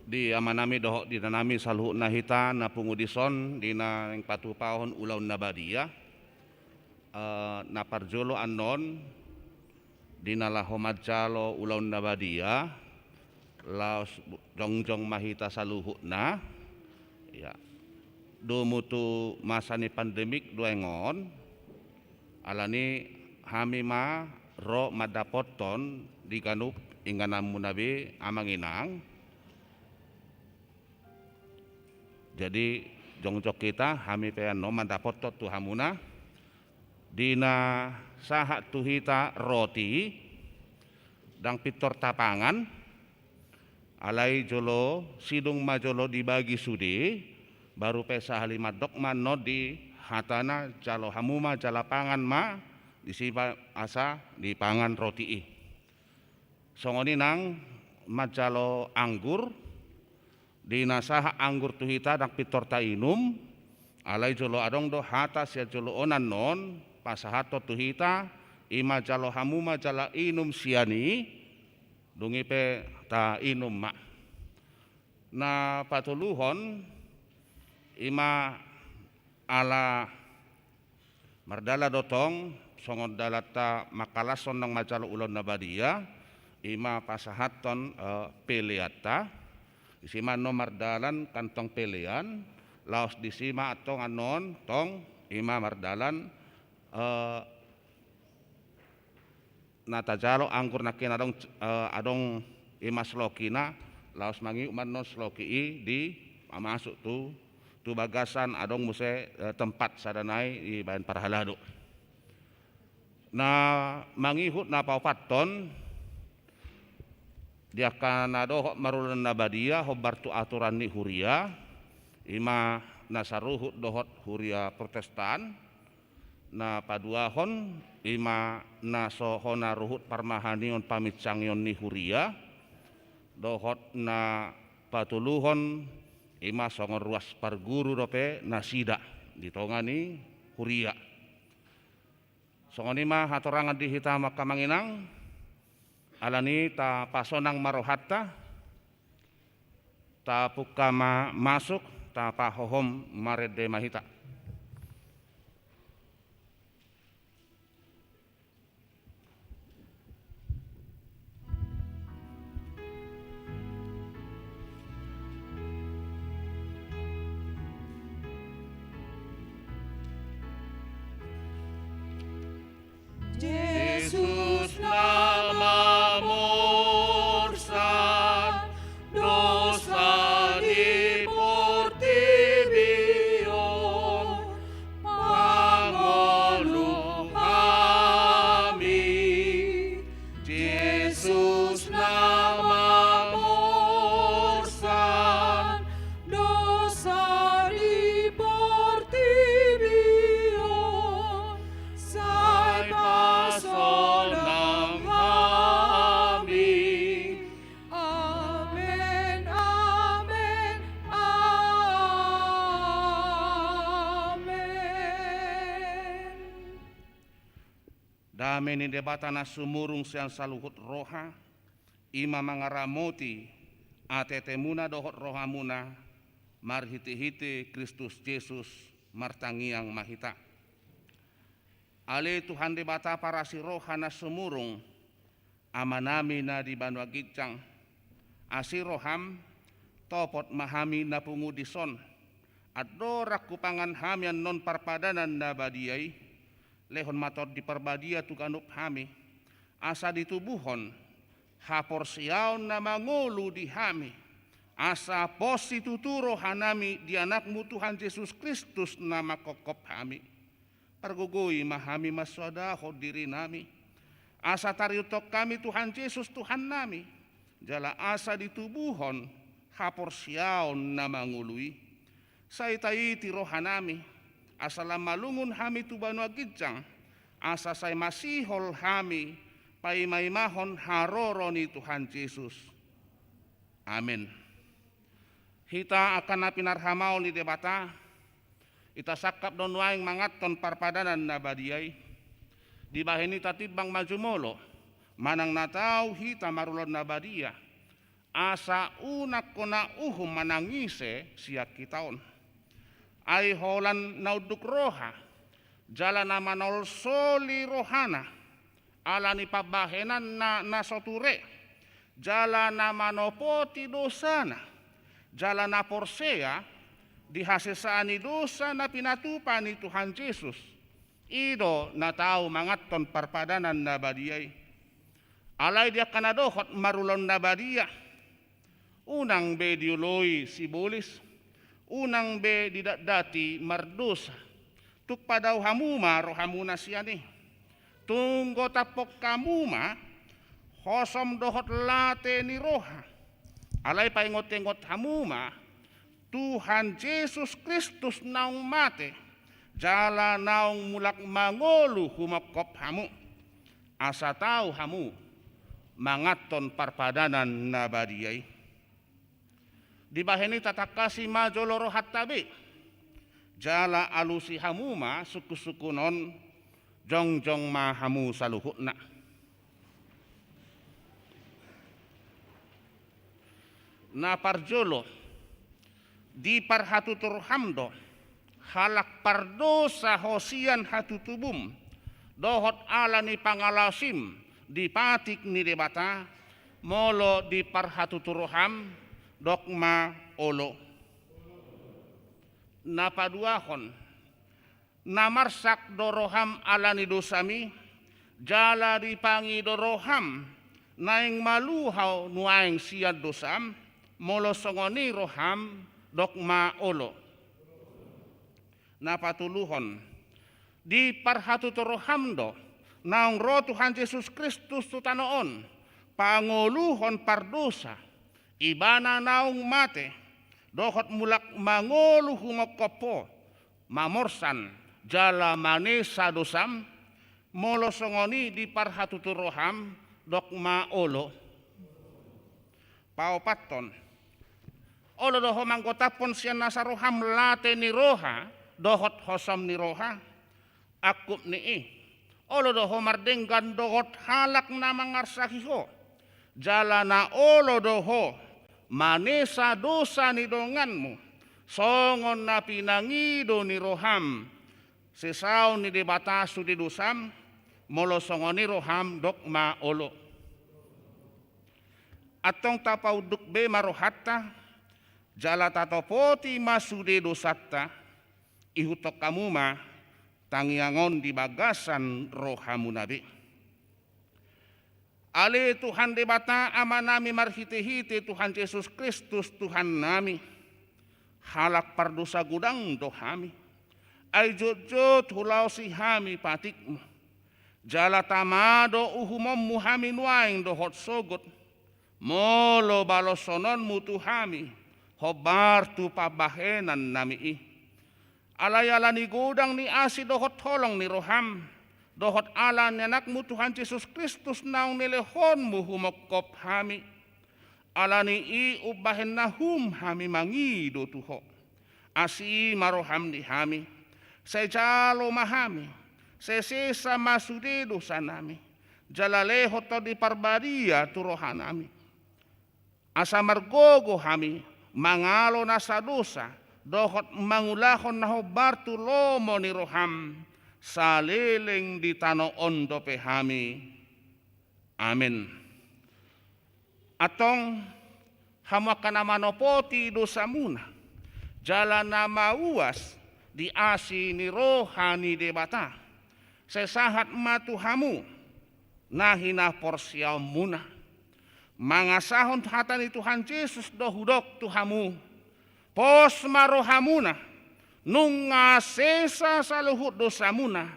Di amanami dohot di inanami saluhutna hita na pungu dison di na naeng patupahon ulaon na badia. Eh, na parjolo annon, di na laho manjalo ulaon na badia, laos jongjong ma hita saluhutna. Ya. Domu tu masa ni pandemik do nuaeng on, alani hami ma ro mandapothon di ganup ingananmuna be, amang inang. Jadi, jongjong hita, hami pe annon mandapothon tu hamuna, di na sahat tu hita roti, ndang pintor tapangan, alai jolo, sidung ma jolo dibagi sude, baru pe sahali mandok ma annon di hatana, jalo hamu ma, jala pangan ma, disi ma asa dipangan roti i. Songon i nang manjalo anggur, di na sahat anggur tu hita ndang pintor tainum, alai jolo adong do hata sian jolo on annon, pasahathon tu hita, i ma jalo hamu ma jala inum sian i, dung i pe tainum ma. Na patoluhon, i ma ala mardalan do tong, songon dalanta mangkalashon nang manjalo ulaon na badia, i ma pasahathon, eh, peleanta, disi ma annon mardalan kantong pelean, laos disi ma antong annon tong, i ma mardalan, eh, na tajalo anggur nangkin adong, eh, adong i ma slokina, laos mangihut ma annon sloki i di pamasuk tu, tu bagasan adong muse, eh, tempat sada nai dibaen parhalado. Na mangihut na paopathon, di angka na dohot marulaon na badia hombar tu aturan ni huria, i ma na saruhut dohot huria Protestan, na paduahon, i ma na so hona ruhut parmahanion paminsangion ni huria, dohot na patoluhon, i ma songon ruas parguru dope nasida di tonga ni huria. Songon i ma hatorangan di hita, amang inang, alani tapasonang ma rohanta, tapungka ma masuk, tapahohom marende ma hita. Jesus na mamorsan dosa ni portibi on, pangolu hami. Jesus na mamorsan dosa ni portibi on, sai pasonang hami. Amen, amen, amen. Dame ni Debata na sumurung sian saluhut roha, i ma mangaramoti ateatemuna dohot rohamuna, marhitehite Kristus Jesus, martangiang ma hita. Ale Tuhan Debata parasi roha na sumurung, Amanami na di banua ginjang, asi roham, topot ma hami na pungu dison, andorang hupangan hami annon parpadanan na badia i, lehon ma Tondi Parbadia tu ganup hami, asa ditubuhon haporseaon na mangolu di hami, asa pos situtu rohanami di Anakmu Tuhan Jesus Kristus na manghophop hami. Pargogoi ma hami mansoadahon dirinami, asa tariuthon hami Tuhan Jesus Tuhannami, jala asa ditubuhon haporseaon na mangolu i. Sai taiti rohanami, asa lam malungun hami tu banua ginjang, asa sai masihol hami paimaimahon haroro ni Tuhan Jesus. Amen. Hita angka na pinarhamaol ni Debata, hita sangkap do nuaeng manganhon parpadanan na badia i. Dibahen i tatimbang ma jumolo, manang na tau hita marulaon na badia, asa unang hona uhum manang ise sian hita on. Ai holan na unduk roha, jala na manolsoli rohana ala ni pambahenanna na so ture, jala na manopoti dosana, jala na porsea di hasesaan ni dosa na pinatupa ni Tuhan Jesus, i do na tau manganhon parpadanan na badia i. Alai di angka na dohot marulaon na badia, unang be dioloi sibolis, unang be didatdati mardosa. Tung padao hamu ma rohamuna sian i. Tung gotap hamu ma hosom dohot late ni roha. Alai paingot-ingot hamu ma Tuhan Jesus Kristus naung mate, jala naung mulak mangolu humongkop hamu, asa tau hamu manganhon parpadanan na badia i. Dibahen i tatangkasi ma jolo rohanta be, jala alusi hamu ma sungkun-sungkun on, jongjong ma hamu saluhutna. Na parjolo, diparhatutu roham do halak pardosa ho sian hatutubum, dohot ala ni pangalaosim di patik ni Debata, molo diparhatutu roham, dok ma olo. Na paduahon, na marsak do roham ala ni dosami, jala dipangido roham naeng malua ho nuaeng sian dosam, molo songon i roham, dok ma olo. Na patoluhon, diparhatutu roham do naung ro Tuhan Jesus Kristus tu tano on, pangoluhon pardosa, Ibana naung mate, dohot mulak mangolu humongkop ho, mamorsan jala manesa dosam, molo songon i diparhatutu roham, dok ma olo. Paopathon, olo do ho manggotaphon sian nasa roham late ni roha dohot hosom ni roha, angkup ni i, olo do ho mardenggan dohot halak na mangarsahi ho, jala na olo do ho manesa dosa ni donganmu, songon na pinangido ni roham sesaon ni Debata sude dosam, molo songon i roham, dok ma olo. Antong tapaunduk be ma rohanta, jala tatopoti ma sude dosanta, ihuthon hamu ma tangiang on di bagasan rohamuna be. Ale Tuhan Debata Amanami marhitehite Tuhan Jesus Kristus Tuhannami, halak pardosa godang do hami. Ai jotjot hulaosi hami patikmu. Jala tama do uhumonmu hami nuaeng dohot sogot, molo balosononmu tu hami hombar tu pambahenannami i. Alai ala ni godang ni asi dohot holong ni roham, dohot ala ni Anakmu Tuhan Jesus Kristus naung nilehonmu humongkop hami, ala ni i umbahen na hum hami mangido tu ho. Asi ma roham di hami, sai jalo ma hami, sai sesa ma sude dosanami, jala lehon Tondi Parbadia tu rohanami. Asa margogo hami mangalo nasa dosa, dohot mangulahon na hombar tu lomo ni roham, saleleng di tano on dope hami. Amen. Antong, hamu angka na manopoti dosamuna, jala na mauas di asi ni roha ni Debata, sai sahat ma tu hamu na hinaporseaonmuna. Mangasahon hata ni Tuhan Jesus do hudok tu hamu, pos ma rohamuna, nunga sesa saluhut dosamuna,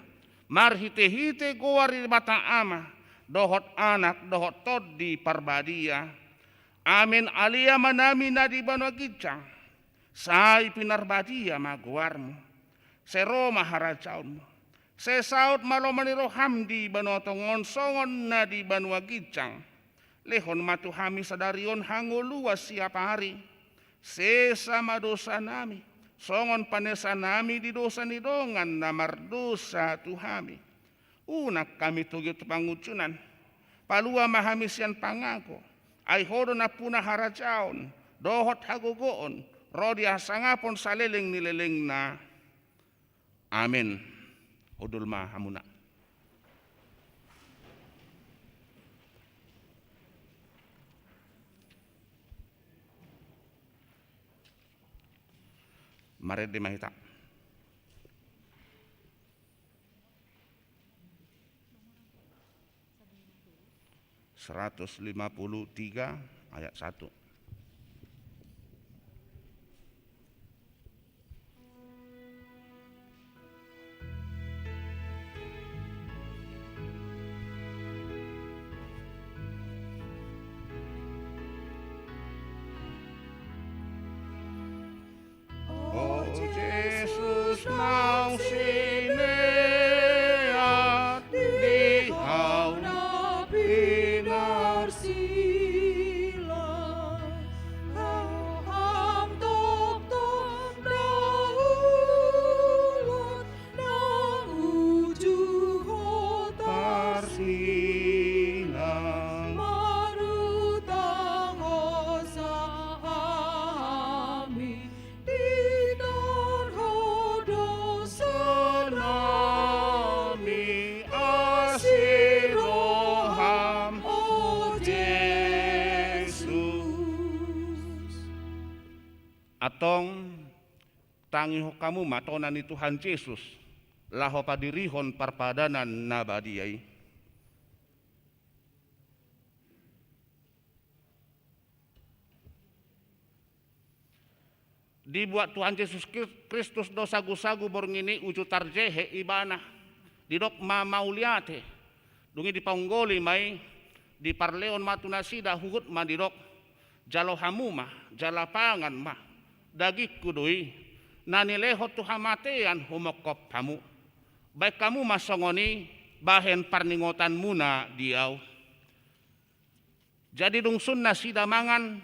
marhitehite goar ni Debata Ama, dohot Anak, dohot Tondi Parbadia. Amen. Ale Amanami na di banua ginjang, sai pinarbadia ma goarmu. Sai ro ma harajaonmu. Sai saut ma lomo ni roham di banua tonga on songon na di banua ginjang. Lehon ma tu hami sadari on hangoluan siapari. Sesa ma dosanami, songon panesanami di dosa ni dongan na mardosa tu hami. Unang hami togihon tu pangunjunan. Palua ma hami sian pangago. Ai Ho do nampuna harajaon, dohot hagogoon, ro di hasangapon saleleng ni lelengna. Amen. Hundul ma hamuna. Marende ma hita. Seratus lima puluh tiga ayat satu. O Jesus, naung sinean di hau na pinarsilang, Ham tongtong daulon na uju ho tarsilang. Marhutang hosa hami, di tonga ni dosa nami, asi roham, o Jesus. Antong, tangihon hamu ma tona ni Tuhan Jesus, laho padirihon parpadanan na badia i. Dibuat Tuhan Jesus Kri-, Kristus do sagusagu borngin i uju tarjehe ibana. Didok ma mauliate. Dung i dipaunggoli ma i, diparlehon ma tu nasida, huhut ma didok: Jalo hamu ma, jala pangan ma, dagingku do i, na nilehon tu hamatean humongkop hamu. Bahen hamu ma songon i, bahen parningotanmuna di au. Jadi dung sun nasida mangan,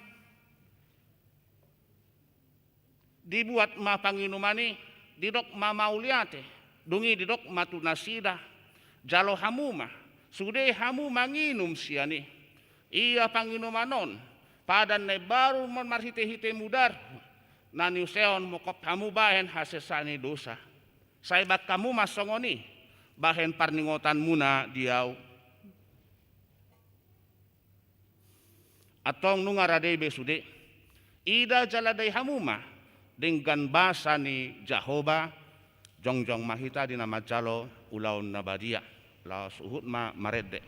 dibuat ma panginuman i, didok ma mauliate, dung i didok ma tu nasida: Jalo hamu ma, sude hamu manginum sian i. Ia panginuman on, padan na imbaru marhitehite mudarhu, na niusehon mongkop hamu bahen hasesaan ni dosa. Sai bahen hamu ma songon i, bahen parningotanmuna di au. Antong nunga rade be sude. Ida jala dai hamu ma denggan basa ni Jahowa. Jongjong ma hita di na manjalo ulaon na badia. Laos huhut ma marende.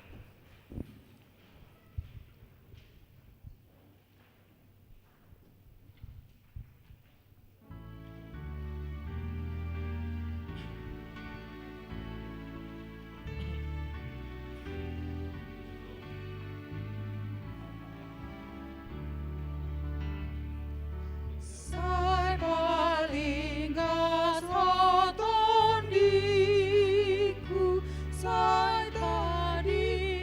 Sai palingas ho tondingku, sai tadi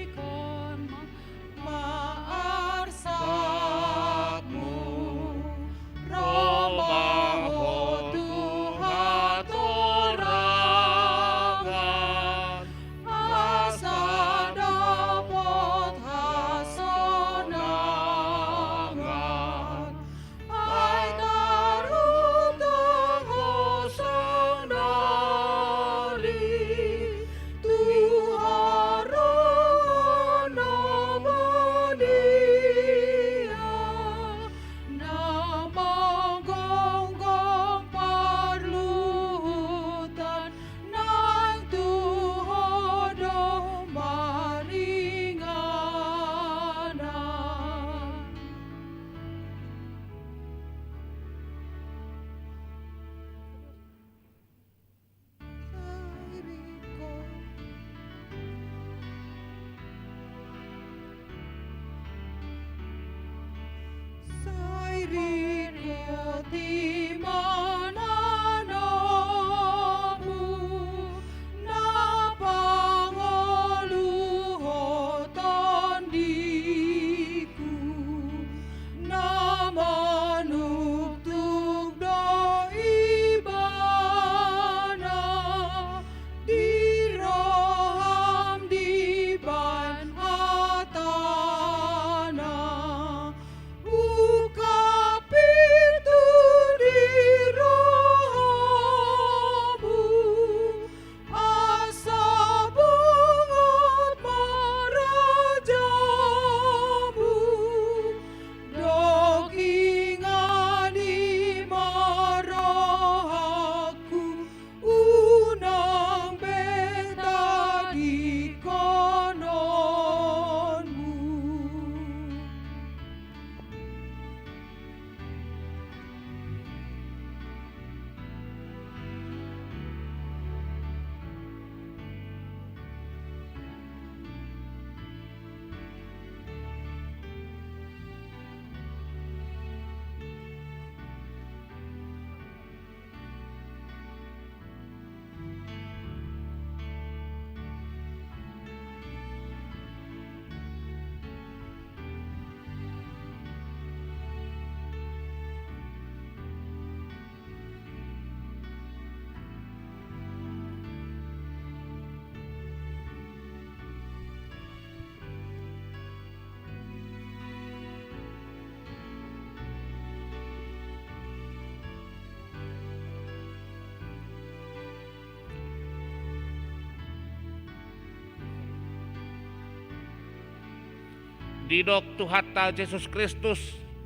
Didok Tuhanta Jesus Kristus,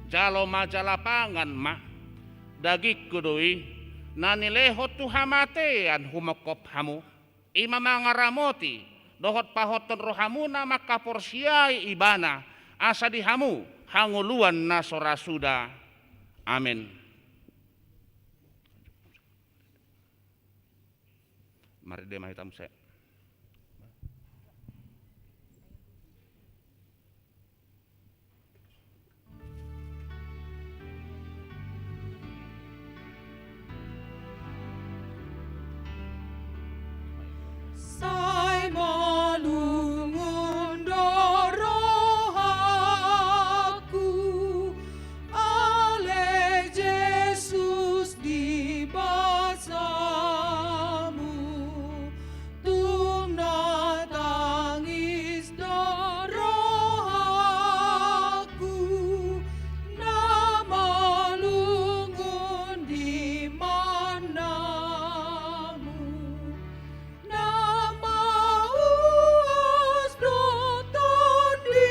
jalo ma jala pangan ma, dagingku do i, na nilehon tu hamatean humongkop hamu. I ma mangaramoti dohot pahothon rohamuna mangkaporseai Ibana, asa di hamu hangoluan na so ra suda. Amen. Marende ma hita muse. Sai malungun do rohangku, ale Jesus di basamu. Tung na tangis do rohangku, na malungun di mandamu. Na mauas do tondingku,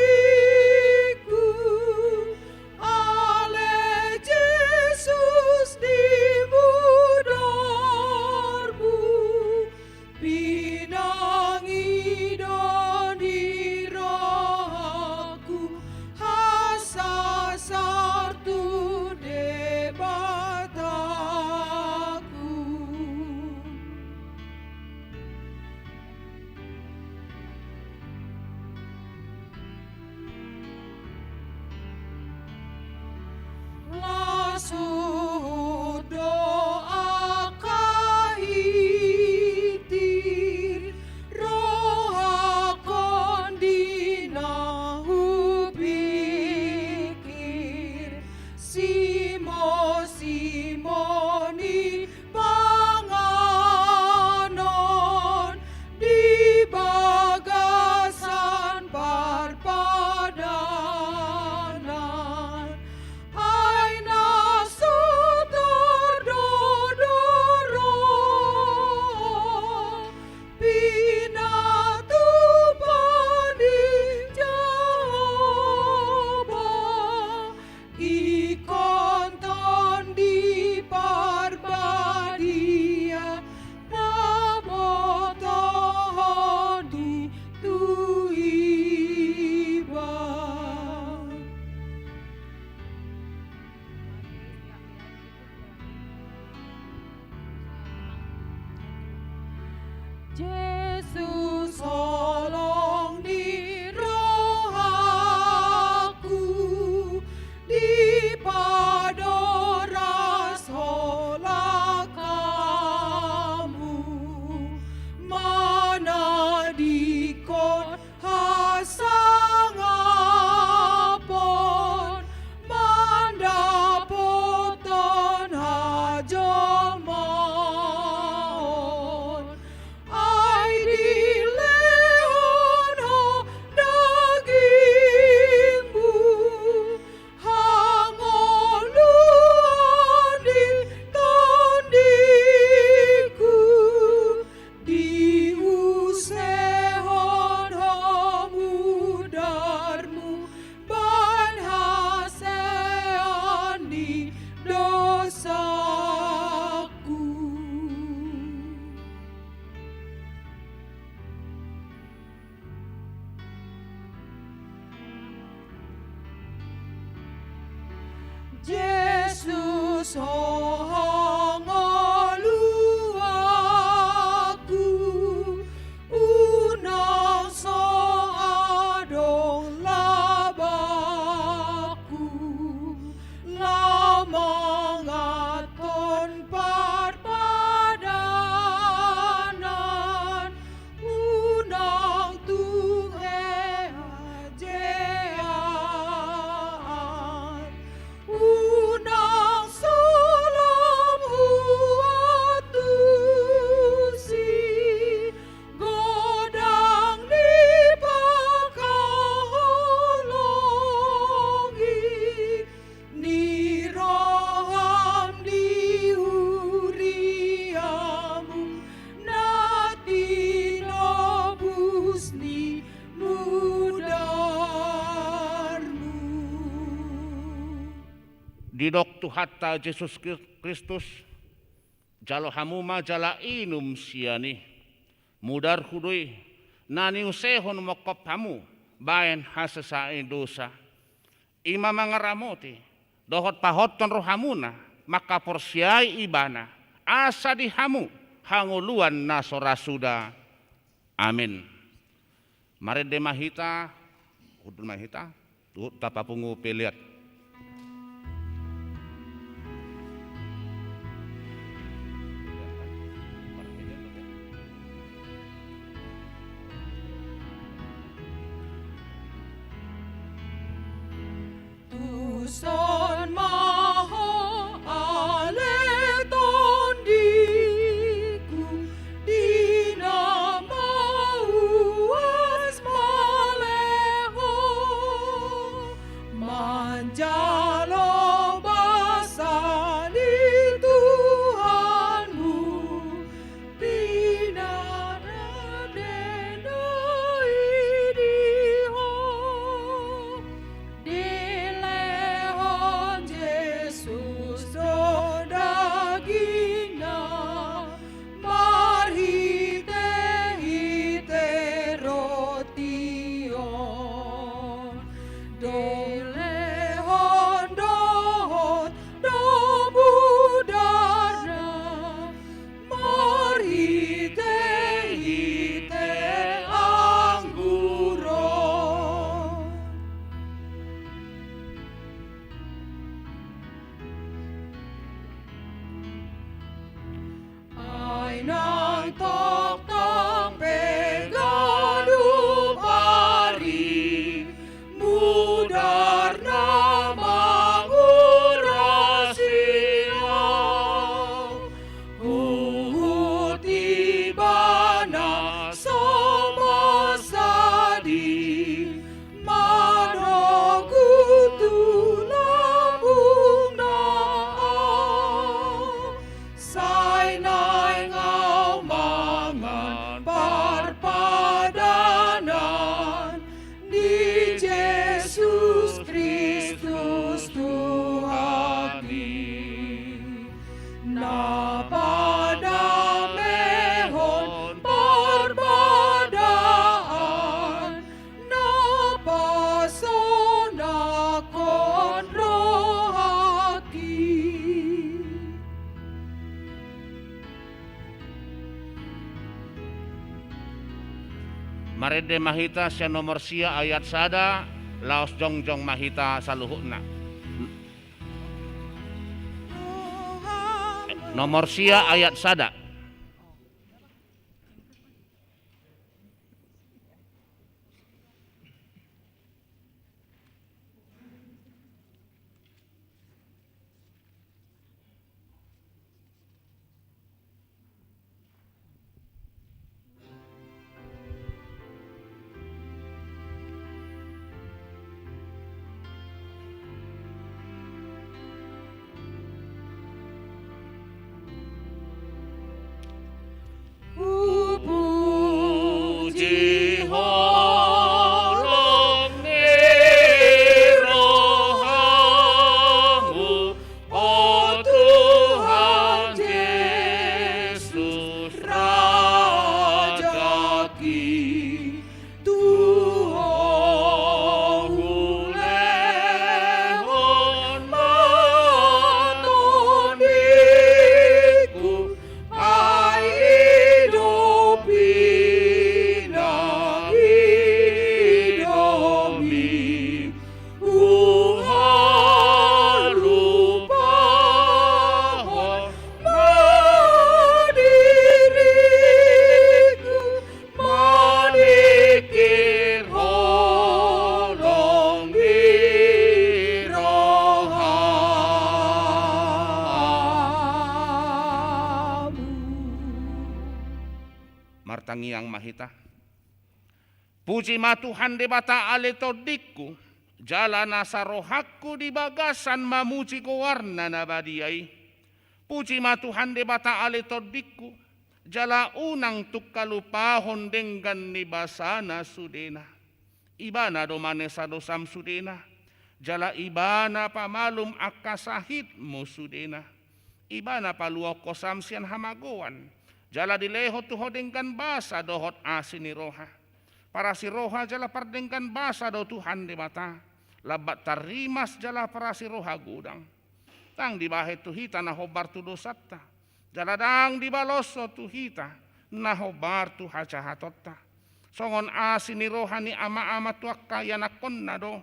ale Jesus di mudormu. Pinangido ni rohangku hasasar tu Debataku. Las huhut do angka hiti, rohangkon di na hupikir, simo-simo ni panganon di bagasan parpadanan. Ai na so tordok do roha, pinatupa ni Jahowa. Ingkon Tondi Parbadia na botohon di tu iba. Jesus, holong ni rohangku, dipadoras holan hamu, manadingkon hasangapon, mandapothon hajolmaon. Ai dilehon Ho dagingmu, hangoluan di tondingku, diusehon Ho mudormu bahen hasean ni dosaku. Jesus, Ho hangoluanku, unang so adong labangku, laho manganhon parpadanan, unang tung heajean, unang so Didok Tuhanta Jesus Kri-, Kristus, jalo hamu ma jala inum sian i. Mudarhu do i, na niusehon mongkop hamu baen hasesaan ni dosa. I ma mangaramoti dohot pahothon rohamuna mangkaporseai Ibana, asa di hamu hangoluan na so ra suda. Amen. Marende ma hita, hundul ma hita, tu, tapapungu pelean. Tuson ma ho ale tondingku, di na mauas male ho, manjalo basa ni Tuhanmu. Pinarade do i di ho, dilehon Jesus do dagingna, marhitehite roti on, dilehon dohot do mudarna, marhitehite anggur on. Ai nang tongtong pe ganup ari, mudarna mangurasi au. Huhut Ibana so mansadi, manogu tu lambungna au. Sai naeng au mangan parpadanan ni Jesus Kristus Tuhan i, na padamehon parbadaan, na pasonanghon rohangki. Marende ma hita sian nomor sia ayat sada, laos jongjong ma hita saluhutna. Nomor sia ayat sada. Hupuji Ho long ni rohamu, o Tuhan Jesus Rajangki. Tu Ho hulehon ma tondingku, ai i do pinaidomi. Huhalupahon ma diringku, maningkir holong ni rohamu. Martangiang ma hita. Puji ma Tuhan Debata ale tondingku, jala nasa rohangku di bagasan mamuji goarna na badia i. Puji ma Tuhan Debata ale tondingku, jala unang tung halupahon denggan ni basana sudena. Ibana do manesa dosam sudena, Jala Ibana pamalum angka sahitmu sudena. Ibana paluahon ho sam sian hamagoan. Jala dilehon tu ho denggan basa dohot asi ni roha. Parasi roha jala pardenggan basa do Tuhan Debata. Lambat tarrimas jala parasi roha godang. Ndang dibahen tu hita na hombar tu dosanta. Jala ndang dibaloshon tu hita na hombar tu hajahatonta. Songon asi ni roha ni ama-ama tu angka ianakhonna do.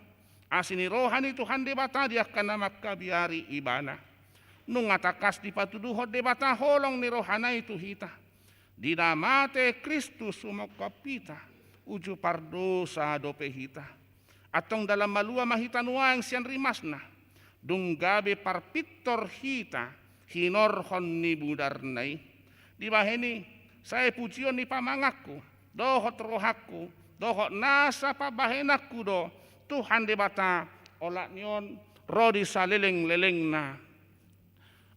Asi ni roha ni Tuhan Debata di angka na mangkabiari Ibana. Nunga tangkas dipatuduhon Debata holong ni rohana i tu hita. Di na mate Kristus humongkop hita, uju pardosa dope hita. Antong dalan malua ma hita nuaeng sian rimasna. Dung gabe parpintor hita, hinorhon ni mudarna i. Dibahen i, sai pujion ni pamanganku, dohot rohangku, dohot nasa pambahenanku do, Tuhan Debata, olat ni on, ro di saleleng-lelengna.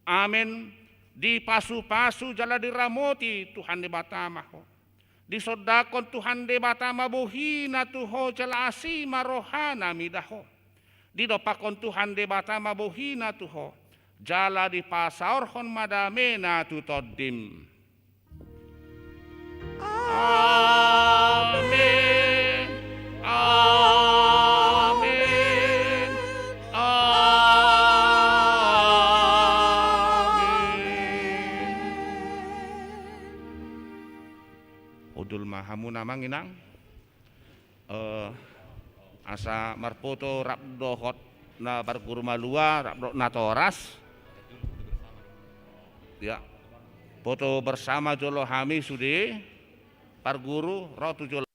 Amen. Dipasu-pasu jala diramoti Tuhan Debata ma ho. Disondangkon Tuhan Debata ma bohina tu ho jala asi ma rohana mida ho. Didompakkon Tuhan Debata ma bohina tu ho. Jala dipasaorhon ma damena tu tondim. Amen. Amen. Amen. Hundul ma hamu amang inang. Eh, asa marpoto rap dohot na parguru malua, rap dohot natoras. Ya. Poto bersama jolo hami sude, parguru, ro tu jolo.